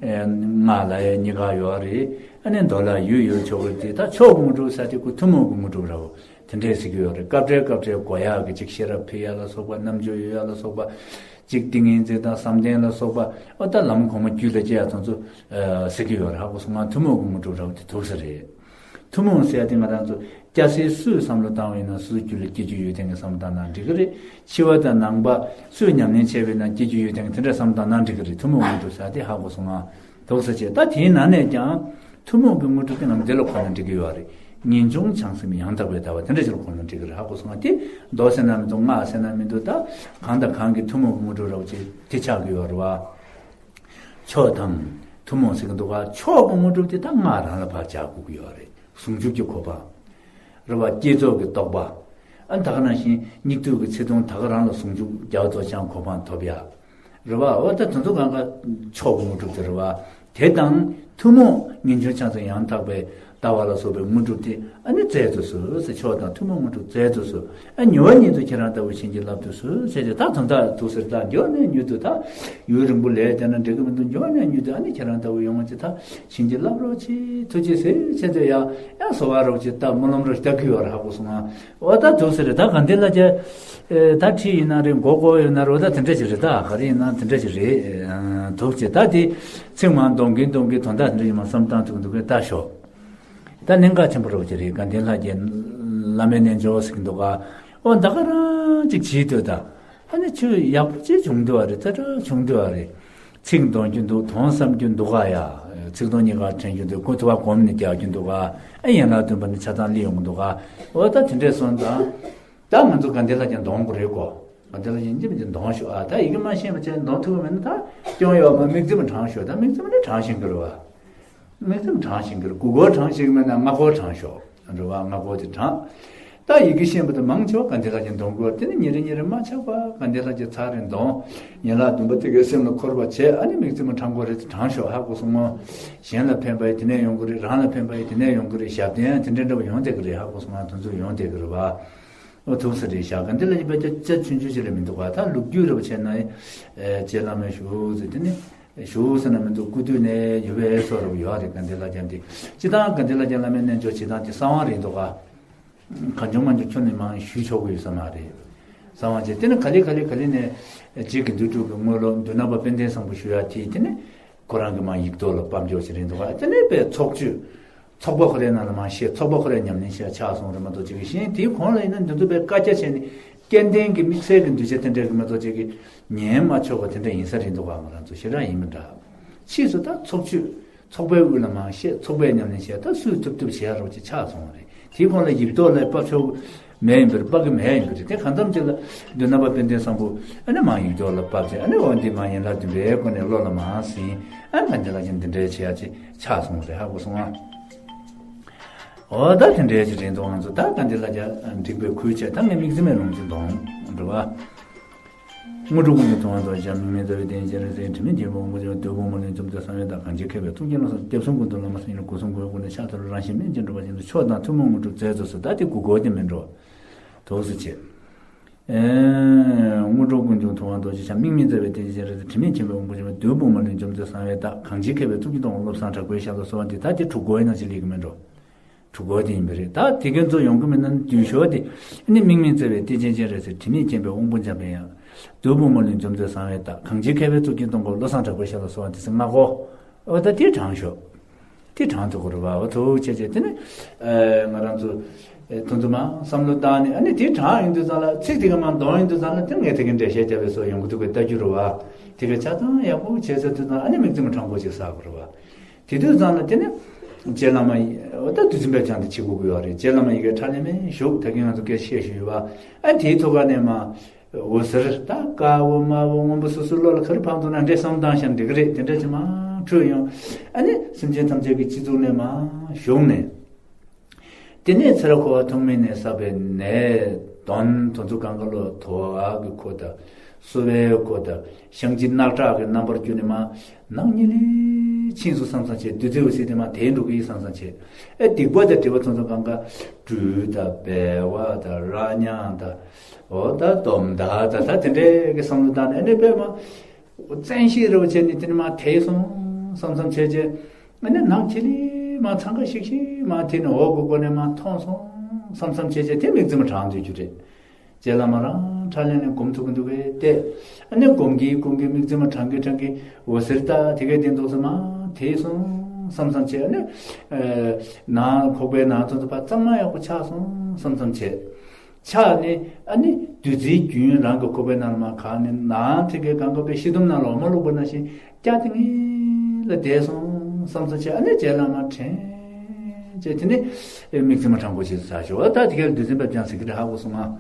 ཨེ། སྔགས་ལ་ཡང་གཉིས་ཀ་ཡོད་རེད། ཨ་ནི་མདོ་ལ་ཡོད་ཡོད་ཆོག་གི་རེད། ད་མཆོག་གི་དངོས་གྲུབ་ཟེར་དེ་ཁོ་ཐུན་མོང་གི་དངོས་གྲུབ་རེད་བ། དེ་འདྲས་ཟེར་གྱི་ཡོད་རེད། སྐབས་རེ་སྐབས་རེ་གོ་ཡག་གི་ཅིག་ཤེས་རབ་འཕེལ་ཡག་ལ་སོགས་པ། རྣམ་དཔྱོད་ཡོད་ཡག་ལ་སོགས་པ། ཅིག་ཏིང་ངེ་འཛིན་དང་བསམ་གཏན་ལ་སོགས་པ། ཨོ་ད་ལམ་གོང་མ་རྒྱུད་ལ་སྐྱེ་ཡག་དེ་ཚོ་ཨ་ཟེར་གྱི་ཡོད་རེད། ཧ་གོ་སོང་ང་། ཐུན་མོང་གི་དངོས་གྲུབ་རེད་བ། དེ་ཐུག་ས་རེད། ཐུན་མོང་ཟེར་ཡག་དེ་ང་རང་ཚོ་སྐྱ་སེར་སུས་བསམ་བློ་བཏང་བ་ཡིན་ན་སོ་སོའི་རྒྱུད་ལ་སྐྱེ་རྒྱུ་ཡོད་དེ་ངས་བསམ་བློ་བཏང་ན་འགྲིག་གི་རེད། འཆི་བ་དང་ནང་པ་སུས་ཉམས་ལེན་བྱས་པ་ཡིན་ན་སྐྱེ་རྒྱུ་ཡོད་དེ་ངས་དེ་འདྲ་བསམ་བློ་བཏང་ན་འགྲིག་གི་རེད། ཐུན་མོང་དངོས་གྲུབ་ཟེར་ཡག་དེ་ཧ་གོ་སོང་ང་། ཐུག་ས་བྱས། ད་དེའི་ནང་ནས་ཀྱང་ཐུན་མོང་གི་དངོས་གྲུབ་དེ་ང་འདི་ལ་གོ་ན་འགྲིག་གི་ཡོད་རེད། ངེས་འབྱུང་བྱང་སེམས་ཡང་དག་པའི་ལྟ་བ་དེ་འདྲ་ཞིག་ལ་གོ་ན་འགྲིག་གི་རེད། ཧ་གོ་སོང་ང་། དེ་མདོ་ཟེར་ན་མི་འདུག་སྔགས་ཟེར་ན་མི་འདུག་ད་གང་དང་གང་གི་ཐུན་མོང་གི་དངོས་གྲུབ་རེད་བ་བྱས་དེ་ཆགས་ཀྱི་ཡོད་རེད་བ། མཆོག་དང་ཐུན་མོང་ཟེར་གྱི་འདུག་ག་མཆོག་གི་དངོས་གྲུབ་དེ་ད་སྔགས་རང་ལ་ཕར་སྦྱར་དགོས་ཀྱི་ཡོད་རེད། ཟུང་འཇུག་གི་གོ་འཕང་རེད་བ། བསྐྱེད་རྫོགས་ཀྱི་རྟོགས་པ། ཨ་ད་ག་ནང་བཞིན་སྙིགས་དུས་ཀྱི་ཚེ་ཐུང་ད་ག་རང་ལ་ཟུང་འཇུག་རྒྱ་མཚོ་ལྡོག་ཀྱང་གོ་འཕང་ཐོབ་ཡ། རེད་བ། འོ་ད་དེ་ཚོ་གང་ག་མཆོག་གི་དངོས་གྲུབ་དེ་རེད་བ། དེ་དང་ཐུན་མོང་ངེས་འབྱུང་བྱང་སེམས་ཡང་དག་པའི་ལྟ་བ་ལ་སོགས་པའི་དངོས་གྲུབ་དེ་ཨ་ནི་སྩལ་དུ་གསོལ་ཟེར། མཆོག་དང་ཐུན་མོང་དངོས་གྲུབ་སྩལ་དུ་གསོལ། ཨ་མྱུར་བ་ཉིད་དུ་ཁྱེད་རང་ལྟ་བུ་བྱིན་གྱིས་བརླབ་ཏུ་གསོལ་ཟེར་ཏེ། ད་དོན་དག་ཐུག་ཟེར། ད་མགྱོགས་ནས་མྱུར་དུ། ད་ཡུན་རིང་པོ་ལས་བསྡད་ན་འགྲིག་གི་མི་འདུག་མགྱོགས་ནས་མྱུར་དུ་ཨ་ནི་ཁྱེད་རང་ལྟ་བུ་ཡོང་བ་ཅིག་ད་བྱིན་གྱིས་བརླབ་རོགས་གྱིས། ཐུགས་རྗེ་ཆེ་ཟེར་ཏེ་ཡ་ཡ་གསོལ་བ་རོགས་གྱིས། ད་སྨོན་ལམ་རོགས་ཞུ་གི་ཡོད་རེད། ཧ་གོ་སོང་ང་། འོ་ད་ཐུག་ས་རེད། ད་དགའ་ལྡན་ལྷ་རྒྱལ། ཨེ། ད་ཁྲིད་ཡིན་ན་རེད། མགོ་སྐོར་ཡོད་ན་རེད། འོ་ད་དེ་འདྲ་ཞིག་རེད། ད་ག་རེ་ཡིན་ན་དེ་འདྲ་ཞིག་རེད། ཨ། ཐུགས་རྗེ་ཆེ། ད་དེ་ཚིག་མང་འདོན་གིན་འདོན་གིན་དོན་དག་དེ་འདྲ་ཞིག་མ་བསམ་བཏང་ཐུབ་འདུག་གས། ད་ཞོག་ད་གནད་འགག་ཆེན་པོ་རེད་བ་ཅིག་རེད། དགའ་ལྡན་ལྷ་རྒྱལ་བླ་མའི་རྣལ་འབྱོར་ཟེར་གྱི་འདུག་ག་འོ་ད་ག་རང་ཅིག་བྱེད་འདོད་ད། ཨ་ནི་ཆོས་ཡག་པོ་ཅིག་བྱུང་འདུག་བ་རེད། ཚ་དྲག་བྱུང་འདུག་བ་རེད། ཚིག་འདོན་རྒྱུ་འདུག་དོན་བསམ་རྒྱུ་འདུག་ག་ཡ། ཚིག་དོན་གཉིས་ཀ་དྲན་རྒྱུ་འདུག་ཁོ་ཐུ་བ་གོམ་ནས་རྒྱག་རྒྱུ་འདུག་ག་ཨེ་ཡན་ལག་བདུན་པ་ནི་ཆ་ཚང་སླེབས་ཡོང་གི་འདུག་ག་འོ་ད་དེ་འདྲས་སོང་ཙང་། ད་ང་ཚོ་དགའ་ལྡན་ལྷ་རྒྱལ་འདོན་དགོས་རེད་གོ་དགའ་ལྡན་ལྷ་རྒྱལ་ཉིན་རྒྱུན་འདོན་ཤོག་ཨ་ད་ཡི་གེ་མ་ཤེས་པ་བྱས་འདོན་ཐུབ་པ་མེད་ན་ད་སྐྱོན་ཡོད་མ་དམིགས་བརྩེ་མ་བགྲང་ཤོག་ད་དམིགས་བརྩེ་མ་ནི་བགྲང་ཤེས་ཀྱི་རེད་བ། དམིགས་བརྩེ་མ་བགྲང་ཤེས་ཀྱི་རེད། དགུ་སྐོར་བགྲང་ཤེས་ཀྱི་མེད་ན་ལྔ་སྐོར་བགྲང་ཤོག་རེད་བ། ལྔ་སྐོར་དེ་བགྲང་། ད་ཡི་གེ་ཤེས་པ་དང་མང་ཆེ་བ་དགའ་ལྡན་ལྷ་རྒྱལ་འདོན་དགོས་དེ་ནི་ཉིན་རེ་ཉིན་རེ་མ་ཆག་པ་དགའ་ལྡན་ལྷ་རྒྱལ་ཚར་རེ་འདོན། ཡན་ལག་བདུན་པ་དེ་གའི་སེམས་ལ་འཁོར་བ་བྱས་ཨ་ནི་དམིགས་བརྩེ་མ་བགྲང་དགོས་རེད་དེ་བགྲང་ཤོག་ཧ་གོ་སོང་ངོ་། གཞན་ལ་ཕན་པ་ཡི་དེ་ནས་ཡོང་གི་རེད། རང་ལ་ཕན་པ་ཡི་དེ་ནས་ཡོང་གི་རེད། ཞབས་བརྟན་དེ་འདྲ་འདྲ་བ་ཡོང་བསྡད་ཀྱི་རེད། ཧ་གོ་སོང་ང་དུས་ཚོད་ཡོང་བསྡད་ཀྱི་རེད་བ། ཨོ་ཐུགས་སུ་རེད་བཞག་ག་འདི་ལ་ཡིན་པ་ཅི་ཅི་ཆུང་ཆུང་ཞིག་ལས་མི་འདུག་ག་ད་ལོ་རྒྱུས་རེ་བ་བྱས་ན་ཨེ་རྗེ་བླ་མའི་ཞུ་ཟེར་དེ་ནི་ཞུ་ཟེར་ན་མི་འདུག་སྐུ་དུས་ནས་ཡོད་པའི་སོ་རེ་བ་ཡོད་རེད། དགའ་ལྡན་ལྷ་རྒྱལ་འདི་སྤྱི་བཏང་དགའ་ལྡན་ལྷ་རྒྱལ་བླ་མའི་རྣལ་འབྱོར་བྱེད་སྟངས་དེ་གསང་བ་རེད་འདུག་ག་གང་བྱུང་མང་བྱུང་ཁྱོན་ནས་མང་ཞུ་ཆོག་གི་ཡོད་ས་མ་རེད། གསང་བ་བྱས་དེ་ནི་ག་ལེ་ག་ལེ་ག་ལེ་ནས་རྗེ་དགེ་འདུན་གྲུབ་ཀྱི་དངོས་སློབ་མདུན་ནག་པ་དཔལ་ལྡན་བཟང་པོ་ཞུ་ཡག་དེ་དེ་ནི་ཁོ་རང་གི་མ་ཡིག་ཐོག་ལ་དཔལ་འབྱོར་ཞིག་རེད་འདུག་ག་དེ་ནི་དཔེ་ཚོགས་ཆོས། ཚོགས་པ་ཁོ་རའི་ནང་ལ་མ་བཤད། ཚོགས་པ་ཁོ་རའི་ཉམས་ལེན་བྱས་ཆགས་སོང་རེད་མ་གཏོགས་ཅིག་གི་གཞན་དེའི་གོང་ལ་ཡིན་ན་འདི་ཚོ་དཔེ་བཀའ་རྒྱ་བྱས་ནས་སྐལ་ལྡན་གྱི་དམིགས་བསལ་གྱི་གདུལ་བྱ་དེ་འདྲ་གི་མ་གཏོགས་ཅིག་གི་ཉན་མ་ཆོག་པ་དེ་འདྲ་ཡིན་ས་རེད་འདུག་ག་ང་རང་ཚོ་ཞེ་དྲག་ཡིན་མི་འདྲ། ཕྱིས་སུ་ད་ཚོགས་ཆོས་ཚོགས་པའི་དབུས་ལ་མ་བཤད། ཚོགས་པའི་ཉམས་ལེན་བྱས་ད་སུས་ཐུབ་ཐུབ་བྱས་རོགས་ཅིག་ཆགས་སོང་བ་རེད། དེའི་གོང་ལ་ཡིག་ཐོག་ལ་དཔལ་འབྱོར། མེད་ཡིན་པར་དཔག་གི་མེད་ཡིན་པ་རེད། དེ་གང་འཚམ་ཅིག་ལ་མདུན་ནག་པ་དཔལ་ལྡན་བཟང་པོ་ཨ་ནི་མ་ཡིག་ཐོག་ལ་ཕབ་བྱས་ཨ་ནི་འོ་འདི་མ་ཡན་ལག་བདུན་པའི་སྒོ་ནས་བློ་ལ་མ་ཟིན་ཨ་ནི་འདི་ལ་ཅིག་འདི་འདྲའི་བྱེད་ཡ་ཅིག་ཆགས་སོང་རེད་ཧ་གོ་སོང་ཨ། འོ་ད་དེ་འདྲའི་ཅིག་རེད་འདུག་ང་ཚོ་ད་ད་འདི་ལ་ཅག་འགྲིག་པའི་ཁུལ་བྱས་ད་ངས་དམིགས་བརྩེ་མའི་ལུང་ཅིག་འདོན་འགྲོ་བ། དངོས་གྲུབ་ཀུན་གྱི་ཐུབ་དབང་རྡོ་རྗེ་འཆང་། དམིགས་མེད་རྩ་བའི་བསྟན་པའི་སྤྱན་རས་གཟིགས། དྲི་མེད་མཁྱེན་པའི་དབང་པོ་རྗེ། བདུད་དཔུང་མ་ལུས་འཇོམས་མཛད་གསང་བའི་བདག་གང་ཞིག་མཁྱེན་པའི་ཐུགས་བསྐྱེད་བློ་བཟང་། སྐྱབས་གསུམ་ཀུན་ཏུ་བླ་མ་སེང་གེ་སྐུ་གསུང་ཐུགས་ཀྱི་སྒོ་ནས་ཕྱག་འཚལ་ལོ། རང་གཞན་སྨིན་ཅིང་གྲུབ་པར་བྱིན་གྱིས་རློབས། མཆོག་དང་ཐུན་མོང་དངོས་གྲུབ་སྩལ་དུ་གསོལ། ད་དེ་གུ་གོ་དེ་མིན་འགྲོ། དུས་སུ་བྱེད། ཨེ། དངོས་གྲུབ་ཀུན་འབྱུང་ཐུབ་དབང་རྡོ་རྗེ་འཆང་། དམིགས་མེད་རྩ་བའི་བསྟན་པའི་སྤྱན་རས་གཟིགས། དྲི་མེད་མཁྱེན་པའི་དབང་པོ་རྗེ། བདུད་དཔུང་མ་ལུས་འཇོམས་མཛད་གསང་བའི་བདག་གང་ཞིག་མཁྱེན་པའི་ཐུགས་ཀྱི་སྟོང་བ་བློ་བཟང་གྲགས་པའི་ཞལ་ལ་གསོལ་བ་འདེབས། ད་དེ་དྲུག་གོ་ཡིན་ན་ཅི་ལེགས་ཀྱི་མིན་འགྲོ། དྲུག་གོ་དེ་ཡིན་པ་རེད། ད་དེ་གན་ཚོ་ཡོང་གི་མིན་ན་དུས་ཞོ་དེ་ནི་དམིགས་མེད་རྩ་བའི་བསྟན་པའི་སྤྱན་རས་གཟིགས། དྲི་མེད་མཁྱེན་པའི་དབང་པོ་འཇམ་པའི་དབྱངས། བདུད་དཔུང་མ་ལུས་འཇོམས་མཛད་གསང་བའི་བདག་གང་ཞིག་མཁྱེན་པའི་ཐུགས་ཀྱི་སྟོང་བ་བློ་བཟང་གྲགས་པའི་ཞལ་ལ་གསོལ་བ་འདེབས་ཟེར་ལྔ་གོ། འོ་ད་དེ་དྲངས་ཤོག་དེ་དྲངས་ཐུབ་ཀྱི་རེད་བ། འོ་ཐུགས་རྗེ་ཆེ། དེ་ནི་ཨ་ང་རང་ཚོ་ཨེ་ཐུང་ཐུང་མ་བསམ་བློ་བཏང་ནས་ཨ་ནི་དེ་དྲངས་ཡོང་དུས་ཙང་ལ་ཚིག་དེ་ག་མ་འདོན་ཡོང་དུས་ཙང་ལ་དེ་ངས་དེ་ག་འགྲེལ་བཤད་རྒྱབ་པའི་སོ་ཡོང་གི་འདུག་གི་ལྟ་རྒྱུ་རེད་བ། དེ་ག་ཆ་ཚང་ཡག་པོ་བྱས་ཚར་དུས་ཙང་ཨ་ནི་དམིགས་བརྩེ་མ་དྲང་པོ་ཅིག་བསགས་དགོས་རེད་བ། དེ་དུས་ཙང་ལ་དེ་ནི་རྗེ་བླ་མ་ཡི་འོ་ད་དུས་ཚོད་འབེབས་ཀྱང་དེ་བྱེད་དགོས་ཀྱི་ཡོད་རེད། རྗེ་བླ་མ་ཡི་གེ་ཕྲ་ལས་མེད་བཞུགས་ད་གིན་ང་ཚོ་སྐད་བཤད་ཞུས་ཡོད་བ། ཨ་དེའི་ཐོག་ཁ་ནས་མ། འོད་ཟེར་ད་དཀར་པོ་དམར་པོ་སྔོན་པོ་སོ་སོའི་བློ་ལ་ག་རེ་བབས་འདུག་ན་འདྲེ་བསམ་བཏང་ཤར་འདི་ག་རེད་དེ་འདྲ་ཅིག་མ་འཕྲོས་ཡོང་། ཨ་ནི་སེམས་ཅན་ཐམས་ཅད་ཀྱི་སྤྱི་གཙུག་ནས་མ་བཞུགས་ནས། དེ་ནས་ཚེ་རབས་འཁོར་བ་ཐོག་མེད་ནས་བསགས་པའི་ནད་གདོན་དེ་ཚོ་གང་ག་ལོ་དོ་བ་གི་ཁུ་དང་གསོ་བའི་ཁུ་དང་བཤང་གཅི་རྣག་ཁྲག་གི་རྣམ་པར་གྱུར་ནས་མ་ནག་ཉི་ལི་ཕྱིན་སོང་བསམ་བསམ་བྱས་བདུད་རྩི་འོད་ཟེར་དེ་མ་དེ་འགྲོ་གི་ཡིན་བསམ་བསམ་བྱས། ཨེ་སྡིག་པ་དང་སྒྲིབ་པ་ཚོ་ཚོ་གང་ག་སྦྲུལ་དང་སྦལ་བ་དང་རྭ་རྙང་དང་། འོ་ད་སྡོམ་མདའ་ད་ད་དེ་འདྲའི་གི་བསམ་བློ་བཏང་ནས་ཨ་ནི་དཔེ་མ། བཙན་ཤེད་རེ་བ་བྱས་ནས་དེ་ནི་མ་དེད་སོང་བསམ་བསམ་བྱས་བྱས། ཨ་ནི་ནག་ཆི་ལི་མ་འཚང་ཁ་ཤིག་ཤིག་མ་དེ་ནི་འོག་གི་སྒོ་ནས་མ་མཐོང་སོང་བསམ་བསམ་བྱས་བྱས་དེ་དམིགས་བརྩེ་མ་དྲང་སྡོད་རྒྱུ་རེད། རྗེ་བླ་མ་རང་ཁྲ་ལན་ནས་སྒོམ་ཐུབ་ཀྱི་འདུག་གས་ཏེ། ཨ་ནི་སྒོམ་གྱིན་སྒོམ་གྱིན་དམིགས་བརྩེ་མ་དྲང་གི་དྲང་གི་འོད་ཟེར་ད་དེ་གས་དེ་འདུག་སེ་མ་དེད་སོང་བསམ་བསམ་བྱས། ཨ་ནི་ནང་ཁོག་པའི་ནང་ཚོ་ཚོ་ཕར་གཙང་མ་ཡག་པོ་ཆགས་སོང་བསམ་བསམ་བྱས། ཆགས་ནས་ཨ་ནི་བདུད་རྩིའི་རྒྱུན་རང་གི་ཁོག་པའི་ནང་ལ་མར་གང་ནས་ནང་དེ་གའི་གང་ག་པའི་ཤི་དུམ་ནང་ལ་འོ་མ་བླུགས་པ་ནང་བཞིན་སྐྱ་དེ་ངེས་ལ་བསྡད་སོང་བསམ་ཚུལ་བྱས། ཨ་ནི་རྗེ་བླ་མ་དྲན་བྱས་དེ་ནས་དམིགས་བརྩེ་མ་དྲང་པོ་ཞིག་ཟ་ཞོག་ད་དེ་གའི་བདུད་རྩི་འབེབས་ཀྱང་ཟེར་གི་རེད། ཧ་གོ་སོང་ང་།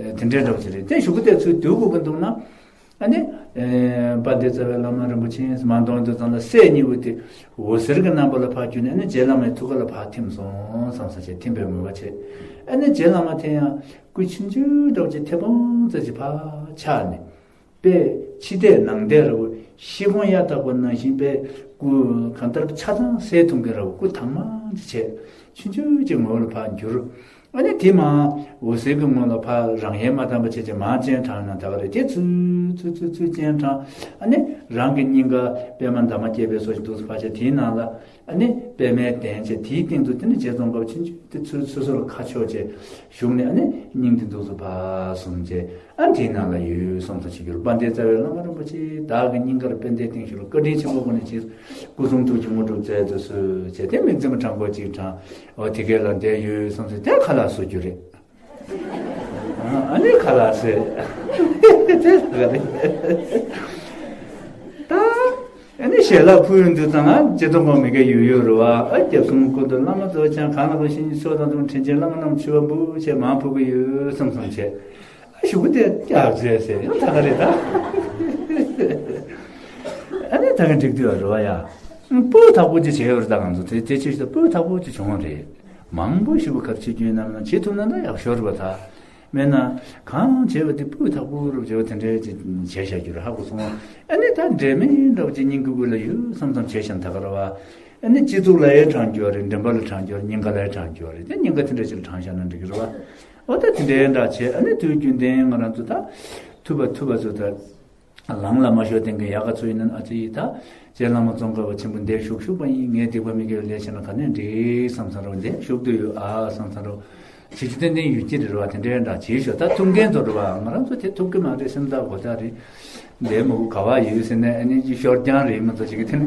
དེ་འདྲའི་འདྲ་བོ་ཞིག་རེད། དེ་ཞུ་གི་དེ་ཚུལ་སྡུག་གོ་གི་འདུག་ན། ཨ་ནི། དཔལ་ལྡན་རྩ་བའི་བླ་མ་རིན་པོ་ཆེ་མ་འདོན་དུས་ཙམ་ལ་སྲས་གཉིས་པོ་དེ་འོད་ཟེར་གྱི་རྣམ་པ་ལ་ཕར་གྱུར་ནས་ཨ་ནི་རྗེ་བླ་མའི་ཐུགས་ཀ་ལ་ཕར་ཐིམ་སོང་བསམ་ས་ཆེ་ཐིམ་པའི་ངོ་བ་ཆེ། ཨ་ནི་རྗེ་བླ་མ་དེ་ཡང་སྐུ་ཆུང་ཆུང་འདྲ་བོ་ཅིག་མཐེ་བོང་ཙམ་ཅིག་ཕར་ཆག་ནས། དཔེ་ཕྱི་བལྟས་ནང་བལྟས་ར་བོ་ཤེལ་སྒོང་གཡའ་བཏགས་པ་ནང་བཞིན་དཔེ་སྐུ་གང་ལྟར་ཆ་ཚང་གསལ་ཐུབ་མཁན་ར་བོ་སྐུ་དྭངས་མ་ཅིག་བྱས། ཆུང་ཆུང་ཅིག་ངོ་བོ་ལ་ཕར་འགྱུར། ཨ་ནི་དེ་མ་འོད་ཟེར་གྱི་ངོ་ལ་ཕར་རང་ཡལ་མ་བཏང་པ་བྱས་བྱས་མར་སྤྱན་དྲངས་ན་ད་ག་རེད། དེ་ཚུར་ཚུར་ཚུར་ཚུར་སྤྱན་དྲངས། ཨ་ནི་རང་གི་སྙིང་ག་པད་མ་འདབ་མ་བརྒྱད་པའི་སོ་ཞིག་འདུག་སེ་ཕར་བྱས་དེའི་ནང་ལ་ཨ་ནི་པད་མའི་གདན་བྱས་དེའི་སྟེང་དུ་དེ་ནི་རྗེ་ཙོང་ཁ་པ་ཆུང་ཆུང་དེ་ཚུར་ཚུར་སོ་ལ་ཁ་ཕྱོགས་བྱས་བཞུགས་ནས་ཨ་ནི་སྙིང་དེ་འདུག་སེ་ཕར་བཟུང་བྱས། ཨ་དེའི་ནང་ལ་ཡོད་བསམ་ཚུལ་བྱེད་རྒྱུར་དཔལ་ལྡན་རྩ་བའི་བླ་མ་རིན་པོ་ཆེ་བདག་གི་སྙིང་གར་པད་ཟླའི་སྟེང་ཞུགས་ལ་བཀའ་དྲིན་ཆེན་པོ་སྒོ་ནས་ཅིག་སྐུ་གསུང་ཐུགས་ཀྱི་དངོས་གྲུབ་སྩལ་དུ་གསོལ་བྱས་དེ་དམིགས་བརྩེ་མ་དྲང་པོ་ཅིག་དྲངས། འོ་དེ་གས་ལ་བསྡད་ཡོད་བསམ་ཚུལ་དེ་ཁ་ལག་བཟོ་རྒྱུ་རེད། ཨ་ནི་ཁ་ལག་ཟེར། དེ་ལ་ག་རེ། ད། ཨ་ནི་ཞལ་ལག་ཕུལ་ཡོང་དུས་ཙང་ང་ལྗེ་ཐོག་མ་མི་དགའ་ཡོད་ཡོད་རེད་བ། ཨ་རྒྱབ་གསུམ་སྐུ་མདུན་བླ་མ་རྫོགས་ཀྱང་གང་ལ་གང་ཤིན་ཆོས་དང་དུ་དྲིན་ཆེན་བླ་མ་རྣམས་མཆོད་པ་འབུལ་བྱས་མང་ཕུལ་གི་ཡོད་བསམ་བསམ་བྱས། ཨ་གཞུག་གུ་དེ་ཀྱག་བཟས་ཟེར་ཡང་ད་ག་རེད་ད། ཨ་ནི་ད་ག་འགྲིག་དུས་རེད་བ་ཡ། སྤུས་དག་པོ་ཅིག་བྱས་ཡོད་རེད་ད་ང་ཚོ་དེ་དེ་ཅིག་ད་སྤུས་དག་པོ་ཅིག་བྱུང་བ་རེད། མང་པོ་ཞིག་པོ་གར་བྱེད་རྒྱུ་ཡིན་ནམ་ན་བྱེད་ཐུབ་ན་ད་ཡག་ཤོས་རེད་བ་ད། མེད་ན། གང་བྱས་པ་དེ་སྤུས་དག་པོ་རུ་བྱས་པ་དེ་འདྲའི་ཅིག་བྱས་བཞག་རྒྱུ་རེད་ཧ་གོ་སོང་། ཨ་ནི་ད་འབྲེལ་མེད་འདྲ་བོ་ཅིག་སྙིང་གི་དབུས་ལ་ཡོད་བསམ་བསམ་བྱས་བཞག་ད་ག་རེད་བ། ཨ་ནི་སྤྱི་ཚོགས་ལ་ཡང་དྲངས་རྒྱུ་རེད། མགྲིན་པ་ལ་དྲངས་རྒྱུ་རེད། སྙིང་ག་ལ་ཡང་དྲངས་རྒྱུ་རེད། དེ་སྙིང་ག་དེ་འདྲ་ཅིག་ལ་དྲངས་བཞག་ན་འགྲིག་གི་རེད་བ། འོ་ད་དེ་འདྲའི་འདྲ་བྱས་ཨ་ནི་དུས་རྒྱུན་ལྡན་ང་རང་ཚོ་ད། ཐུབ་པ་ཐུབ་པ་ཚོ་ད། ལང་ལ་མ་ཞོག་སྟེང་གི་ཡག་ག་ཚོ་ཡིན་ན་ཨ་ཙི་ཡིས་ད། རྗེ་བླ་མ་ཙོང་ཁ་པ་ཆེན་པོ་འདིར་བཞུགས་བཞུགས་པ་ཡིན། ངས་སྡིག་པ་མི་དགེ་བའི་ལས་བྱས་ན་ག་ནས་འགྲིག་བསམ་བསམ་རོགས་འདིར་བཞུགས་དུ་ཡོད་ཨ་བསམ་བསམ་རོགས། བྱེད་རྒྱུ་ཏན་ཏན་ཡོད་ཀྱི་རེད་བ། དེ་འདྲའི་འདྲ་བྱེད་ཤོག་ད་ཐུབ་མཁན་ཚོ་རེད་བ། ང་རང་ཚོ་དེ་ཐུབ་ཀྱི་མ་རེད། སེམས་ཐག་གོ་ཐག་རེད། འདིར་མི་གོ་ག་བ་ཡོད་ཟེར་ནས་ཨ་ནི་ཅི་ཤོར་རྐྱང་རེད་མི་ཚོ་ཅིག་གི་དེ་ནི།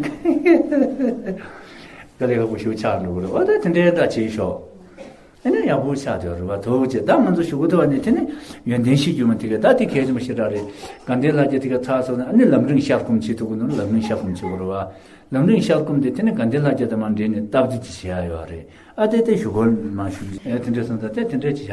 དཀའ་ལས་ཁག་པོ་ཞིག་ཆགས་འགྲོ་གི་རེད་བ། ད་དེ་འདྲའི་འདྲ་བྱེད་ཤོག་ཨ་ནི་ཡག་པོ་ཆགས་བསྡད་རེད་བ། དོ་ཅེ་ད་ང་ཚོ་ཞུ་གི་ཐུབ་པ་ནི་དེ་ནི་ཡོན་ཏན་ཤེས་རྒྱུ་མ་དེ་ག་ད་དེ་གལ་ཆེན་པོ་ཞེ་དྲག་རེད། དགའ་ལྡན་ལྷ་རྒྱལ་དེ་ག་ཚར་སོང་ན་ཨ་ནི་ལམ་རིམ་ཤར་སྒོམ་བྱེད་ཐུབ་ཀྱི་འདུག་ན་ལམ་རིམ་ཤར་སྒོམ་བྱེད་དགོས་རེད་བ། ལམ་རིམ་ཤར་སྒོམ་དེ་དེ་ནི་དགའ་ལྡན་ལྷ་རྒྱལ་དང་མ་འབྲེལ་ནས་སྟབས་བདེ་ཅིག་བྱེད་ཡ་ཡོད་རེད། ཨ་དེ་དེ་ཞུ་གོ་མ་ཞུ་ཨེ་དེ་འདྲ་སོང་ཙང་དེ་དེ་འདྲ་ཅིག་བྱ།